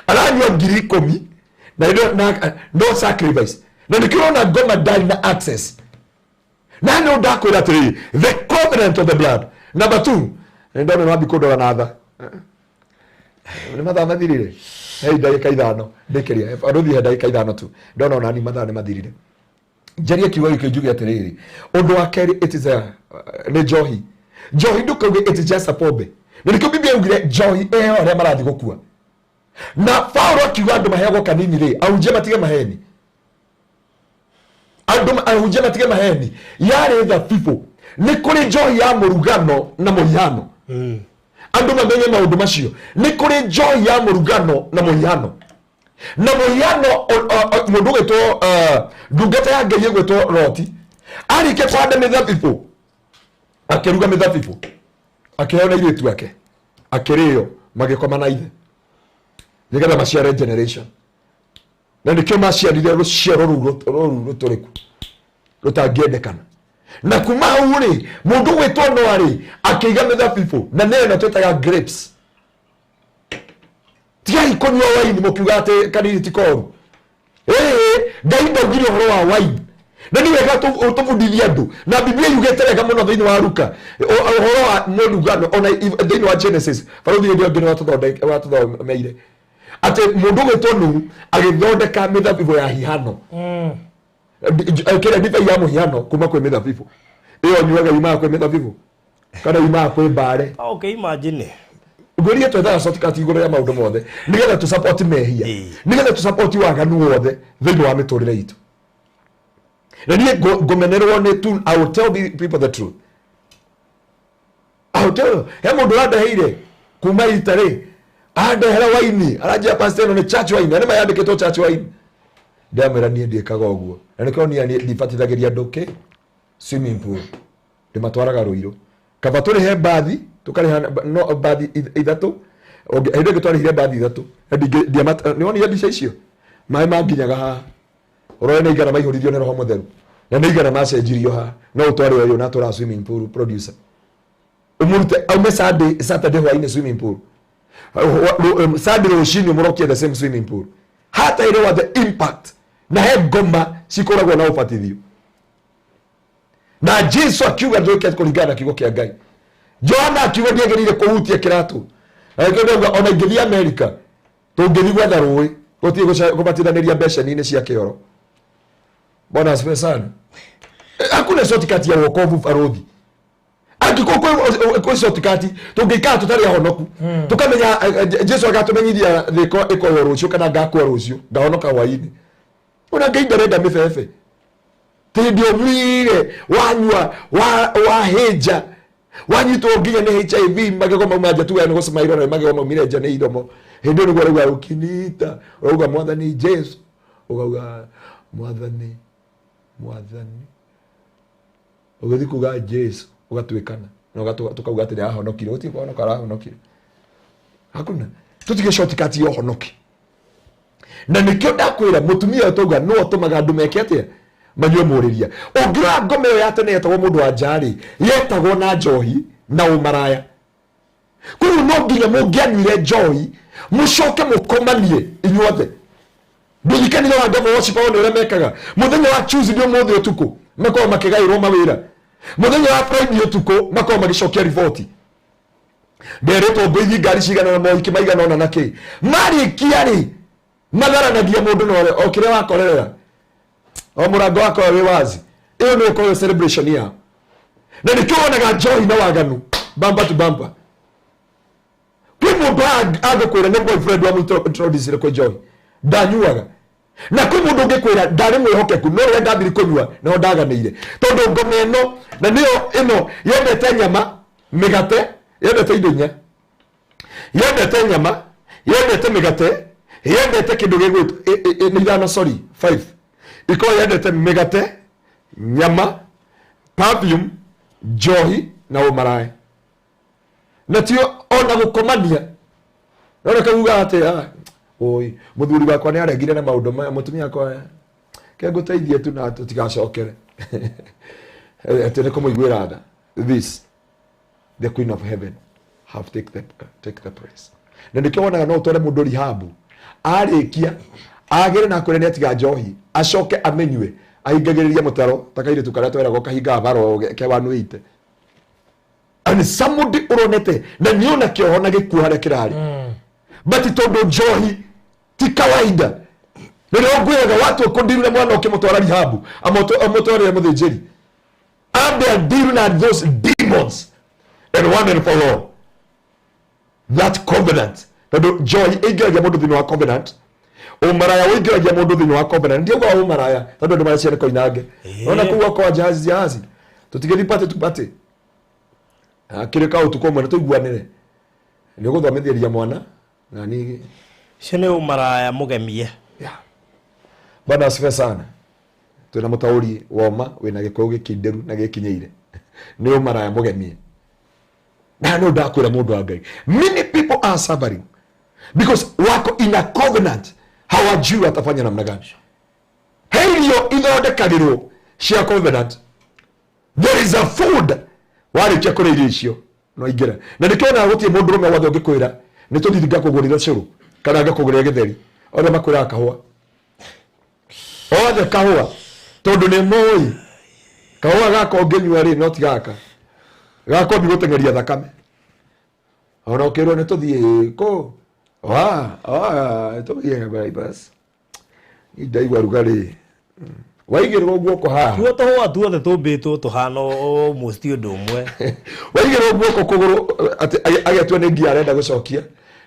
aranyua 10,000 na no sacrifice, na nĩkĩo ũrona ngoma ndarĩ na access. Na nĩ ndakwĩra atĩrĩrĩ, the covenant of the blood. Number two, nĩ ndona nĩ wambi kũndora na tha, nĩ mathaa mathirire. Hei ndagĩka 5 ndĩkĩria rũthiĩ, he ndagĩka 5 tu, ndona onani mathaa nĩ mathirire. Njarie kiugo gĩkĩ njuge atĩrĩrĩ, ũndũ wa kerĩ, it is a nĩ njohi. Njohi ndũkauge it is just a pombe, na nĩkĩo Biblia yaugire njohi ĩheo arĩa marathiĩ gũkua. Na Paulo akiuga andũ maheagwo kanini rĩ, ahunjia matige maheni, andũ ahunjia matige maheni. Yarĩ thabibũ. Nĩ kũrĩ njohi ya mũrugano na mũhihano. Andũ mamenye maũndũ macio. Nĩ kũrĩ njohi ya mũrugano na mũhihano na mũhiano. Mũndũ ũgwĩtwo ndungata ya Ngai ĩgwĩtwo Loti arĩkia kũhanda mĩthabibũ, akĩruga mĩthabibũ, akĩheo na airĩtu ake, akĩrĩo, magĩkoma na ithe nĩgetha maciare generation. Na nĩkĩo maciarire rũciaro rũu rũu rũtũrĩku rũtangĩendekana. Na kuma hau rĩ, mũndũ ũgwĩtwo Noa rĩ, akĩiga mĩthabibũ, na nĩyo ĩno twĩtaga grapes. Tigai kũnyua waini mũkiuga atĩ kanini ti koru. Ĩĩ, Ngai ndaugire ũhoro wa waini, na nĩ wega tũbundithie andũ. Na Biblia yugĩte wega mũno thĩinĩ wa Luka ũhoro wa mũrugano, ona thĩinĩ wa Genesis. Barũthi hĩndĩ ĩyo ĩngĩ nĩ watũthomeire atĩ mũndũ ũgwĩtwo Nuhu agĩthondeka mĩthabibũ ya hihano, kĩrĩa ndibei ya mũhihano kuma kwĩ mĩthabibũ ĩyo nyuaga yumaga kwĩ mĩthabibũ kana yumaga kwĩ mbare. Okay, imagine. Ngwĩrie, twethaga shortcut igũrũ rĩa maũndũ mothe nĩgetha tũ support mehia, nĩgetha tũ support waganu wothe thĩinĩ wa mĩtũrĩre itũ. Na niĩ ngũmenerwo nĩ tu. I will tell the people the truth. I will tell you. He mũndũ ũrandeheire kuma itarĩ andehera waini, aranjia, "Pastor, ĩno nĩ church wine, na nĩ mayandĩkĩtwo church wine." Ndamwĩra niĩ ndiĩkaga ũguo, na nĩkĩo niĩ ndibatithagĩria andũ kĩ swimming pool, ndĩmatwaraga Rũirũ. Kaba tũrĩhe mbathi, tũkarĩha no mbathi 3. Hĩndĩ ĩngĩ twarĩhire mbathi 3. Nĩwonire mbica icio, maĩ manginyaga haha. Ũrore nĩ igana maihũririo nĩ Roho Mũtheru na nĩ igana macenjirio haha. No ũtware ũyũ na tũraga swimming pool, producer ũmũrute aume Sunday, Saturday hwainĩ swimming pool, Sunday rũcinĩ ũmũrokie the same swimming pool, hata ĩrĩ wa the impact. Na he ngoma cikoragwo na ũbatithio. Na Jesu akiuga ndwĩke kũringana na kiugo kĩa Ngai. Johana akiuga ndiagĩrĩire kũhutia kĩratũ. Na nĩkĩo ndauga ona ingĩthiĩ Amerika, tũngĩthiĩ gwetha rũĩ, gũtirĩ kũbatithanĩria mbeceni-inĩ cia kĩoro. Bwana asifiwe sana. Hakuna shortcut ya wokovu, barothi. Angĩkorwo kwĩ shortcut, tũngĩikara tũtarĩ ahonoku, tũkamenya Jesu agatũmenyithia thĩ ĩkoywo rũciũ kana ngakua rũciũ, ngahonoka hwainĩ. Ona Ngai ndarenda mĩbebe. Tĩndĩ ũnyuire, wanyua, wahĩnja, wanyitwo nginya nĩ HIV, magego mauma nja, tuga nĩ gũcemairwo na magego maumire nja nĩ iromo. Hĩndĩ ĩyo nĩguo ũrauga ũkiniita, ũrauga Mwathani Jesu, ũkauga Mwathani, Mwathani, ũgĩthiĩ kuga Jesu, ũgatuĩkana na tũkauga atĩ nĩarahonokire. Gũtirĩ kũhonoka arahonokire, hakuna. Tũtige shortcut ya ũhonoki. Na nĩkĩo ndakwĩra mũtumia ũyũ twauga nĩwe ũtũmaga andũ meke atĩa, manyue mũrĩria. Ũngĩrora ngoma ĩyo ya tene yetagwo mũndũ wa nja rĩ, yetagwo na njohi na ũmaraya. Koguo no nginya mũngĩanyuire njohi mũcoke mũkomanie inyuothe. Ndũthikanire wa Devil Worship one ũrĩa mekaga mũthenya wa Tuesday, ũmũthĩ ũtukũ makoragwo makĩgaĩrwo mawĩra, mũthenya wa Friday ũtukũ makoragwo magĩcokia riboti, nderĩtwo ngũithi ngari cigana na mohiki maigana ona na kĩ. Marĩkia rĩ, matharanagia mũndũ na ũrĩa o kĩrĩa wakorerera, o mũrango wakorwo wĩ wazi. Ĩyo nĩyo ĩkoragwo celebration yao. Na nĩkĩo wonaga njohi na waganu bumper to bumper. Kwĩ mũndũ angĩkwĩra nĩ boyfriend wa introduce kwĩ njohi, ndanyuaga. Na kwĩ mũndũ ũngĩkwĩra ndarĩ mwĩhokeku, no rĩrĩa ndambiri kũnyua nĩho ndaganĩire, tondũ ngoma ĩno na nĩyo ĩno yendete nyama, mĩgate, yendete indo inya: yendete nyama, yendete mĩgate, yendete kĩndũ gĩgwĩtwo nĩ ithano, sorry, five. Ikorwo yendete mĩgate, nyama, perfume, njohi na ũmaraya, na tio ona gũkomania. No reke uga atĩ, "Ah, oi mũthuri wakwa nĩ aregire na maũndũ maya, mũtumia wakwa ke ngũteithie tu na tũtigacokere," atĩ nĩ kũmũiguĩra tha. This the queen of heaven have take the place. Na nĩkĩo wonaga no ũtware mũndũ rehab, arĩkia agĩre na akwĩre nĩ atiga njohi, acoke amenyue, ahingagĩrĩria mũtaro ta kairĩtu karĩa tweragwo kahingaga baro ke 180. And somebody ũronete na nĩ ona kĩoho na gĩkuo harĩa kĩrarĩ, but tondũ njohi. Ti kawaida. Rĩrĩa ngwĩraga watua kũndiru na mwana ũkĩmũtwara rihabu, amũtwarĩre mũthĩnjĩri. Ambe andiru na those demons and one and for all. That covenant. Tondũ joy ĩingĩragia mũndũ thĩinĩ wa covenant. Ũmaraya ũingĩragia mũndũ thĩinĩ wa covenant. Ndiauga ũmaraya tondũ andũ mareciria nĩ koinange. Ona kũu gwakorwo jahazi jahazi. Tũtigĩthiĩ party tu party. Akĩrĩ ka ũtukũ ũmwe na tũiguanĩre. Nĩ ũgũthomithĩria mwana na niĩ Ũcio nĩ ũmaraya mũgemie. Yeah. Bwana asifiwe sana. Twĩna mũtaũri woma wĩna gĩkũyũ gĩkindĩru na gĩkinyĩire. Nĩ ũmaraya mũgemie. Na no ndakwĩra mũndũ wa Ngai. Many people are suffering because wako in a covenant, hawajui watafanya namna gani. He irio ithondekagĩrwo cia covenant. There is a food warĩkia kũrĩa irio icio no ingĩra. Na nĩkĩo wonaga gũtirĩ mũndũrũme wothe ũngĩkwĩra nĩ tũthiĩ ngakũgũrĩra cũrũ kana ngakũgũrĩra gĩtheri. Othe makwĩraga kahũa. Othe kahũa tondũ nĩ moĩ kahũa gaka ũngĩnyua rĩ no ti gaka gakwambia gũteng'eria thakame. Ona ũkĩrwo nĩ tũthiĩ kũ tũthiĩ bypass ndaigua rugarĩ waigĩrĩrwo guoko haha. Tuo tũhũa tuothe tũmbĩtwo tũhana almost ũndũ ũmwe. Waigĩrĩrwo guoko kũgũrũ atĩ agetua nĩ ngia arenda gũcokia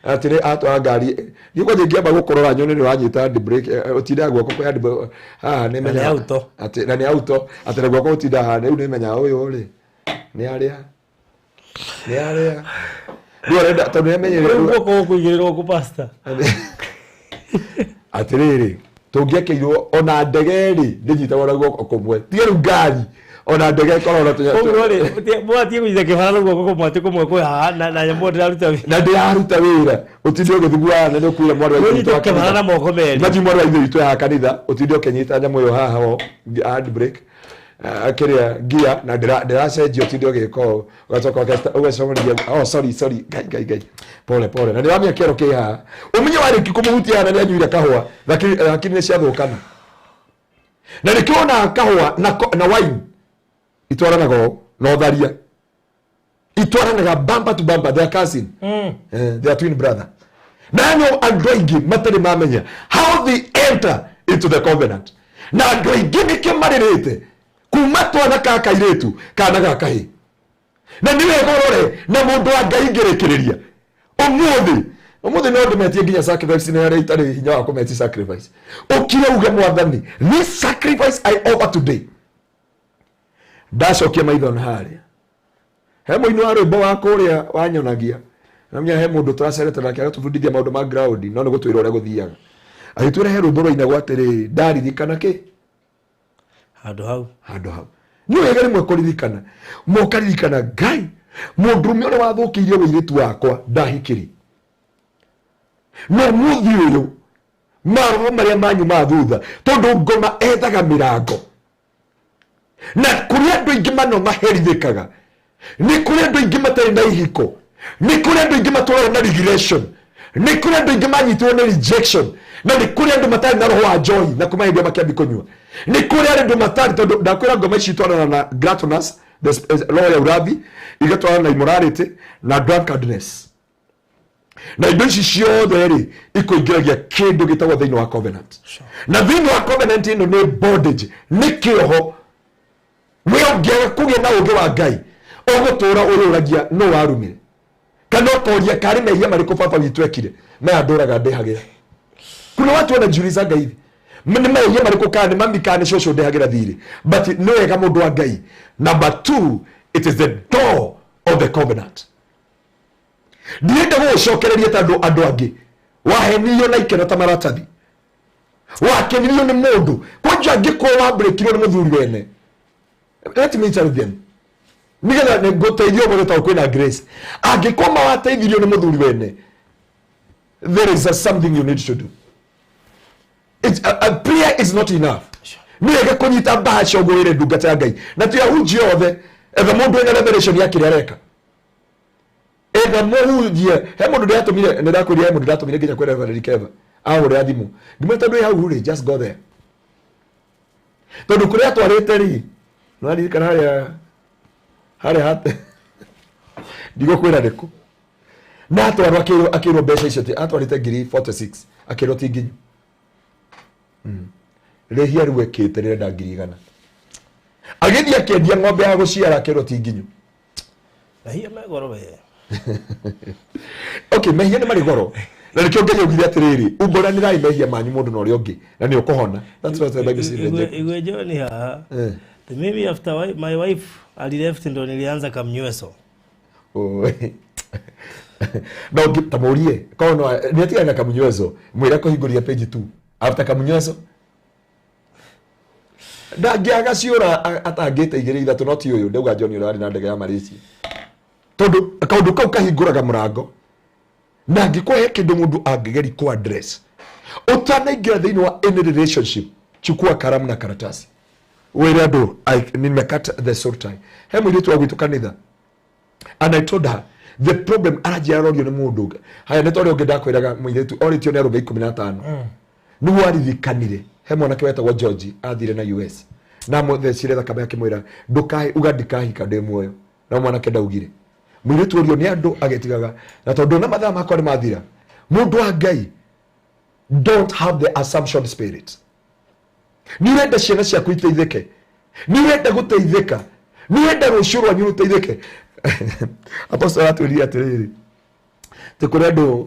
atĩ nĩ atwara ngari niĩ kwanja ingĩamba gũkũrora nyone nĩ ũranyita handbrake ũtindaga guoko kwĩ handbrake haha nĩ menyaga Na nĩ auto. Atĩ na nĩ auto atĩ na guoko gũtinda haha rĩu nĩ menyaga ũyũ rĩ nĩ arĩa nĩ arĩa rĩu arenda tondũ nĩ amenyerete Rĩu guoko gũkũigĩrĩrwo kũ pastor? Atĩrĩrĩ, tũngĩakĩirwo ona ndege rĩ ndĩnyitagwo na guoko kũmwe, tiga rĩu ngari, ona ndege ĩkoragwo na Koguo rĩ, mwatie kũnyita kĩbara na guoko kũmwe atĩ kũmwe kwĩ haha na nyamũ ndĩraruta wĩra. Na ndĩraruta wĩra ũtinde ũgĩthugua na nĩ ũkuire mwarĩ wa ithe witũ Ũnyite wa kĩbara kanitha. na moko merĩ. Imagine mwarĩ wa ithe witũ haha kanitha ũtinde ũkĩnyita nyamũ ĩyo haha o handbrake kĩrĩa ngia na ndĩracenjia ũtinde ũgĩka ũũ ũgacoka ũgacemania oh sorry sorry ngai ngai ngai pole pole na nĩwamenya kĩero kĩ haha ũmenye warĩki kũmũhutia haha na nĩanyuire kahũa hakiri nĩ ciathũkana na nĩkĩo wonaga kahũa na wine itwaranaga ũũ na ũtharia itwaranaga bumper to bumper, they are cousin. They are twin brother. Na no andũ aingĩ matarĩ mamenya how they enter into the covenant na andũ aingĩ nĩkĩo marĩrĩte kuma twana ka kairĩtu kana ga kahĩ. Na nĩ wega ũrore na mũndũ wa Ngai ngĩrĩkĩrĩria ũmũthĩ ũmũthĩ no ndĩmetie nginya sacrifice nĩ harĩa itarĩ hinya wa kũmetie sacrifice. Ũkire uge mwathani, this sacrifice I offer today, ndacokia maitho na harĩa he mũini wa rwĩmbo wa kũrĩa wanyonagia namenya he mũndũ tũracerete nake agatũbundithia maũndũ ma ground no nĩ gũtwĩra ũrĩa gũthiaga agĩtwĩra he rwĩmbo rwainagwo atĩrĩrĩ ndaririkana kĩ handũ hau handũ hau nĩ wega rĩmwe kũririkana mũkaririkana Ngai mũndũrũme ũrĩa wathũkĩirie ũirĩtu wakwa ndahikĩri no mũthĩ ũyũ maroho marĩa manyu ma thutha tondũ ngoma ethaga mĩrango na kũrĩ andũ aingĩ mano maherithĩkaga nĩ kũrĩ andũ aingĩ matarĩ na ihiko nĩ kũrĩ andũ aingĩ matũraga na regression nĩ kũrĩ andũ aingĩ manyitirwo nĩ rejection na nĩ kũrĩ andũ matarĩ na roho wa njohi na kuma hĩndĩ ĩyo makĩambi kũnyua nĩ kũrĩ andũ matarĩ tondũ ndakwĩra ngoma ici itwarana na gluttonous the roho ya urathi igatwarana na immorality na drunkardness na indo ici ciothe rĩ ikũingĩragia kĩndũ gĩtagwo thĩinĩ wa covenant na thĩinĩ wa covenant ĩno nĩ bondage nĩ kĩoho we ũngĩaga kũgĩa na ũũgĩ wa Ngai ũgũtũra ũyũragia no warumire kana ũkoria karĩ mehia marĩkũ baba witũ ekire maya ndũraga ndĩhagĩra. Kuna watu wanajiulizaga hivi nĩ mehia marĩkũ kana nĩ mami kana nĩ cũcũ ndĩhagĩra thirĩ but nĩ wega mũndũ wa Ngai. Number 2, it is the door of the covenant. Ndirenda gũgũcokereria tondũ andũ angĩ wahenirio na ikeno ta maratathi wakenirio nĩ mũndũ kwanja angĩkorwo wambĩrĩkirwo nĩ mũthuri wene. Let me tell them nĩgetha ngũteithie ũmũthĩ tondũ kwĩna grace. Angĩkorwo ma wateithirio nĩ mũthuri wene, there is a something you need to do. It's, a prayer is not enough. Nĩ wega kũnyita mbahaca ũgũĩre ndungata ya Ngai na ti ahunjia othe etha mũndũ wĩna revelation ya kĩrĩa areka etha mũhunjia he mũndũ ndĩratũmire nĩ ndakwĩrire he mũndũ ndĩratũmire nginya kwĩ Reverend Keva ahũrĩra thimũ ngĩmwĩra tondũ wĩ hau rĩ just go there tondũ kũrĩa atwarĩte rĩ nĩwaririkana harĩa harĩa ndigũkwĩra nĩkũ Na atwarwo akĩrwo akĩrwo mbeca icio atwarĩte ngiri 46 akĩrwo ti nginyu. Rĩhia rĩu ekĩte rĩrenda ngiri igana. Agĩthiĩ akĩendia ng'ombe ya gũciara akĩrwo ti nginyu. Mehia me goro we. Okay, mehia nĩ marĩ goro. Na nĩkĩo Ngai augire atĩrĩrĩ, umbũranĩrai mehia manyu mũndũ na ũrĩa ũngĩ na nĩ ũkũhona. That's what the Bible says. Igwe John haha. The mimi after my wife alileft ndo nilianza kamnyweso. No ta mũrie korwo no nĩ atigana na kamunyweso mwĩre kũhingũria page 2 after kamunyweso ndangĩaga ciũra atangĩte igĩrĩ ithatũ no ti ũyũ ndauga John ũrĩa warĩ na ndege ya Malaysia tondũ kaũndũ kau kahingũraga mũrango na angĩkorwo he kĩndũ mũndũ angĩgeri kũ address ũtanaingĩra thĩinĩ wa any relationship chukua karamu na karatasi wĩre andũ nimekata the soul tie. He mũirĩtu wa gwitũ kanitha and I told her the problem aranjĩra arorio nĩ mũndũ ũngĩ. Haya nĩ ta ũrĩa ũngĩ ndakwĩraga mũirĩtu orĩtio nĩ arũme 15 nĩguo aririkanire he mwanake wetagwo George athire na US na amũthecire thakame akĩmwĩra ndũkahi uga ndikahika ndĩ muoyo na mwanake ndaugire mũirĩtu ũrio nĩ andũ agĩtigaga na tondũ na mathaa makwa nĩ mathira mũndũ wa Ngai don't have the assumption spirit. Nĩ ũrenda ciana ciaku iteithĩke, nĩ ũrenda gũteithĩka, nĩ ũrenda rũciũ rwanyu rũteithĩke. Apostle aratwĩrire atĩrĩrĩ tĩ kũrĩ andũ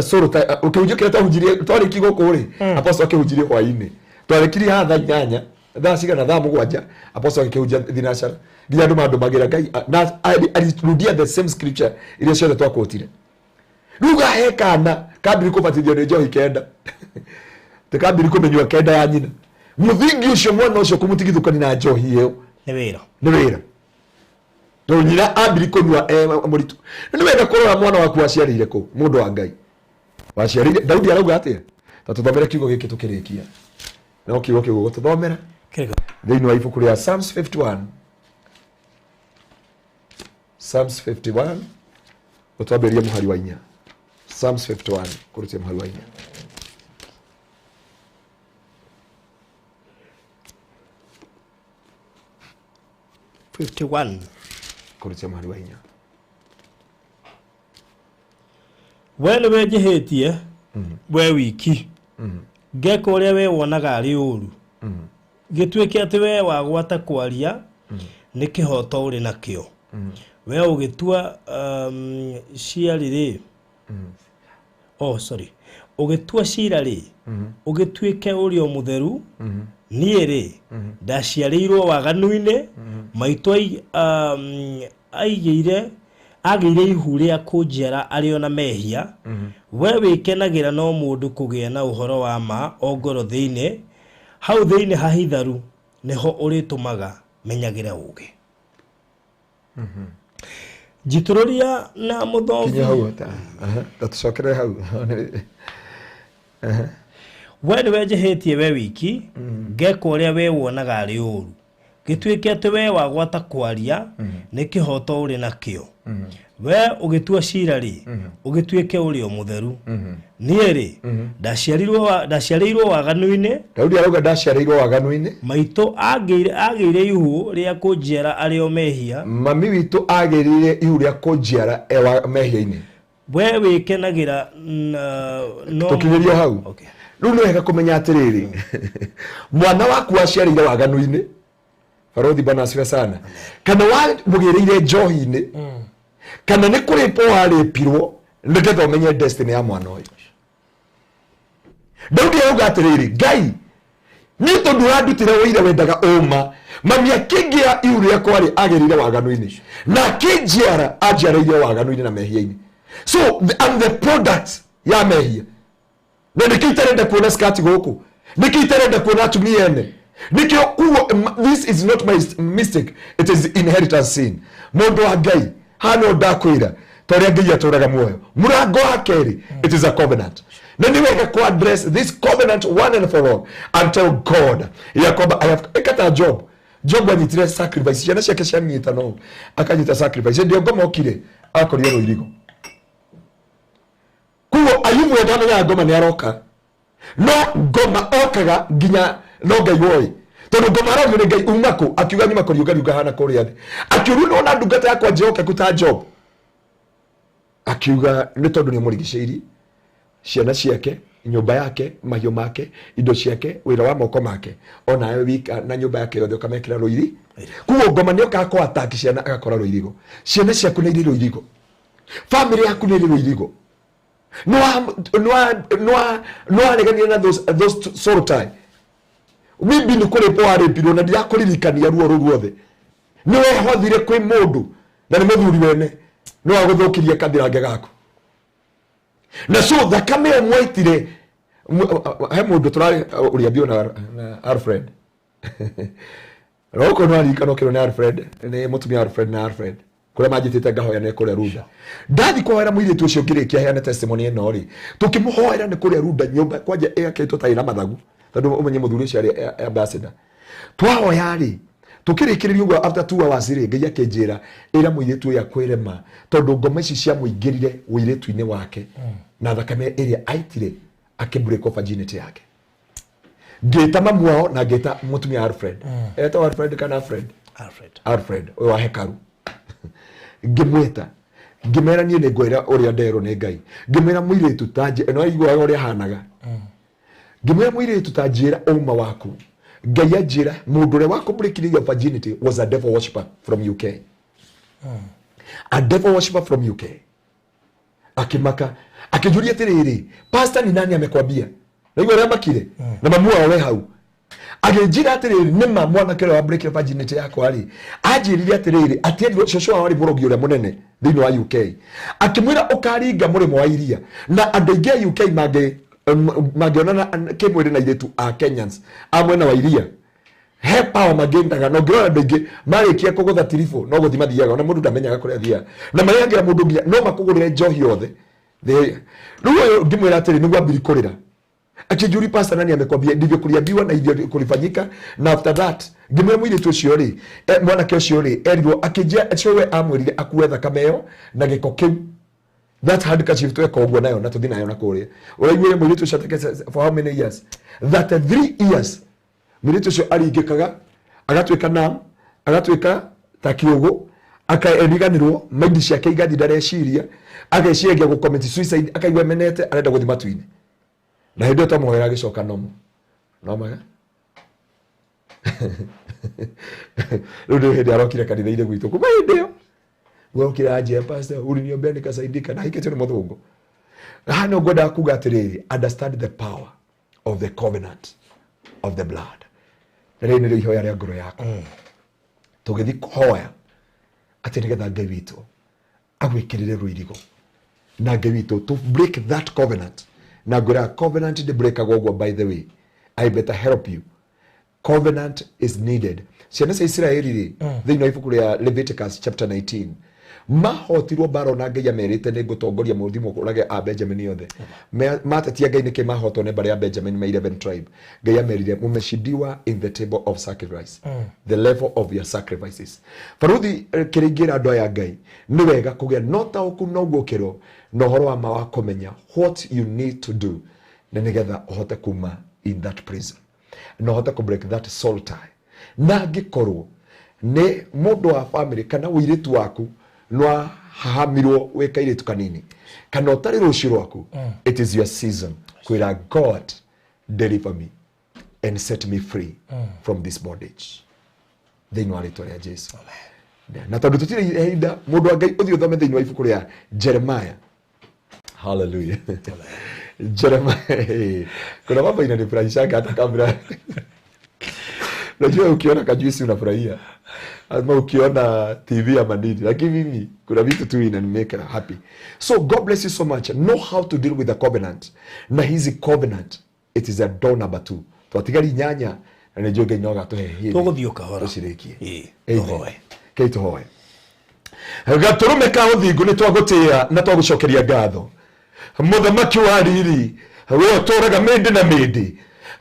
soro ta ũkĩhunjia kĩrĩa twahunjirie twarĩki gũkũ rĩ apostle akĩhunjirie hwaĩ-inĩ twarĩkirie haha thaa inyanya thaa cigana thaa mũgwanja apostle agĩkĩhunjia thinacara nginya andũ mandũmagĩra Ngai na alirudia the same scripture iria ciothe twakũtire. Rĩu gahe kana kambiri kũbatithio nĩ njohi kenda tĩ kambiri kũmenyua kenda ya nyina mũthingi ũcio mwana ũcio kũmũtigithũkani na njohi ĩyo nĩ wĩra nĩ wĩra tondũ nyina ambiri kũnyua e mũritũ. Nĩ wega kũrora mwana waku waciarĩire kũ mũndũ wa Ngai waciarĩire. Daudi arauga atĩa? Ta tũthomere kiugo gĩkĩ tũkĩrĩkia no kiugo kĩu gũtũthomera thĩinĩ wa ibuku rĩa Psalms 51 Psalms 51 ũtwambĩrĩrie mũhari wa inya. Psalms 51 kũrutia mũhari wa inya. Kũrutia mũhari wa inya. We nĩwe njĩhĩtie we wiki ngeka ũrĩa we wonaga arĩ ũru gĩtuĩke atĩ we wagwata kwaria nĩ kĩhoto ũrĩ nakĩo we ũgĩtua ciarĩ rĩ oh sorry ũgĩtua cira rĩ ũgĩtuĩke ũrĩ o mũtheru niĩ rĩ ndaciarĩirwo waganu-inĩ maitũ aigĩire agĩire ihu rĩa kũnjiara arĩ ona mehia we wĩkenagĩra no mũndũ kũgĩa na ũhoro wa ma o ngoro thĩinĩ hau thĩinĩ hahitharu nĩho ũrĩtũmaga menyagĩre ũũgĩ. Njitũrũria na mũthobi kinya hau ta tũcokere hau. We nĩwe njĩhĩtie we wiki ngeka ũrĩa we wonaga arĩ ũru gĩtuĩke atĩ we wagwata kwaria nĩ kĩhoto ũrĩ nakĩo we ũgĩtua cira rĩ ũgĩtuĩke ũrĩ o mũtheru niĩ rĩ ndaciarĩirwo waganu-inĩ. Daudi arauga ndaciarĩirwo waganu-inĩ maitũ agĩire ihu rĩa kũnjiara arĩ o mehia mami witũ agĩrĩire ihu rĩa kũnjiara e mehia-inĩ we wĩkenagĩra no tũkinyĩrio hau. Okay. Rĩu nĩ wega kũmenya atĩrĩrĩ mwana waku waciarĩire waganu-inĩ barothi bwana asifiwe sana kana wamũgĩrĩire njohi-inĩ kana nĩ kũrĩpwo warĩpirwo nĩgetha ũmenye destiny ya mwana ũyũ. Daudi arauga atĩrĩrĩ Ngai niĩ tondũ ũrandutire ũira wendaga ũma mami akĩngĩa ihu rĩakwa rĩ agĩrĩire waganu-inĩ na akĩnjiara anjiarĩire waganu-inĩ na mehia-inĩ so I'm the product ya mehia na nĩkĩo itarenda kuona skati gũkũ nĩkĩo itarenda kuona atumia ene nĩkĩo kuo this is not my mistake it is inheritance sin. Mũndũ wa Ngai hano ndakwĩra ta ũrĩa Ngai atũraga muoyo mũrango wa kerĩ it is a covenant na nĩ wega ku address this covenant one and for all and tell God ya kwamba I have ĩkata Job. Job anyitire sacrifice ciana ciake cianyita no akanyita sacrifice hĩndĩ ĩyo ngoma okire akorire rũirigo kuo Ayubu we ndamenyaga ngoma nĩ aroka no ngoma okaga nginya no Ngai woĩ tondũ ngoma arorio nĩ Ngai uma kũ akiuga nyuma kũriũngariũnga hana kũrĩa thĩ akiũrio nĩwona ndungata yakwa njĩhokeku ta Job. Akiuga nĩ tondũ nĩ mũrigicĩirie ciana ciake, nyũmba yake, mahiũ make, indo ciake, wĩra wa moko make, onawe wika na nyũmba yake yothe ũkamekĩra rũiri. Koguo ngoma nĩ okaga kũ attack ciana agakora rũirigo. Ciana ciaku nĩ irĩ rũirigo, family yaku nĩ ĩrĩ rũirigo. Nĩwareganire na those soul tie. Maybe nĩ kũrĩpwo warĩpirwo na ndirakũririkania ruo rũu ruothe. Nĩ wehothire kwĩ mũndũ na nĩ mũthuri wene, nĩ wagũthũkirie kathirange gaku. Na so thakame ĩyo mwaitire he mũndũ tũrarĩ ũrĩa na Alfred. Roko no aririkana ũkĩrwo nĩ Alfred, nĩ mũtumia wa Alfred na Alfred kũrĩa manjĩtĩte ngahoya nĩ kũrĩa Runda. Ndathi kũhoera mũirĩtu ũcio ngĩrĩkia heane testimony ĩno rĩ, tũkĩmũhoera nĩ kũrĩa Runda nyũmba kwanja ĩakĩtwo ta ĩna mathagu, tondũ ũmenye mũthuri ũcio arĩ ambassador. Twahoya rĩ, tũkĩrĩkĩrĩria ũguo after 2 hours rĩ, Ngai akĩnjĩra ĩra mũirĩtu ũyũ akwĩre ma, tondũ ngoma ici ciamũingĩrire ũirĩtu-inĩ wake na thakame ĩrĩa aitire akĩ break off virginity yake. Ngĩta mamu wao na ngĩta mũtumia wa Alfred. Etagwo Alfred kana Alfred? Alfred. Alfred ũyũ wa hekaru. Ngĩmwĩta ngĩmera niĩ nĩ ngwĩra ũrĩa nderwo nĩ Ngai. Ngĩmwĩra mũirĩtu ta njĩ no aiguaga ũrĩa ahanaga. Ngĩmwĩra mũirĩtu ta njĩra ũma waku. Ngai anjĩra mũndũ ũrĩa wakũbreakire your virginity was a devil worshipper from UK. A devil worshipper from UK. Akĩmaka akĩnjũria atĩrĩrĩ, pastor ni nani amekwambia? Naigua ũrĩa makire na mamu wao we hau. Agĩnjĩra atĩrĩrĩ, nĩma mwanake ũrĩa wa break virginity yakwa rĩ, anjĩrire atĩrĩrĩ atĩ erirwo cũcũ wao arĩ mũrogi ũrĩa mũnene thĩinĩ wa UK. Akĩmwĩra ũkaringa mũrĩmo wa iria na andũ aingĩ a UK mangĩonana kĩmwĩrĩ na airĩtu a Kenyans a mwena wa iria, he power mangĩendaga. Na ũngĩrora andũ aingĩ marĩkia kũgũtha tiribũ no gũthiĩ mathiaga, ona mũndũ ndamenyaga kũrĩa athiaga, na marehagĩra mũndũ nginya no makũgũrĩre njohi yothe. Rĩu ũyũ ngĩmwĩra atĩrĩ, nĩguo ambiri kũrĩra akĩnjũria, pastor nani amekwambia? Ndivyo kuliambiwa na hivyo kulifanyika. Na after that ngĩmwĩra mũirĩtu ũcio rĩ, mwanake ũcio rĩ, erirwo akĩnjia cũwe amwĩrire akue thakame ĩyo na gĩko kĩu, that handkerchief, tweka ũguo nayo na tũthiĩ nayo na kũrĩa. Ũraiguire mũirĩtu ũcio atekete for how many years? 33 years. Mũirĩtu ũcio aringĩkaga agatuĩka nam, agatuĩka ta kĩũgũ, akariganĩrwo maindi ciake igathiĩ, ndareciria, ageciragia gũ commit suicide, akaigua emenete, arenda gũthiĩ matu-inĩ. Na hĩndĩ ĩyo twamũhoera agĩcoka nomo nomaga. Rĩu nĩ hĩndĩ arokire kanitha-inĩ gwitũ. Kuma hĩndĩ ĩyo gwokire anjia, pastor, uliniombea nikasaidika, na hikĩtio nĩ mũthũngũ. Haha no ngwendaga kuga atĩrĩrĩ, understand the power of the covenant of the blood. Na rĩrĩ nĩrĩo ihoya rĩa ngoro yakwa. Tũgĩthiĩ kũhoya atĩ nĩgetha Ngai witũ agwĩkĩrĩre rũirigo na Ngai witũ to break that covenant. Na ngwĩraga covenant ndĩ breakagwo ũguo. By the way, I better help you, covenant is needed. Ciana cia Isiraeli rĩ, thĩinĩ wa ibuku rĩa Leviticus chapter 19, mahotirwo mbara ona Ngai amerite nĩ ngũtongoria mũthi mũkũrage a Benjamin othe. Matetia Ngai nĩkĩ mahotwo nĩ mbarĩ ya Benjamin ma 11 tribe. Ngai amerire, mumeshindiwa in the table of sacrifice, the level of your sacrifices. Baruthi kĩrĩa ingĩra andũ aya Ngai, nĩ wega kũgĩa na ũtaũku na ũguũkĩro na ũhoro wa ma wa kũmenya what you need to do na nĩgetha ũhote kuma in that prison na ũhote kũ break that soul tie. Na angĩkorwo nĩ mũndũ wa family kana ũirĩtu waku nĩwahahamirwo wĩ kairĩtu kanini kana ũtarĩ rũciũ rwaku, it is your season kwĩra God, deliver me and set me free from this bondage thĩinĩ wa rĩtwa rĩa Jesu. Na tondũ tũtirĩ ihinda, mũndũ wa Ngai, ũthiĩ ũthome thĩinĩ wa ibuku rĩa Jeremiah. Hallelujah. Jeremiah, kuna mambo inanifurahishaga hata kabla. Unajua ukiona kajuisi unafurahia ama ukiona TV ama nini, lakini mimi kuna vitu tu inanimake happy. So God bless you so much. Know how to deal with the covenant. Na hizi covenant, it is a door number 2. Twatigari nyanya na nĩ njũĩ Ngai no agatũhe hĩndĩ Tũgũthiĩ o kahora. Tũcirĩkie. Ĩĩ, Amen. tũhoe. Kei tũhoe. Gatũrũme ka ũthingu, nĩ twagũtĩĩa na twagũcokeria ngatho, mũthamaki wa riri, we ũtũraga mĩndĩ na mĩndĩ.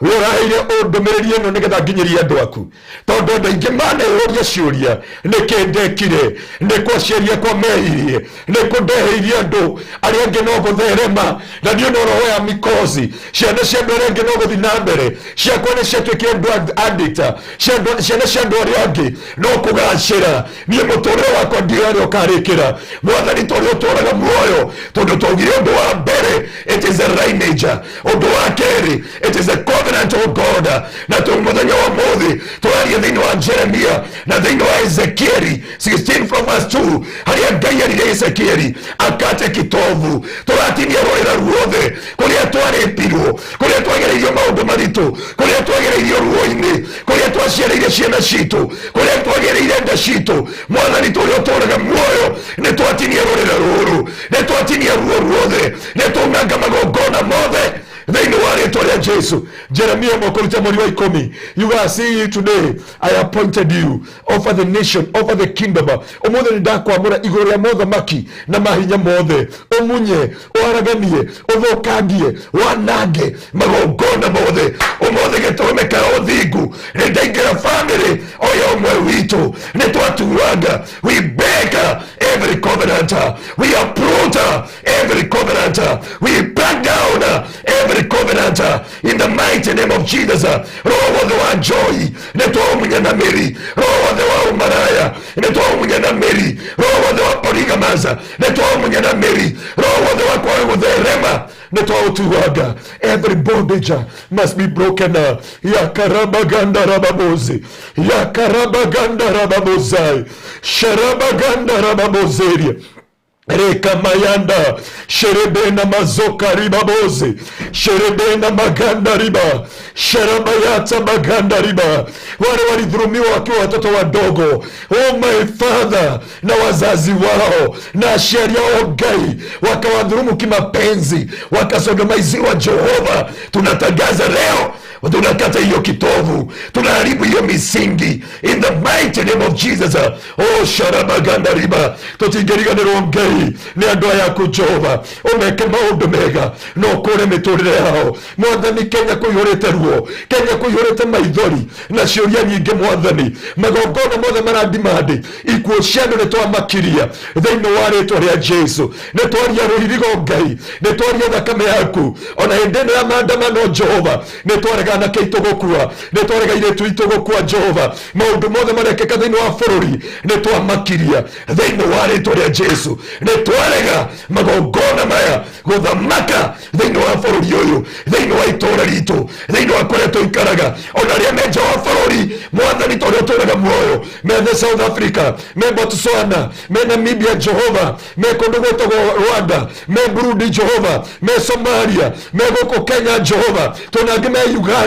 We ũraheire ndũmĩrĩri ĩno nĩgetha nginyĩrie andũ aku, tondũ andũ aingĩ maneyũria ciũria, nĩkĩ ndekire, nĩkũ aciari akwa mehirie, nĩkũ ndeheirie andũ arĩa angĩ no gũtherema, na niĩ no roho ya mikosi, ciana cia andũ arĩa angĩ no gũthiĩ na mbere, ciakwa nĩ ciatuĩkire drug addict, ciana cia andũ arĩa angĩ no kũgacĩra, niĩ mũtũrĩre wakwa ndiũĩ harĩa ũkarĩkĩra. Mwathani, tũrĩa ũtũraga muoyo, tondũ twaugire ũndũ wa mbere, it is a lineage, ũndũ wa kerĩ, it is a covenant of God. Na tũ mũthenya wa mũthĩ tũraria thĩinĩ wa Jeremia na thĩinĩ wa Ezekieli 16 from verse 2, harĩa Ngai erire Ezekieli akate kitovu. Tũratinia rũrĩra ruothe kũrĩa twarĩtirwo, kũrĩa twagereirio maũndũ maritũ, kũrĩa twagereirio ruo-inĩ, kũrĩa twaciarĩire ciana citũ, kũrĩa twagereire nda citũ. Mwathani, tũrĩa ũtũraga muoyo, nĩ twatinia rũrĩra rũrũ, nĩ twatinia ruo ruothe, nĩ tũng'anga magongona mothe thĩinĩ wa rĩtwa rĩa Jesu. Jeremia mwakũruta mweri wa 10 yugaga, "See, today I appointed you over the nation, over the kingdom." Ũmũthĩ nĩ ndakwamũra igũrũ rĩa mothamaki na mahinya mothe, ũmunye, ũharaganie, ũthũkangie, wanange magongona mothe. Ũmũthĩ gĩtũrũme ka ũthingu nĩ ndaingĩra family o ya ũmwe witũ, nĩ twatuanga. We break every covenant, we uproot every covenant, we break down every covenant in the mighty name of Jesus. Roho wothe wa njohi nĩ twaũmunya na mĩri, roho wothe wa ũmaraya nĩ twaũmunya na mĩri, roho wothe wa polygamous nĩ twaũmunya na mĩri, roho wothe wa kwaga gũtherema nĩ twaũtuanga. Every bondage must be broken. Yakarabaganda rababozi, yakarabaganda rababozai, sharabaganda rababozeria, rekamayanda sherebena mazoka ribaboze, sherebena maganda riba, sharabayata maganda riba. Wale walidhulumiwa wakiwa watoto wadogo, oh my Father, na wazazi wao na aciari ao Ngai wakawadhulumu kimapenzi, wakasodomaiziwa, Jehova, tunatangaza leo tunakata hiyo kitovu, tunaharibu hiyo misingi in the mighty name of Jesus. Oh, sharabaganda riba, tutingĩriganĩrwo Ngai nĩ andũ aya aku Jehova, ũmeke maũndũ mega na ũkũre mĩtũrĩre yao. Mwathani, Kenya kũihũrĩte ruo, Kenya kũihũrĩte maithori na ciũria nyingĩ. Mwathani, magongona mothe maradimandi ikuũ cia andũ nĩ twamakiria thĩinĩ wa rĩtwa rĩa Jesu. Nĩ twaria rũirigo Ngai, nĩ twaria thakame yaku. Ona hĩndĩ ĩno ya maandamano, Jehova, nĩ twarega anake aitũ gũkua, nĩ twarega airĩtu aitũ gũkua. Jehova, maũndũ mothe marekĩka thĩinĩ wa bũrũri nĩ twamakiria thĩinĩ wa rĩtwa rĩa Jesu. Nĩ twarega magongona maya gũthamaka thĩinĩ wa bũrũri ũyũ, thĩinĩ wa itũũra ritũ, thĩinĩ wa kũrĩa tũikaraga, ona arĩa me nja wa bũrũri. Mwathani, tondũ ũtũraga muoyo, methe South Africa, me Botswana, me Namibia, Jehova, me kũndũ gwĩtagwo Rwanda, me Burundi, Jehova, me Somalia, me gũkũ Kenya, Jehova, twĩna angĩ me Uganda.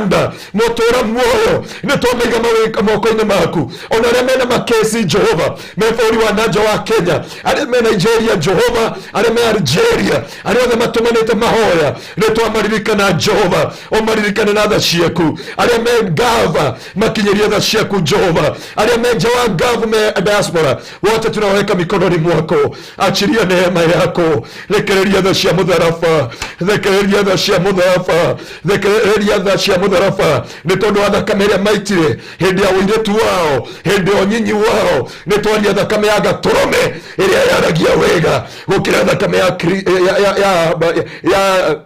Mũtũra muoyo, nĩ twamaiga moko-inĩ maku. Ona arĩa mena makesi, Jehova, me bũrũri wa nanja wa Kenya, arĩa me Nigeria, Jehova, arĩa me Algeria, arĩa othe matũmanĩte mahoya, nĩ twamaririkana. Jehova, ũmaririkane na tha ciaku. Arĩa me Gava, makinyĩrie tha ciaku, Jehova. Arĩa me nja wa Gava, me diaspora, wote tunaweka mikononi mwako. Achilia neema yako, rekereria tha cia mũtharaba, rekereria tha cia mũtharaba, rekereria tha cia mũtharaba, nĩ tondũ wa thakame ĩrĩa maitire hĩndĩ ya ũirĩtu wao, hĩndĩ ya ũnyinyi wao. Nĩ twaria thakame ya gatũrũme ĩrĩa yaragia wega gũkĩra thakame ya, Kri- ya, ya, ya, ya,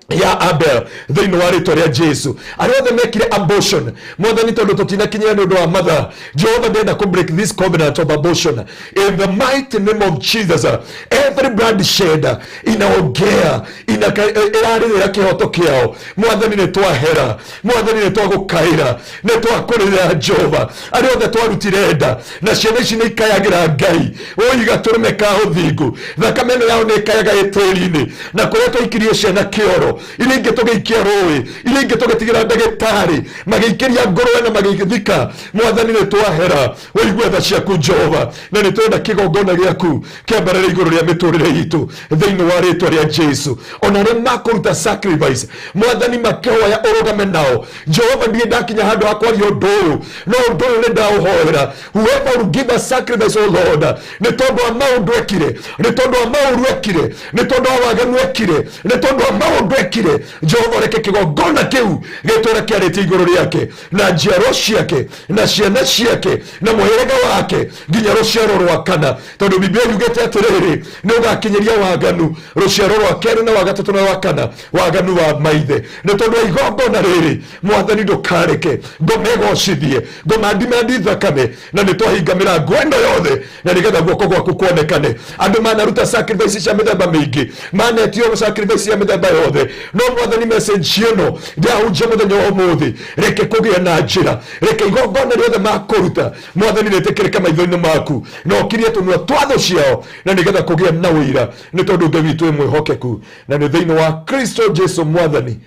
ya Abel thĩinĩ wa rĩtwa rĩa Jesu. Arĩa othe mekire abortion, Mwathani, tondũ tũtinakinyĩra nĩ ũndũ wa mathaa, Jehova, ndĩrenda kũ break this covenant of abortion in the mighty name of Jesus. Every bloodshed inaongea, ĩrarĩrĩra kĩhoto kĩao. Mwathani, nĩ twahera. Mwathani, nĩ twagũkaĩra, nĩ twakũrĩrĩra. Jehova, arĩa othe twarutire nda na ciana ici nĩ ikayagĩra Ngai ũi gatũrũme ka ũthingu, thakame ĩno yao nĩ ĩkayaga ĩtĩri-inĩ. Na kũrĩa twaikirie ciana kĩoro, iria ingĩ tũgĩikia rũĩ, iria ingĩ tũgĩtigĩra ndagĩtarĩ magĩikĩria ngũrwe na magĩthika, Mwathani, nĩ twahera. Ũigue tha ciaku, Jehova, na nĩ twenda kĩgongona gĩaku kĩambarĩre igũrũ rĩa mĩtũrĩre. Mĩtũrĩre itũ thĩinĩ wa rĩtwa rĩa Jesu. Ona arĩa makũruta sacrifice, Mwathani, makĩhoya ũrũgame nao. Jehova, ndirĩ ndakinya handũ ha kwaria ũndũ ũyũ, no ũndũ ũyũ nĩ ndaũhoera. Whoever will give a sacrifice, oh Lord, nĩ tondũ wa maũndũ ekire, nĩ tondũ wa maũru ekire, nĩ tondũ wa waganu ekire, nĩ tondũ wa maũndũ ekire, Jehova, reke kĩgongona kĩu gĩtũre kĩarĩtie igũrũ rĩake na njiarwa ciake na ciana ciake na mũhĩrĩga wake nginya rũciaro rwa kana, tondũ Biblia yugĩte atĩrĩrĩ, nĩ ũgakinyĩria waganu rũciaro rwa kerĩ na wa gatatũ na wa kana, waganu wa maithe. Nĩ tondũ wa igongona rĩrĩ, Mwathani, ndũkareke ngoma ĩgocithie ngoma ndimendi thakame, na nĩ twahinga mĩrango ĩno yothe na nĩgetha guoko gwaku kuonekane. Andũ manaruta sacrifice cia mĩthemba mĩingĩ, manetio sacrifice cia mĩthemba yothe, no Mwathani, message ĩno ndĩrahunjia mũthenya wa ũmũthĩ, reke kũgĩe na njĩra, reke igongona rĩothe makũruta, Mwathani, rĩtĩkĩrĩke maitho-inĩ maku na ũkirie tũnua twa thũ ciao, na nĩgetha kũgĩe na ũira, nĩ tondũ Ngai witũ wĩ mwĩhokeku, na nĩ thĩinĩ wa Kristo Jesu Mwathani.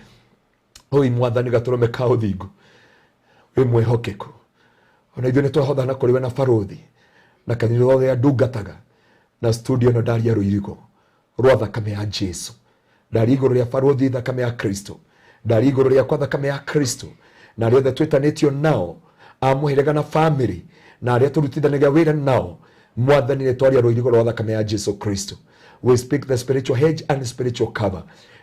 Oi Mwathani, gatũrũme ka ũthingu, wĩ mwĩhokeku. Ona ithuĩ nĩ twahothana kũrĩ we na barũthi na kanitha ũrĩa ndungataga na studio ĩno. Ndaria rũirigo rwa thakame ya Jesu, ndaria igũrũ rĩa barũthi thakame ya Kristo, ndaria igũrũ rĩakwa thakame ya Kristo, na arĩa othe twĩtanĩtio nao a mũhĩrĩga na famĩlĩ na arĩa tũrutithanagia wĩra nao. Mwathani, nĩ twaria rũirigo rwa thakame ya Jesu Kristo. We speak the spiritual hedge and spiritual cover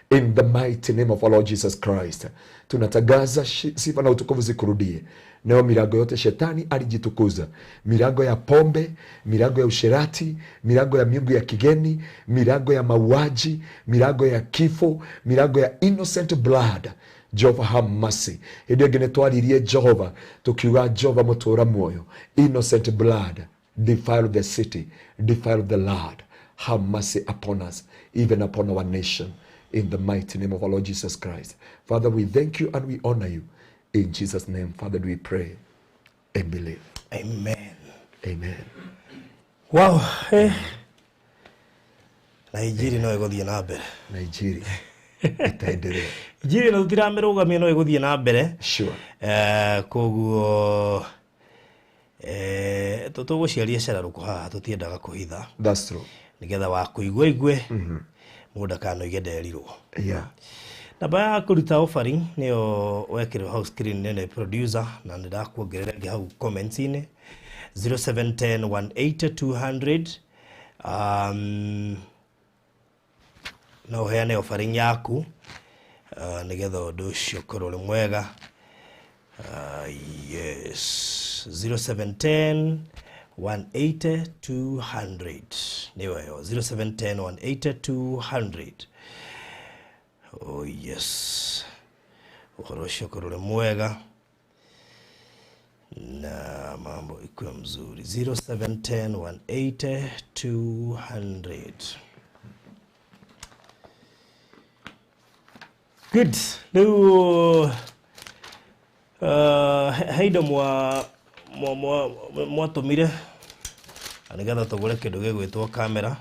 in the mighty name of our Lord Jesus Christ. Tunatangaza sifa na utukufu zikurudie. Nayo milango yote shetani alijitukuza, milango ya pombe, milango ya usherati, milango ya miungu ya kigeni, milango ya mauaji, milango ya kifo, milango ya innocent blood, Jehova, have mercy. Hĩndĩ ĩngĩ nĩ twaririe Jehova tukiuga, Jehova mũtũra muoyo, innocent blood defile the city, defile the land. Have mercy upon us, even upon our nation, in the mighty name of our Lord Jesus Christ. Father, we thank you and we honor you. In Jesus' name, Father, do we pray and believe. Amen. Amen. Wow, na injiri no ĩgũthiĩ na mbere. Nigeria itaendelea. Injiri no tũtiramĩrũgamia, no ĩgũthiĩ na mbere. Koguo tũgũciaria cararũkũ haha, tũtiendaga kũhitha. That's true. Nĩgetha wa kũigua igue, mũndũ ndakanoige nderirwo. Namba ya kũruta offering nĩyo wekĩrwo hau screen nene, producer, na nĩ ndakuongerera ĩngĩ hau comments-inĩ, 0710 180 200. No ũheane offering yaku nĩgetha ũndũ ũcio ũkorwo ũrĩ mwega. Yes, 0710 180 200 nĩyo ĩyo, 0710 180 200. Oh yes, ũhoro ũcio ũkorwo ũrĩ mwega na mambo ikuwe mzuri. 0710 180 200. Good. Rĩu he indo mwatũmire na nĩgetha tũgũre kĩndũ gĩgwĩtwo kamera.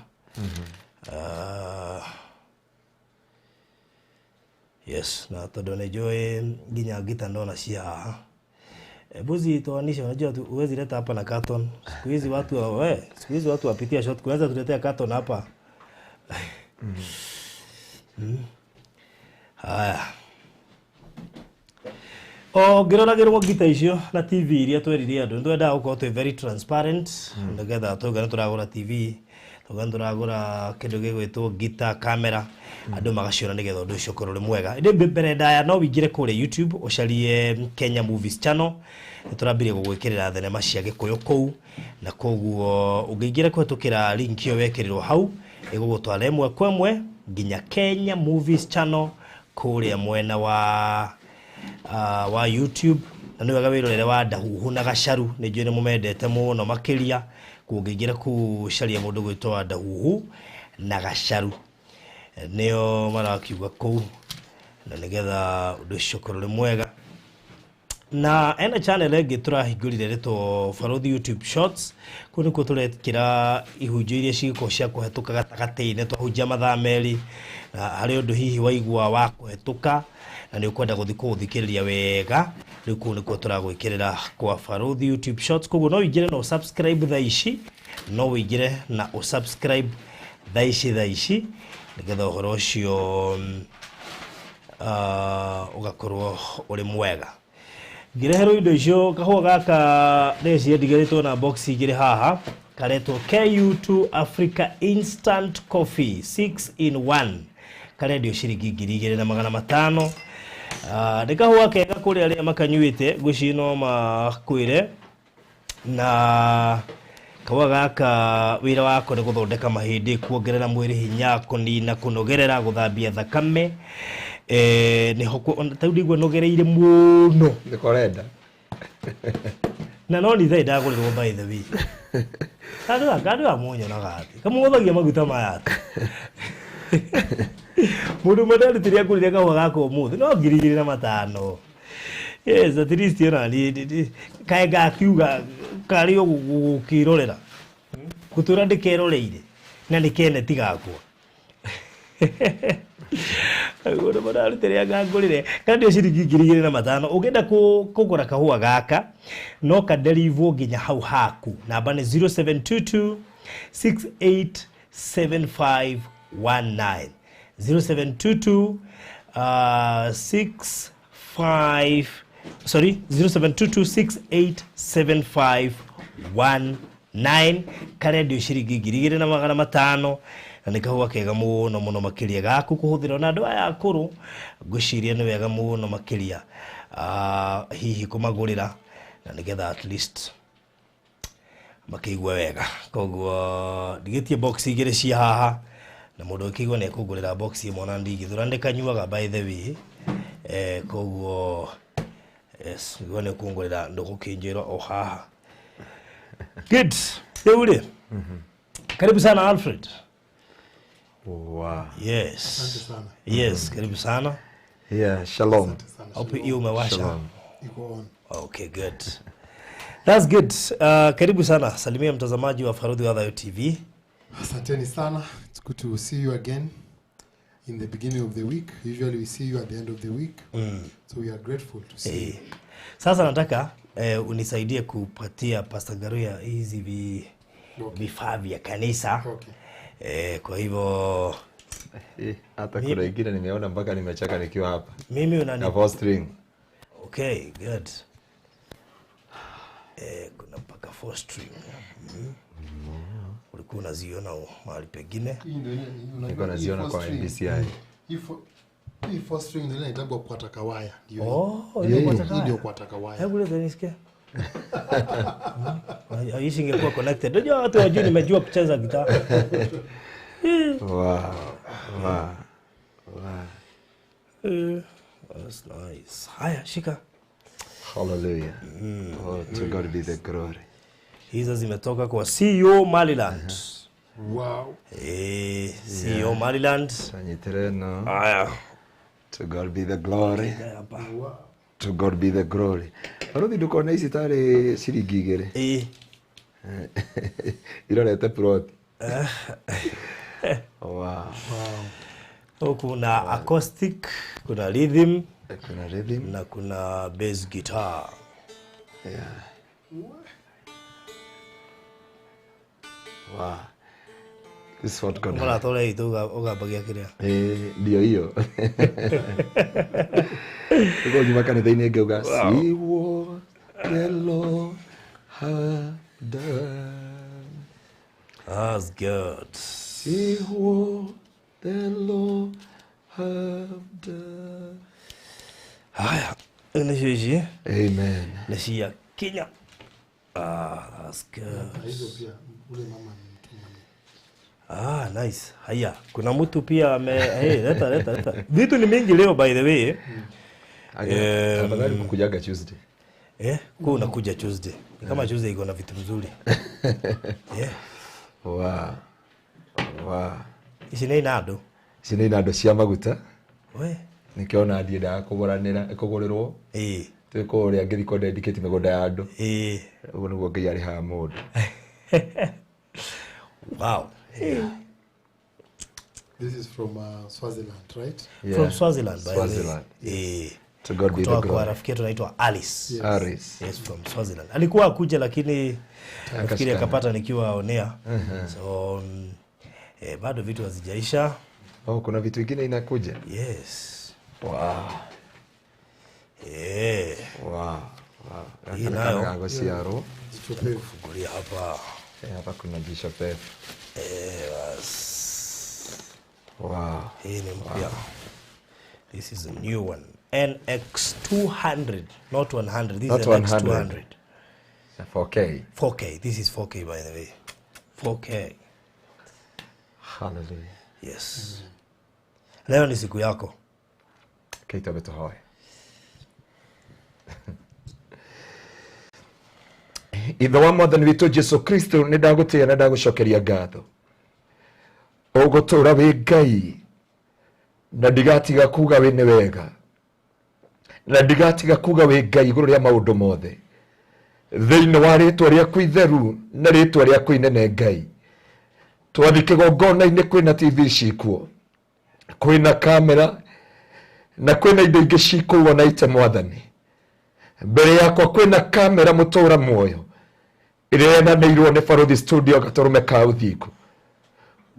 Yes, na tondũ nĩ njũĩ nginya ngita ndona cia haha. Mbuzi toanisha, unajua tu huwezi leta hapa na carton. Siku hizi watu siku hizi watu wapitia short, kuanza tuletea carton hapa. Haya. O ngĩroragĩrwo ngita icio na TV iria twerire andũ, nĩ twendaga gũkorwo twĩ very transparent, nĩgetha twauga nĩ tũragũra TV, twauga nĩ tũragũra kĩndũ gĩgwĩtwo ngita, kamera, andũ magaciona nĩgetha ũndũ ũcio ũkorwo ũrĩ mwega. Ĩndĩ mbere ndaya no wĩingĩre kũrĩa YouTube ũcarie Kenya Movies Channel, nĩ tũrambirie gũgwĩkĩrĩra thenema cia Gĩkũyũ kũu, na koguo ũngĩingĩra kũhetũkĩra link ĩyo wekĩrĩrwo hau, ĩgũgũtwara ĩmwe kwa ĩmwe nginya Kenya Movies Channel kũrĩa mwena wa YouTube, na nĩ wega wĩrorere wa Ndahuhu na Gacaru, nĩ njũĩ nĩ mũmendete mũno makĩria. Kũngĩingĩra kũu caria mũndũ gwĩtwo wa Ndahuhu na Gacaru, nĩo marakiuga kũu, na nĩgetha ũndũ ũcio ũkorwo ũrĩ mwega. Na ena channel ĩngĩ tũrahingũrire rĩtwo Barũthi YouTube Shorts, kũu nĩkuo tũrekĩra ihunjio iria cigĩkorwo cia kũhetũka gatagatĩ-inĩ, twahunjia mathaa merĩ, na harĩ ũndũ hihi waigua wa kũhetũka na nĩ ũkwenda gũthiĩ kũũthikĩrĩria wega, rĩu kũu nĩkuo tũragwĩkĩrĩra kwa Barũthi YouTube Shorts. Koguo no ũingĩre na ũsubscribe thaa ici, no ũingĩre na ũsubscribe thaa ici nĩgetha ũhoro ũcio ũgakorwo ũrĩ mwega. Ngĩreherwo indo icio kahũa gaka ndĩciria ndigĩrĩtwo na box igĩrĩ haha karetwo KU2 Africa Instant Coffee 6 in 1 karendio ciringi 2500. Nĩ kahũa kega kũrĩ arĩa makanyuĩte, ngwĩciria no makwĩre. Na kahũa gaka wĩra wako nĩ gũthondeka mahĩndĩ, kuongerera mwĩrĩ hinya, kũnina kũnogerera, gũthambia thakame. Nĩho ta rĩu ndĩigua nogereire mũno. Nĩko ũrenda. Na no nĩ thaa ndagũrĩrwo by the way. Kandũ amunyonaga atĩ kamũhũthagia maguta maya atĩ mũndũ ũmwe ndarutire angũrĩre kahũa gaka ũmũthĩ no 2500. Yes, at least ona niĩ kaĩ ngakiuga karĩ o gũkĩrorera gũtũra ndĩkeroreire na nĩ keneti gakwa. Mũndũ ũmwe ndarutire angangũrĩre kandio ciringi 2500. Ũngĩenda kũgũra kahũa gaka no kaderivwo nginya hau haku. Namba nĩ 0722 687519 0722 65 sorry 0722 687519 karendio ciringi 2500 na nĩ kahũa kega mũno mũno makĩria gaku kũhũthĩrwo na andũ aya akũrũ. Ngwĩciria nĩ wega mũno makĩria hihi kũmagũrĩra na nĩgetha at least makĩigue wega. Koguo ndigĩtie box igĩrĩ cia haha na mũndũ ũkĩigua nĩ ekũngũrĩra box ĩmwe na ndingĩthũra ndĩkanyuaga by the way. Koguo yes, nĩguo nĩ ũkũngũrĩra ndũgũkĩnjĩra o haha. Good. Rĩu rĩ, karibu sana Alfred. Wow. Yes. Asante sana. Yes, karibu sana. Yeah, shalom. Asante sana. Hope hiyo umewasha. Shalom. Iko on. Okay, good. That's good. Karibu sana. Salimia mtazamaji wa Farodhi wa Thayo TV. Asanteni sana. It's good to see you again in the beginning of the week. Usually we see you at the end of the week. So we are grateful to see you. Sasa nataka unisaidie kupatia Pastor Ngaruya hizi vifaa vya kanisa. Okay. Kwa hivyo Hata kuna ingine nimeona mpaka nimecheka nikiwa hapa. Mimi unani Na four string. Okay, good. Kuna mpaka four string. Ulikuwa unaziona mahali pengine? Hii ndio ile unajua Nilikuwa hii naziona four kwa string. MBCI. Hii four string ndio ile inaitwa kwata kawaya. Ndio hii. Oh, Yeah. ile kwata Hii kawaya. ndio kwata kawaya. Hebu leta nisikie. Hii ingekuwa connected. Unajua watu wajui nimejua kucheza gitaa. Wow. Wow. Wow. That's nice. Haya, shika. Hallelujah. Oh, to God be the glory. Hizo zimetoka kwa CEO Maryland. Wow. CEO Maryland. Tanyitire no. Haya. To God be the glory. Hapa. Wow. To God be the glory. Baruthi ndukona ici tarĩ ciringi igĩrĩ. Irorete plot. Wow. Wow. Kuna acoustic, kuna rhythm, Kuna rhythm. na kuna bass guitar. Yeah. Wow. This is what God has. Mũratore itũ ũgambagia kĩrĩa. Ndio hiyo. Uko nyuma kanitha-inĩ ngauga see what the Lord have done. That's good. See what the Lord have done. Haya, nĩcio ici Amen. nĩ cia Kenya. Ah, that's good. Na hizo pia ule mama amenituma. Ah, nice. Haya, kuna mtu pia ame hey, leta leta leta. Vitu ni mingi leo by the way. Afadhali kukujaga Tuesday. Kwa unakuja Tuesday. Ni kama Tuesday iko na vitu vizuri. Wow. Wow. Ici nĩ inando. Ici nĩ inando cia maguta. We. Nĩkĩo ona ndiendaga kũgũranĩra kũgũrĩrwo. Twĩ kũrĩa ngĩthiĩ kũ dedicate mĩgũnda ya andũ. Ũguo nĩguo Ngai arĩhaga mũndũ. Wow. This is from Swaziland, right? Yeah. From Swaziland, by the way. Swaziland. To God be the Kutoka kwa glory. rafiki yetu anaitwa Alice. Yes. Aris. Yes, from Swaziland. Alikuwa akuja lakini nafikiri Akashikana. akapata nikiwa on air. So Bado vitu hazijaisha. Oh, kuna vitu vingine inakuja. Yes. Wow. Wow. Wow. Hii nayo. Gagociarwo. Jicho pevu. Fungulia hapa. Hapa kuna jicho pevu. Bas. Wow. Hii ni mpya. This is a new one. NX200, not 100. This Not is 100. NX200. 4K. 4K. This is 4K, by the way. 4K. Hallelujah. Yes. Leo ni siku yako. Keita betohoe. Ithe wa Mwathani witũ Jesu Kristo, nĩ ndagũtĩĩa na ndagũcokeria ngatho. Ũgũtũũra wĩ Ngai na ndigatiga kuga wĩ nĩ wega, na ndigatiga kuga wĩ Ngai igũrũ rĩa maũndũ mothe. Thĩinĩ wa rĩtwa rĩaku itheru na rĩtwa rĩaku inene Ngai, twathi kĩgongona-inĩ kwĩna TV cikuo, kwĩna kamera na kwĩna indo ingĩ cikũu ona ite Mwathani. Mbere yakwa kwĩna kamera mũtũra muoyo ĩrĩa yenanĩirwo nĩ Baruthi Studio gatũrũme ka ũthingu.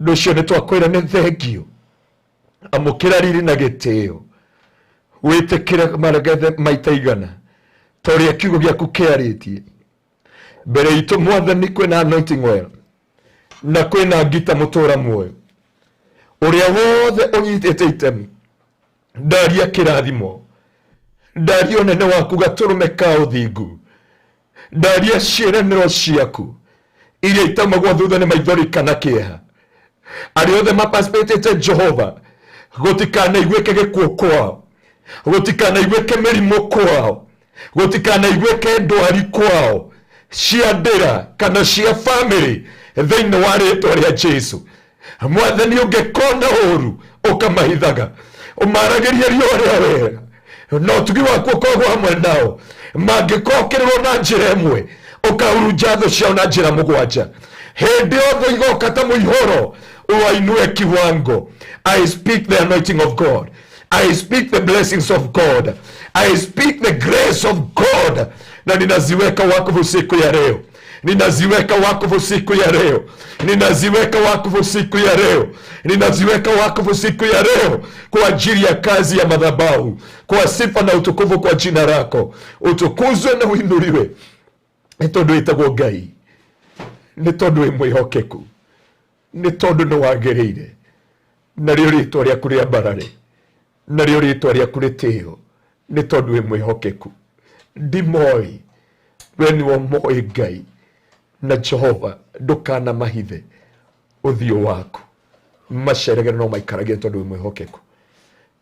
Ũndũ ũcio nĩ twakwĩra nĩ thengio, amũkĩra riri na gĩtĩo, wĩtĩkĩre maregethe maita igana ta ũrĩa kiugo gĩaku kĩarĩtie. Mbere itũ Mwathani kwĩna anointing oil na kwĩna ngita mũtũra muoyo. Ũrĩa wothe ũnyitĩte itemi, ndaria kĩrathimo, ndaria ũnene waku gatũrũme ka ũthingu, ndaria ciĩranĩro ciaku iria itamagwo thutha nĩ maithori kana kĩeha. Arĩa othe mapacipĩtĩte Jehova, gũtikanaiguĩke gĩkuũ kwao, gũtikanaiguĩke mĩrimũ kwao, gũtikanaiguĩke ndwari kwao cia ndĩra kana cia famĩlĩ, thĩinĩ wa rĩtwa rĩa Jesu. Mwathani ũngĩkona ũru ũkamahithaga, ũmaragĩrie riũa rĩa wega, na ũtugi waku ũkoragwo hamwe nao. Mangĩkokĩrĩrwo na njĩra ĩmwe, ũkahurunja thũ ciao na njĩra mũgwanja. Hĩndĩ yothe igoka ta mũihũro, ũwainue kiwango. I speak the anointing of God. I speak the blessings of God. I speak the grace of God. Na ninaziweka wakfu siku ya leo. Ninaziweka wakfu siku ya leo. Ninaziweka wakfu siku ya leo. Ninaziweka wakfu siku ya leo kwa ajili ya kazi ya madhabahu, kwa sifa na utukufu kwa jina lako. Utukuzwe na uinuliwe. Nĩ tondũ wĩtagwo Ngai, nĩ tondũ wĩ mwĩhokeku, nĩ tondũ nĩ wagĩrĩire, narĩo rĩtwa rĩaku rĩambarare, narĩo rĩtwa rĩaku rĩtĩo, nĩ tondũ wĩ mwĩhokeku. Ndimoĩ, we nĩwe ũmoĩ Ngai na Jehova, ndũkanamahithe ũthiũ waku, maceregere no maikaragie tondũ wĩ mwĩhokeku.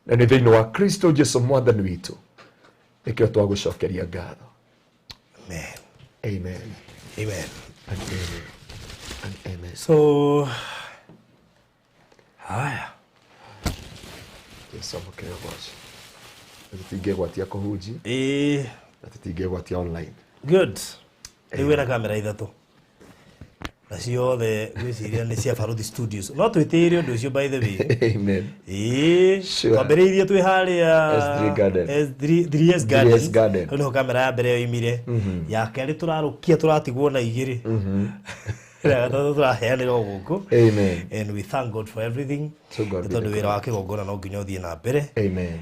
Na nĩ thĩinĩ wa Kristo Jesu Mwathani witũ nĩkĩo twagũcokeria ngatho. Amen. Amen. Amen. And amen. And amen. So haya. Jesu amũkĩre ũgoci. Tũtingĩgwatia kũhunjia. Na tũtingĩgwatia online. Good. Rĩu wĩna kamera ithatũ na ciothe ngwĩciria nĩ cia Baruthi Studios. No twĩtĩĩre ũndũ ũcio by the way. Amen. Sure. Twambĩrĩirie twĩ harĩa S3 Garden. S3, 3S Garden. 3S Garden. Hau nĩho kamera ya mbere yoimire. Ya kerĩ tũrarũkia tũratigwo na igĩrĩ. Ya gatatũ tũraheanĩra o gũkũ. Amen. And we thank God for everything. To God Nĩ be the tondũ wĩra wa kĩgongona no nginya ũthiĩ na mbere. Amen.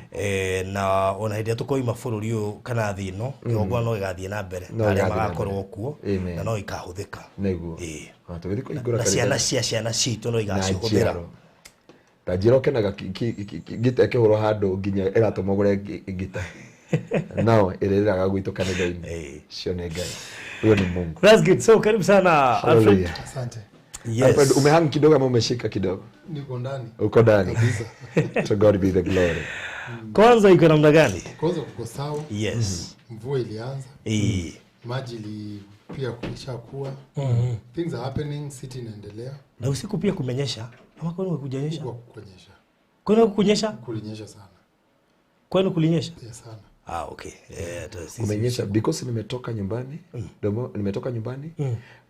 Na ona hĩndĩ ĩrĩa tũkoima bũrũri ũyũ kana thĩ ĩno, kĩgongona no gĩgathiĩ na mbere. No Arĩa gĩgathiĩ na magakorwo mbere. kuo Amen. na no ikahũthĩka. Nĩguo. Tũgĩthiĩ kũhingũra Na kanitha. ciana cia ciana citũ no Na igacihũthĩra. njiaro. Ta njĩra ũkenaga ngita ĩkĩhũrwo handũ nginya ĩratũma ũgũre ngita. Nao ĩrĩrĩraga gwitũ kanitha-inĩ. Cio nĩ Ngai. Huyo ni Mungu. That's good. So karibu sana Alfred. Hallelujah. Asante. Yes. Alfred, umehang kidogo ama umeshika kidogo? Niko ndani. Uko ndani. Kabisa. To God be the glory. Kwanza iko namna gani? Kwanza kuko sawa. Yes. Mvua ilianza. Maji pia kulishakuwa. Things are happening, city inaendelea. Na usiku pia kumenyesha. Ama kwani kujanyesha? Kwa kunyesha. Kwani kunyesha? Kulinyesha sana. Kwani kulinyesha? Yeah, sana. Ah, okay. Kumenyesha because nimetoka nyumbani. Nimetoka nyumbani.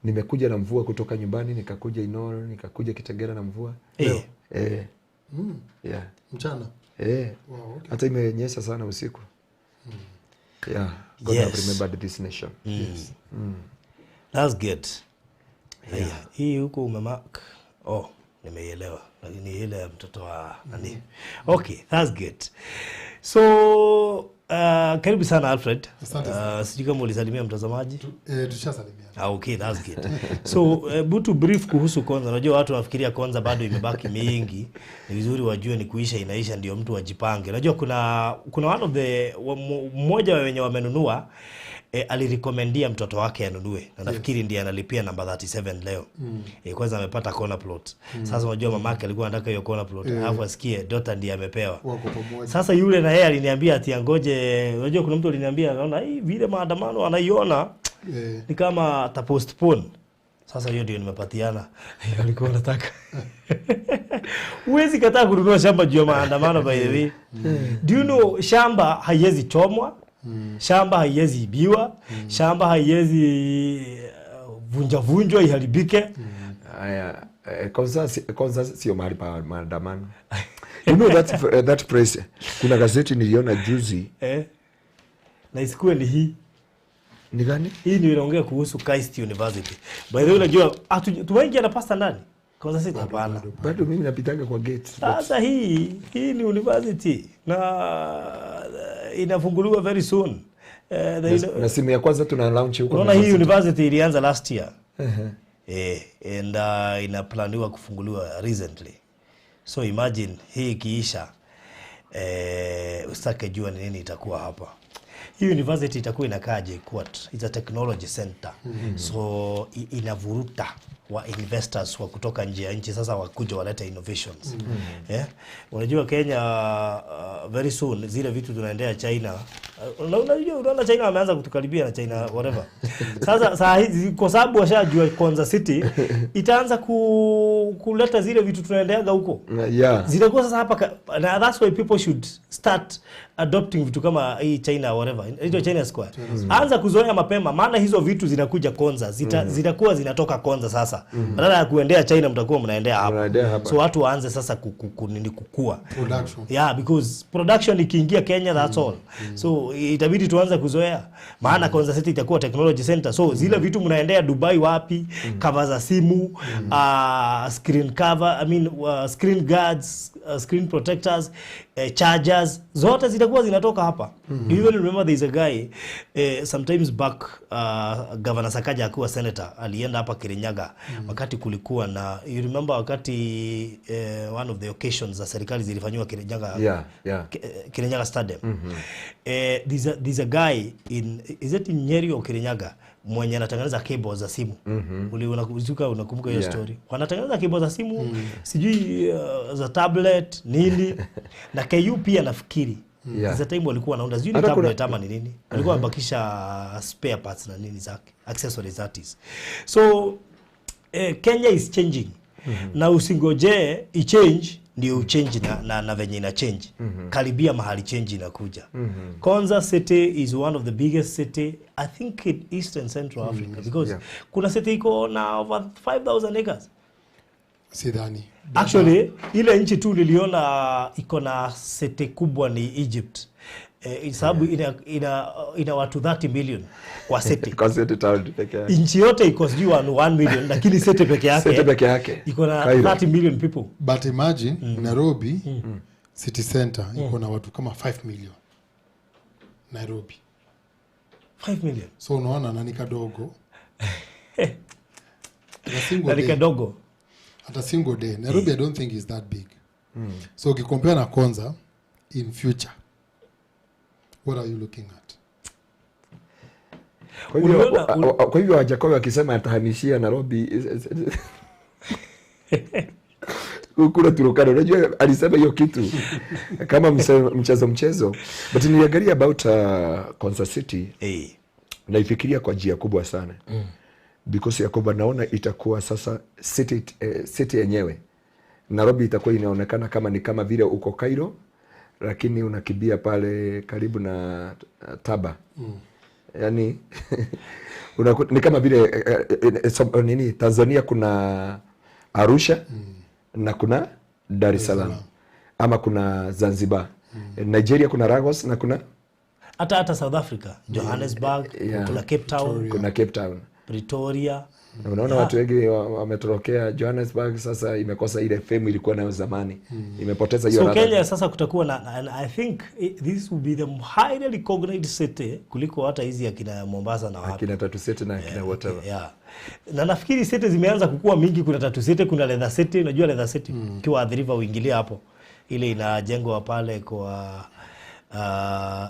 Nimekuja na mvua kutoka nyumbani, nikakuja Inoro, nikakuja Kitengela na mvua. Yeah. Mchana. Wow, okay. Hata imenyesha sana usiku. Yeah. God Yes. have remembered this nation. Yes. That's good. Yeah. Hii huko umemark. Oh, Nimeielewa, lakini ile ya mtoto wa nani. Okay, that's good. So karibu sana Alfred. Asante sana. Sijui kama ulisalimia mtazamaji. Tushasalimiana. Ah, okay, that's good. So, butu brief kuhusu Konza. Unajua watu wanafikiria Konza bado imebaki mingi. Ni vizuri wajue ni kuisha inaisha ndio mtu ajipange. Unajua kuna one of the mmoja wenye wamenunua, alirecommendia mtoto wake anunue. Na nafikiri ndiye analipia namba 37 leo. Kwanza amepata corner plot. Sasa unajua mamake alikuwa anataka hiyo corner plot. Alafu asikie daughter ndiye amepewa. Wako pamoja. Sasa yule na yeye aliniambia ati angoje. Unajua kuna mtu aliniambia anaona hii vile maandamano anaiona ni kama ata postpone. Sasa hiyo ndio nimepatiana. Hiyo alikuwa anataka. Huwezi kataa kununua shamba juu ya maandamano, by the way. Do you know shamba haiwezi chomwa? Shamba haiwezi ibiwa. Shamba haiwezi vunja vunjwa iharibike. Haya, kwanza sio mahali pa maandamano. You know that place, kuna gazeti niliona juzi. Na isikuwe ni hii. Ni gani? Hii ndio inaongea kuhusu KAIST University. By the way, unajua tumeingia na pasta ndani. Kwanza sisi hapana. Bado mimi napitanga kwa gate. Sasa hii ni university na inafunguliwa very soon. Na simu ya kwanza tuna launch huko. Unaona hii university ilianza last year. And inaplaniwa kufunguliwa recently. So imagine hii ikiisha, usitake jua ni nini itakuwa hapa. Hii university itakuwa inakaa JKUAT. It's a technology center. So inavuruta wa investors wa kutoka nje ya nchi sasa wakuja walete innovations. Yeah? Unajua Kenya, very soon zile vitu tunaendea China. Unajua unaona China wameanza kutukaribia na China whatever. Sasa saa hizi kwa sababu washajua Konza City itaanza kuleta zile vitu tunaendeaga huko. Zitakuwa sasa hapa na that's why people should start adopting vitu kama hii China whatever. Hiyo China Square. Anza kuzoea mapema maana hizo vitu zinakuja Konza, zitakuwa zinatoka Konza sasa. Badala ya kuendea China mtakuwa mnaendea hapa. So watu waanze sasa kukua. Production. Yeah, because production ikiingia Kenya, that's all. So itabidi tuanze kuzoea. Maana Konza City itakuwa technology center. So zile vitu mnaendea Dubai wapi, cover za simu, screen cover, I mean screen guards, screen protectors, chargers, zote zitakuwa zinatoka hapa. You even remember there is a guy sometimes back, Governor Sakaja akiwa senator alienda hapa Kirinyaga wakati kulikuwa na, you remember wakati one of the occasions za serikali zilifanywa Kirinyaga. Kirinyaga Stadium. There's a guy in, is it in Nyeri or Kirinyaga, mwenye anatengeneza cable za simu. Unakumbuka hiyo story? Wanatengeneza cable za simu, sijui za tablet nini. Na KU pia nafikiri. Za time walikuwa wanaunda sijui ni tablet ama ni nini. Walikuwa wanabakisha spare parts na nini zake, accessories that is. So Kenya is changing. Na usingoje i change ndio uchange na venye ina change. Karibia mahali change inakuja. Konza City is one of the biggest city I think in East and Central Africa because kuna city iko na over 5,000 acres. Sidhani. Actually ile nchi tu niliona iko na city kubwa ni Egypt. Sababu ina watu 30 million kwa city. Kwa city town peke yake. Nchi yote iko sijui 1 million lakini city peke yake. City peke yake. Iko na 30 million people. But imagine Nairobi city center iko na watu kama 5 million. Nairobi. 5 million. So unaona na ni kadogo. Na ni kadogo. At a single day. Nairobi I don't think is that big. So ukicompare na Konza in future, what are you looking at? Kwa hivyo Wajakoya wakisema atahamishia Nairobi kule Turkana, unajua alisema hiyo kitu kama mchezo. But niliangalia about Konza City, naifikiria kwa njia kubwa sana. Because ya kwamba naona itakuwa sasa city yenyewe Nairobi itakuwa inaonekana kama ni kama vile uko Cairo, lakini unakimbia pale karibu na Taba. Yani ni kama vile nini Tanzania kuna Arusha na kuna Dar es Salaam ama kuna Zanzibar. Nigeria kuna Lagos na kuna hata South Africa, Johannesburg, kuna Cape Town, Pretoria. Na unaona watu wengi wametorokea Johannesburg, sasa imekosa ile fame ilikuwa nayo zamani. Imepoteza hiyo So ladha. Kenya sasa kutakuwa na, and I think this will be the highly recognized city kuliko hata hizi akina Mombasa na wapi. Akina Tatu City na akina whatever. Yeah. Na nafikiri city zimeanza kukua mingi, kuna Tatu City, kuna Leather City, unajua Leather City ukiwa Athi River uingilia hapo, ile inajengwa pale kwa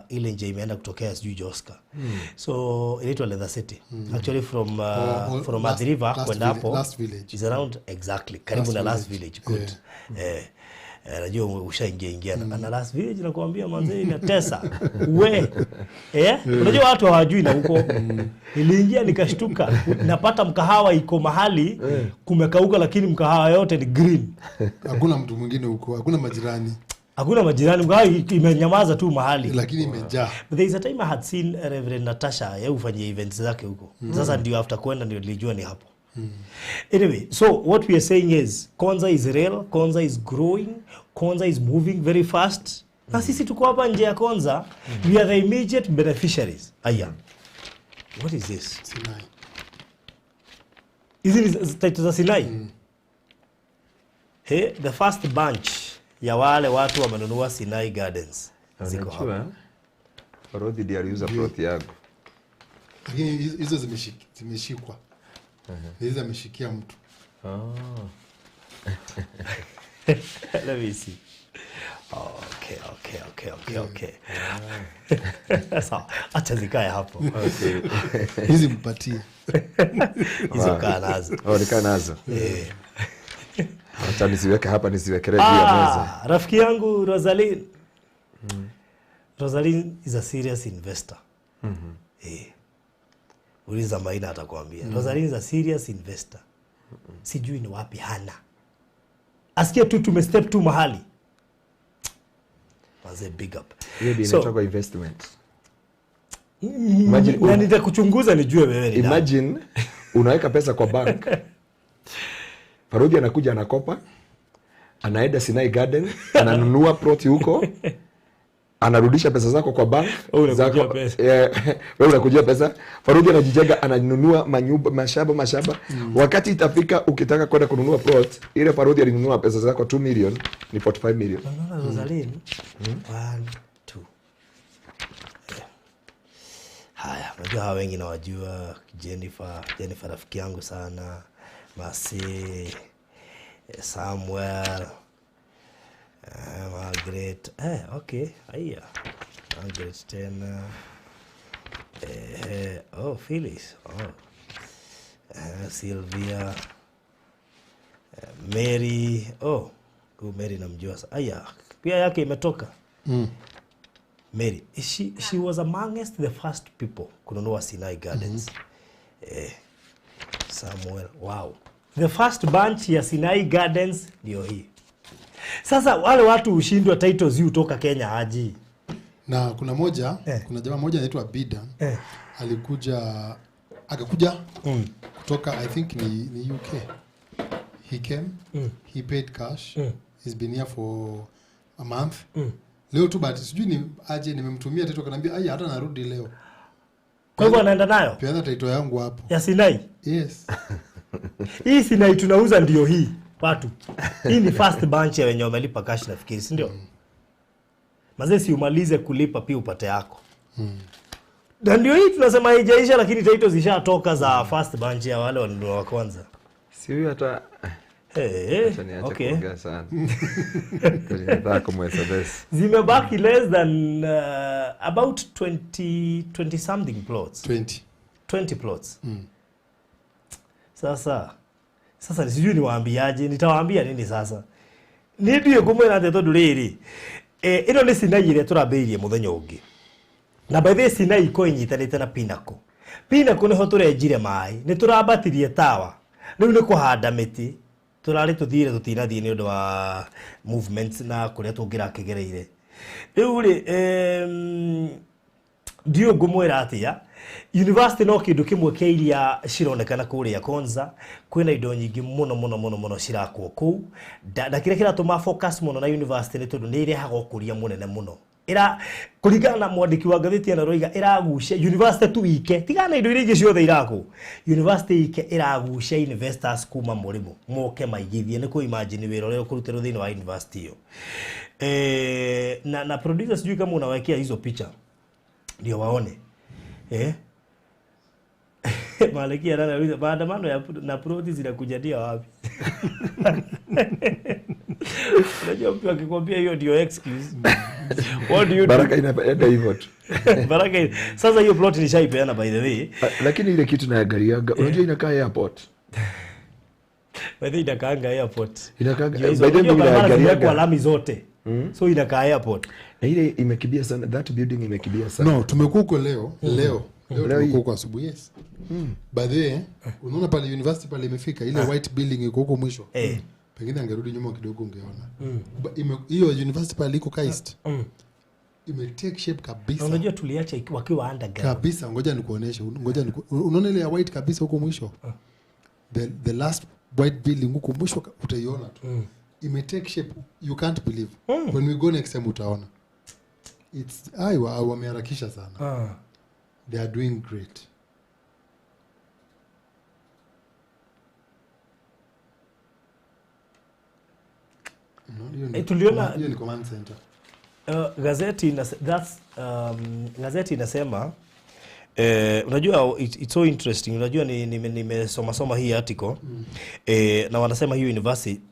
ile nje imeenda kutokea sijui Joska. So inaitwa Leather City. Actually from from Athi River kwenda hapo Last Village. is around exactly karibu Last na Last Village. Village. Good. Najua ushaingia ingia na Last Village nakwambia manze inatesa. We. Unajua watu hawajui na huko. Niliingia nikashtuka. Napata mkahawa iko mahali kumekauka, lakini mkahawa yote ni green. Hakuna mtu mwingine huko, hakuna majirani. Hakuna majirani, mkahawa imenyamaza tu mahali. Lakini imejaa. But there is a time I had seen Reverend Natasha yeye hufanyia events zake huko. Sasa ndio after kwenda ndio nilijua ni hapo. Anyway, so what we are saying is Konza is real, Konza is growing, Konza is moving very fast. Na sisi tuko hapa nje ya Konza, we are the immediate beneficiaries. Aya. What is this? Sinai. Hizi ni title za Sinai? Hey, the first bunch ya wale watu wamenunua Sinai Gardens ziko hapa. Unajua, Farodhi ndiye aliuza plot yangu. Lakini hizo zimeshikwa. Hizo ameshikia mtu. Let me see. Okay. Sawa, acha zikae hapo. Okay. Hizi mpatie. Hizo kaa nazo. Oh, nikaa nazo. Acha nisiweke hapa, nisiwekelee juu ya meza. Rafiki yangu Rosaline. Rosaline is a serious investor. Uliza Maina atakwambia. Rosaline is a serious investor. Sijui ni wapi hana. Asikie tu tumestep tu mahali. Manze, big up. Hiyo ndio So, inaitwa investment. Imagine, na nitakuchunguza nijue wewe ni nani. Imagine unaweka pesa kwa bank. Farodhi anakuja anakopa, anaenda Sinai Garden, ananunua plot huko, anarudisha pesa zako kwa bank. Wewe unakujia Zako- pesa. Wewe unakujia pesa. Farodhi anajijenga, ananunua manyumba, mashamba, mashamba. Wakati itafika ukitaka kwenda kununua plot, ile Farodhi alinunua pesa zako 2 million ni 45 million. Unaona Rosaline? 1 2. Haya, unajua hawa wengi nawajua, Jennifer rafiki yangu sana, Masi, Samuel, Margaret. Okay, haya. Margaret tena. Oh, Phyllis. Oh. Sylvia. Mary. Oh, huyu Mary namjua. Aya, pia yake imetoka. Mary, she was amongst the first people kununua Sinai Gardens. Samuel, wow. The first bunch ya Sinai Gardens ndio hii. Sasa wale watu hushindwa titles hii kutoka Kenya aji. Na kuna moja, kuna jamaa moja anaitwa Bida. Alikuja, akakuja kutoka I think ni UK. He came, he paid cash. He's been here for a month. Leo tu but sijui ni aje nimemtumia title akaniambia ai hata narudi leo. Kwa hivyo anaenda nayo? Peana title yangu hapo. Ya Sinai? Yes. Hii Sinai tunauza ndio hii watu. Hii ni first bunch ya wenye wamelipa cash nafikiri, si ndio? Mazee si umalize kulipa pia upate yako. Na ndio hii tunasema haijaisha lakini title zishatoka za first bunch ya wale walinunua wa kwanza. Si huyu hata Hey, acha niache okay. kuongea sana. Nataka kumwesabesi. Zimebaki less than about 20 something plots. 20. 20 plots. Sasa sijui niwaambiaje, nitawaambia nini sasa? Nindie kumwira atĩ tondũ rĩrĩ ĩno nĩ Sinai ĩrĩa tũrambĩrĩirie mũthenya ũngĩ. Na by the way Sinai iko ĩnyitanĩte na Pinnacle. Pinnacle nĩho tũrenjire maĩ, nĩ tũrambatirie tawa. Rĩu nĩ kũhanda mĩtĩ. Tũrarĩ tũthire tũtinathiĩ nĩ ũndũ wa movements na kũrĩa tũngĩrakĩgereire. Rĩu rĩ, ndiũ ngũmwĩra atĩa, university no kĩndũ kĩmwe kĩa iria cironekana kũrĩa Konza, kwĩna indo nyingĩ mũno mũno mũno mũno cirakwo kũu. Na kĩrĩa kĩratũma focus mũno na university nĩ tondũ nĩ irehaga ũkũria mũnene mũno. Ira kuringana na mwandiki wa ngathĩti ĩno roiga ĩragucia university tu ike tigana indo iria ingĩ ciothe irakwo university ike ĩragucia investors kuma mũrĩmo moke maigithie nĩ kũ imagine wĩra ũrĩa ũkũrutĩrwo thĩinĩ wa university ĩyo. Na producer sijui kama unawekea hizo picha ndio waone. Malekia anauliza maandamano ya na proti zinakujadia wapi? Unajua mtu akikwambia hiyo ndio excuse. What do you do? Baraka inaenda hivyo tu. Baraka sasa hiyo plot nishaipeana by the way. Lakini ile kitu naangaliaga, unajua inakaa airport. By the way inakaanga airport. Inakaanga by the way naangaliaga lami zote. So inakaa airport. Na ile imekimbia sana, that building imekimbia sana. No, tumekuwa huko leo, leo. Leo tumekuwa huko asubuhi, yes. By the way, unaona pale university pale imefika ile white building iko huko mwisho. Pengine angerudi nyuma kidogo ungeona. Hiyo university pale iko Kaist. Ime take shape kabisa. Unajua tuliacha wakiwa underground. Kabisa, ngoja nikuoneshe. Ngoja unaona ile ya white kabisa huko mwisho. The last white building huko mwisho utaiona tu. Ime take shape, you can't believe. When we go next time utaona. It's wameharakisha sana. They are doing great. Tuliona hiyo ni command center. Gazeti gazeti inasema unajua it's so interesting. Unajua nimesoma soma hii article. Na wanasema hiyo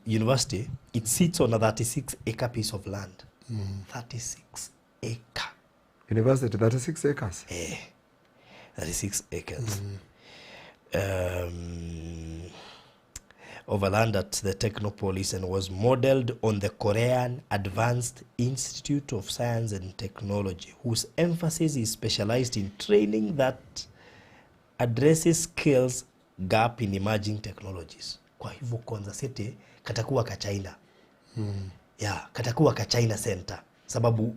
university it sits on a 36 acre piece of land. 36 acre. University 36 acres. 36 acres. Of a land at the Technopolis and was modeled on the Korean Advanced Institute of Science and Technology, whose emphasis is specialized in training that addresses skills gap in emerging technologies. Kwa hivyo Konza City katakuwa ka China. Yeah, katakuwa ka China Center. Sababu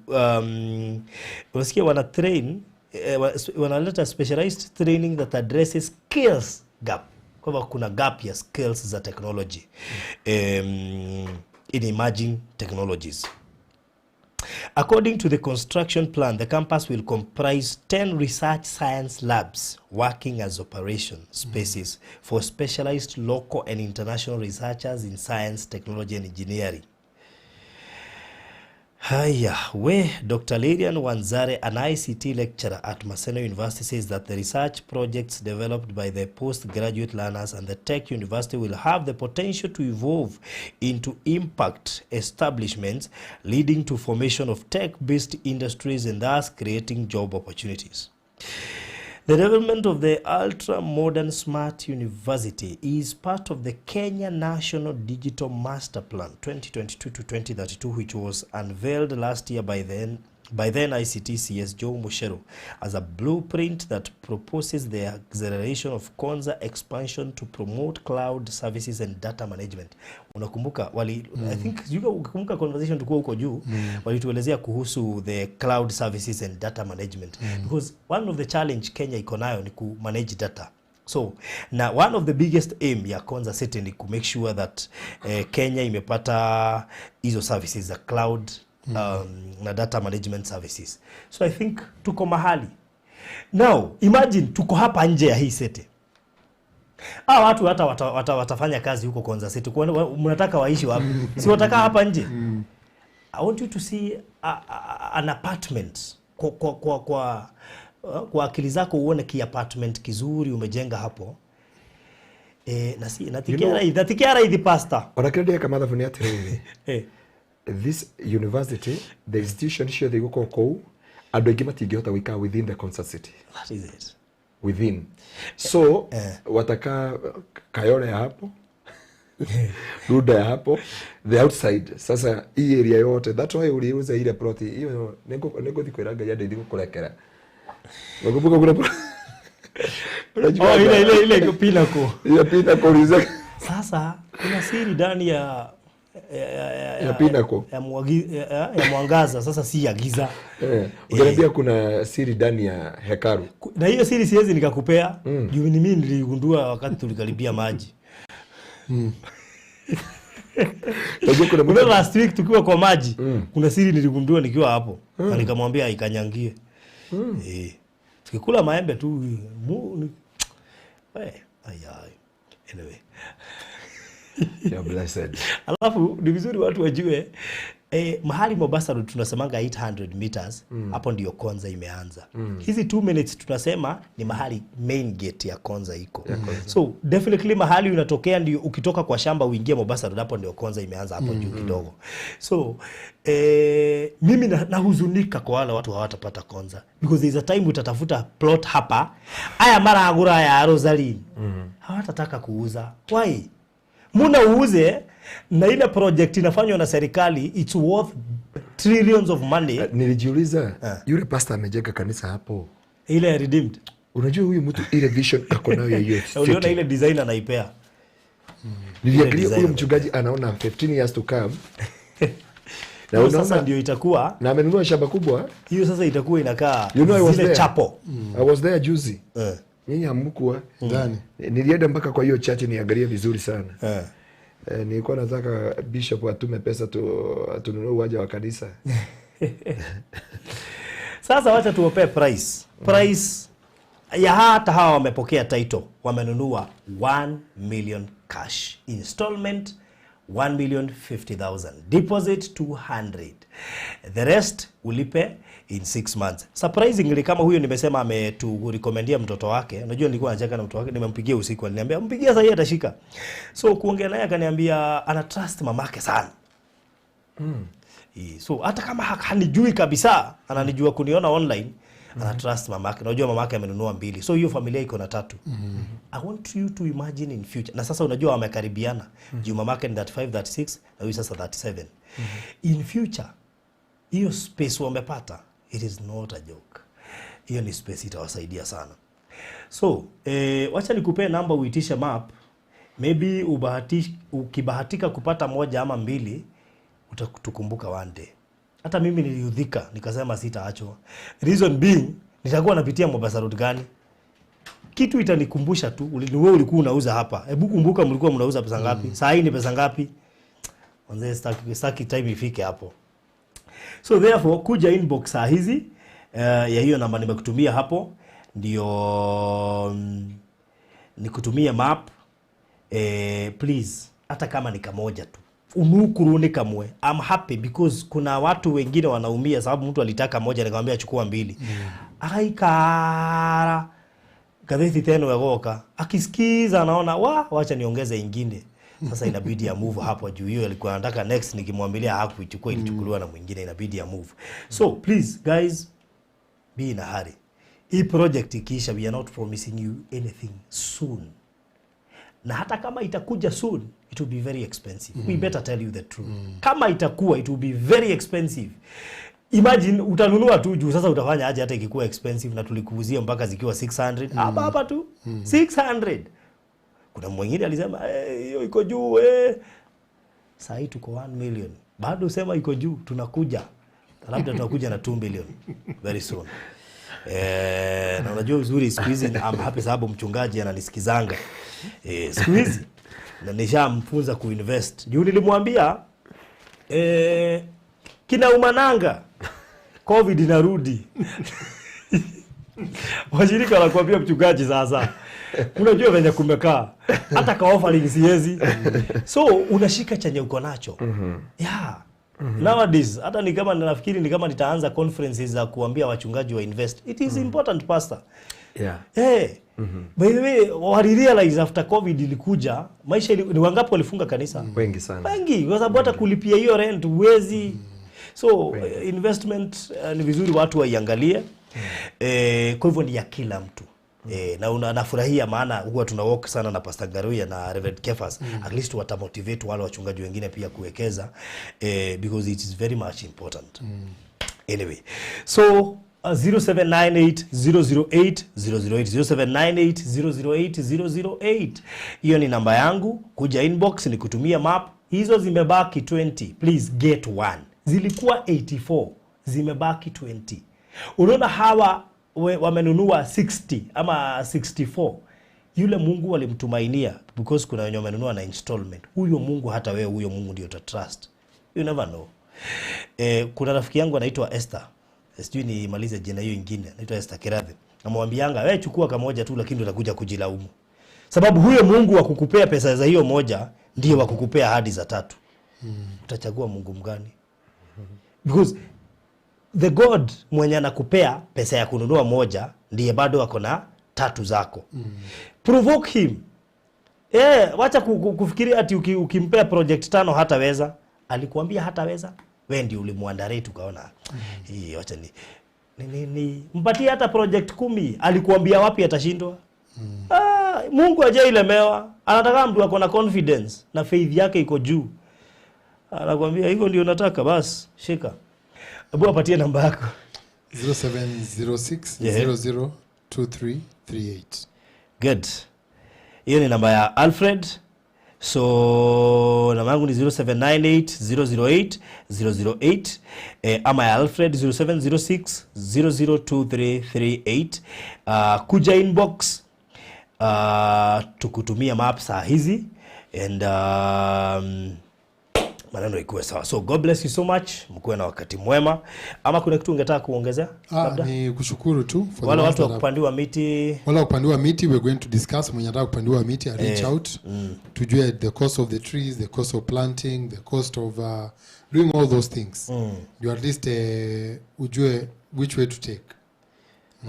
unasikia wana train, wanaleta specialized training that addresses skills gap. Kwa hivyo kuna gap ya skills za technology in emerging technologies. According to the construction plan, the campus will comprise 10 research science labs working as operation spaces for specialized local and international researchers in science, technology and engineering. Haya, we Dr. Lilian Wanzare, an ICT lecturer at Maseno University, says that the research projects developed by the postgraduate learners and the Tech University will have the potential to evolve into impact establishments, leading to formation of tech-based industries and thus creating job opportunities. The development of the ultra-modern smart university is part of the Kenya National Digital Master Plan 2022 to 2032, which was unveiled last year by then ICT CS Joe Mucheru as a blueprint that proposes the acceleration of Konza expansion to promote cloud services and data management. Unakumbuka wali I think ukikumbuka conversation tulikuwa huko juu, walituelezea kuhusu the cloud services and data management, because one of the challenge Kenya iko nayo ni ku manage data. So na one of the biggest aim ya Konza City ni ku make sure that Kenya imepata hizo services za cloud na data management services. So I think tuko mahali. Now imagine tuko hapa nje ya hii city. Hawa watu hata watafanya kazi huko Konza City. Mnataka waishi wapi? Si watakaa hapa nje. I want you to see an apartment. Kwa akili zako uone ki apartment kizuri umejenga hapo. Na si natikia hivi pasta. Wanakirudia kama madhafu ni ati. This university, the institution ciothe igũkorwo kũu, andũ aingĩ matingĩhota gũikara within the Konza City. That is it. Within. So, wataka Kayole ya hapo, Runda ya hapo, the outside. Sasa, hii area yote, that's why uliuza ile plot, hiyo nĩngũthiĩ kwĩra Ngai andeithie gũkũrekera. Nakumbuka kuna plot. Oh, ile pinnacle. Ile pinnacle uliuza. Sasa, kuna siri ndani ya pinnacle ya mwangaza, sasa si ya giza. Ukiniambia kuna siri ndani ya hekalu. Na hiyo siri siwezi nikakupea, juu ni mimi niligundua wakati tulikaribia maji. Unajua kuna Kuna last week tukiwa kwa maji, kuna siri niligundua nikiwa hapo na nikamwambia aikanyangie. Eh, tukikula maembe tu ai, ai. Anyway. You're blessed. Alafu ni vizuri watu wajue, mahali Mombasa Road tunasemanga 800 meters, hapo ndio Konza imeanza. Hizi 2 minutes tunasema ni mahali main gate ya Konza iko. So definitely mahali unatokea ndio ukitoka kwa shamba uingie Mombasa Road, hapo ndio Konza imeanza hapo juu kidogo. So mimi nahuzunika kwa wale watu hawatapata Konza, because there is a time utatafuta plot hapa aya maragura ya Rosaline hawatataka kuuza. Why? Muna uuze na ile project inafanywa na serikali, it's worth trillions of money. Nilijiuliza, yule pastor amejenga kanisa hapo. Ile Redeemed. Unajua huyu mtu ile vision ako nayo ya hiyo Na uliona city. ile design anaipea. Niliangalia Ile huyu design. mchungaji anaona 15 years to come. Na Hiyo sasa unaona ndio itakuwa na amenunua shamba kubwa. Hiyo sasa itakuwa inakaa You know I was zile there. chapo. I was there juzi. Nyinyi hamkuwa. Ndani. Nilienda mpaka kwa hiyo church niangalie vizuri sana. Nilikuwa nataka bishop atume pesa tununue uwanja wa kanisa. Sasa wacha tuwapee price. Price ya hata hawa wamepokea title, wamenunua 1 million cash. Installment 1,050,000. Deposit 200. The rest ulipe in 6 months. Surprisingly, kama huyo nimesema ameturekomendia mtoto wake. Unajua nilikuwa nacheka na mtoto wake, nimempigia usiku, aliniambia mpigie sasa atashika. So kuongea naye akaniambia ana trust mamake sana. So hata kama hanijui kabisa, ananijua kuniona online, ana trust mamake. Unajua mamake amenunua 2. So hiyo familia iko na 3. I want you to imagine in future. Na sasa unajua wamekaribiana. Juu mamake ni 35, 36 na huyu sasa 37. In future hiyo space wamepata, it is not a joke. Hiyo ni space itawasaidia sana. So, wacha nikupee namba uitishe map. Maybe ukibahatika kupata 1 ama 2 utatukumbuka one day. Hata mimi niliudhika nikasema sitaachwa. Reason being nitakuwa napitia Mombasa Road gani? Kitu itanikumbusha tu, ni wewe ulikuwa unauza hapa. Hebu kumbuka mlikuwa mnauza pesa ngapi? Saa hii ni pesa ngapi? Manze sitaki time ifike hapo. So therefore kuja inbox saa hizi, ya hiyo namba nimekutumia hapo ndio nikutumie map. Please hata kama ni kamoja tu unukuru ni kamwe. I'm happy because kuna watu wengine wanaumia sababu mtu alitaka moja nikamwambia chukua 2. Akaikara gatheti tena wegoka akisikiza anaona wacha niongeze ingine. Sasa inabidi ya move hapo juu. Hiyo alikuwa anataka next, nikimwambilia hakuichukua, ilichukuliwa na mwingine, inabidi ya move. So please guys, be in a hurry. Hii project ikiisha, we are not promising you anything soon. Na hata kama itakuja soon, it will be very expensive. We better tell you the truth. Kama itakuwa, it will be very expensive. Imagine utanunua tu juu sasa utafanya aje hata ikikuwa expensive, na tulikuuzia mpaka zikiwa 600. Hapa hapa tu 600. Kuna mwingine alisema hiyo iko juu. Sasa hii tuko 1 million. Bado sema iko juu, tunakuja. Labda tunakuja na 2 million very soon. Na unajua uzuri siku hizi I'm happy sababu mchungaji ananisikizanga. Siku hizi na nishamfunza kuinvest. Juu nilimwambia kina umananga COVID inarudi. Washirika wanakuambia mchungaji sasa. Unajua venye kumekaa. Hata ka offering siwezi. So unashika chenye uko nacho. Yeah. Nowadays hata ni kama nafikiri ni kama nitaanza conferences za kuambia wachungaji wa invest. It is important, pastor. Hey. By the way, wali realize after COVID ilikuja, maisha ni wangapi walifunga kanisa? Wengi sana. Wengi, kwa sababu hata kulipia hiyo rent huwezi. So investment ni vizuri watu waiangalie. Kwa hivyo ni ya kila mtu. Na nafurahia maana huwa tuna work sana na Pastor Ngaruiya na Reverend Kefas. At least watamotivate wale wachungaji wengine pia kuwekeza, because it is very much important. Anyway, so 0798 008 008, 0798 008 008. Hiyo ni namba yangu, kuja inbox ni kutumia map. Hizo zimebaki 20, please get one. Zilikuwa 84, zimebaki 20. Unaona hawa wamenunua 60 ama 64. Yule Mungu walimtumainia, because kuna wenye wamenunua na installment. Huyo Mungu hata wewe, huyo Mungu ndio utatrust. You never know. Kuna rafiki yangu anaitwa Esther. Sijui nimalize jina hiyo ingine, anaitwa Esther Kirathe. Namwambianga, wewe chukua kamoja tu, lakini utakuja kujilaumu. Sababu huyo Mungu wa kukupea pesa za hiyo moja ndiye wa kukupea hadi za tatu. Utachagua Mungu mgani? Because the God mwenye anakupea pesa ya kununua moja ndiye bado ako na tatu zako. Provoke him. Wacha kufikiria ati ukimpea project 5 hataweza. Alikuambia hataweza, wewe ndio ulimuandarate ukaona hii wacha ni mpatie hata project 10. Alikuambia wapi atashindwa? Mungu hajailemewa. Anataka mtu ako na confidence na faith yake iko juu. Anakuambia hivyo ndio nataka, basi shika. Hebu apatie namba yako. 0706 002338. Good. Hiyo ni namba ya Alfred. So namba yangu ni 0798 008 008, ama ya Alfred 0706 002338. Kuja inbox, tukutumia map saa hizi and maneno ikuwe sawa. So God bless you so much. Mkuwe na wakati mwema. Ama kuna kitu ungetaka kuongezea? Labda? Ni kushukuru tu for wale watu wa kupandiwa miti. Wale wa kupandiwa miti, we're going to discuss. Mwenye anataka kupandiwa miti, reach out. Tujue the cost of the trees, the cost of planting, the cost of doing all those things. You at least ujue which way to take.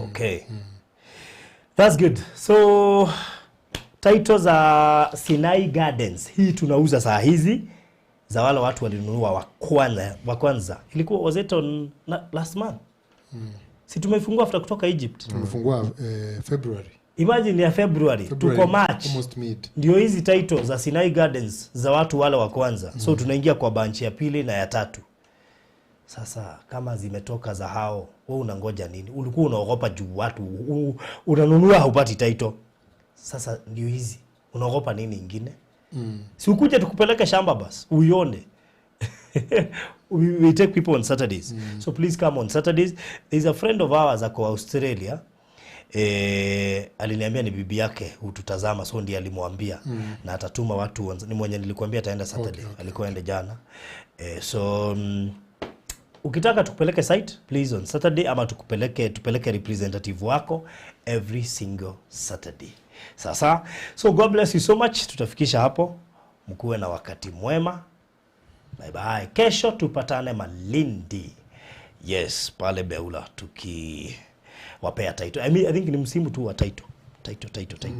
Okay. That's good. So title za Sinai Gardens hii tunauza saa hizi za wale watu walinunua wa kwanza. Ilikuwa was it on last month? Si tumefungua after kutoka Egypt. Tumefungua February. Imagine ya February, tuko March. Almost mid. Ndio hizi title za Sinai Gardens za watu wale wa kwanza. So tunaingia kwa bunch ya pili na ya tatu. Sasa kama zimetoka za hao, wewe unangoja nini? Ulikuwa unaogopa juu watu unanunua haupati title. Sasa ndio hizi. Unaogopa nini ingine? Si ukuje tukupeleke shamba basi uione. We take people on Saturdays. So please come on Saturdays. There's a friend of ours ako Australia. Aliniambia ni bibi yake hututazama, so ndiye alimwambia na atatuma watu ni mwenye nilikwambia ataenda Saturday. Alikuwa ende jana. So ukitaka tukupeleke site please on Saturday, ama tupeleke representative wako every single Saturday. Sasa so God bless you so much. Tutafikisha hapo. Mkuwe na wakati mwema. Bye bye. Kesho tupatane Malindi. Yes, pale Beula tukiwapea title. I mean, I think ni msimu tu wa title. Title.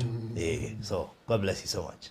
So God bless you so much.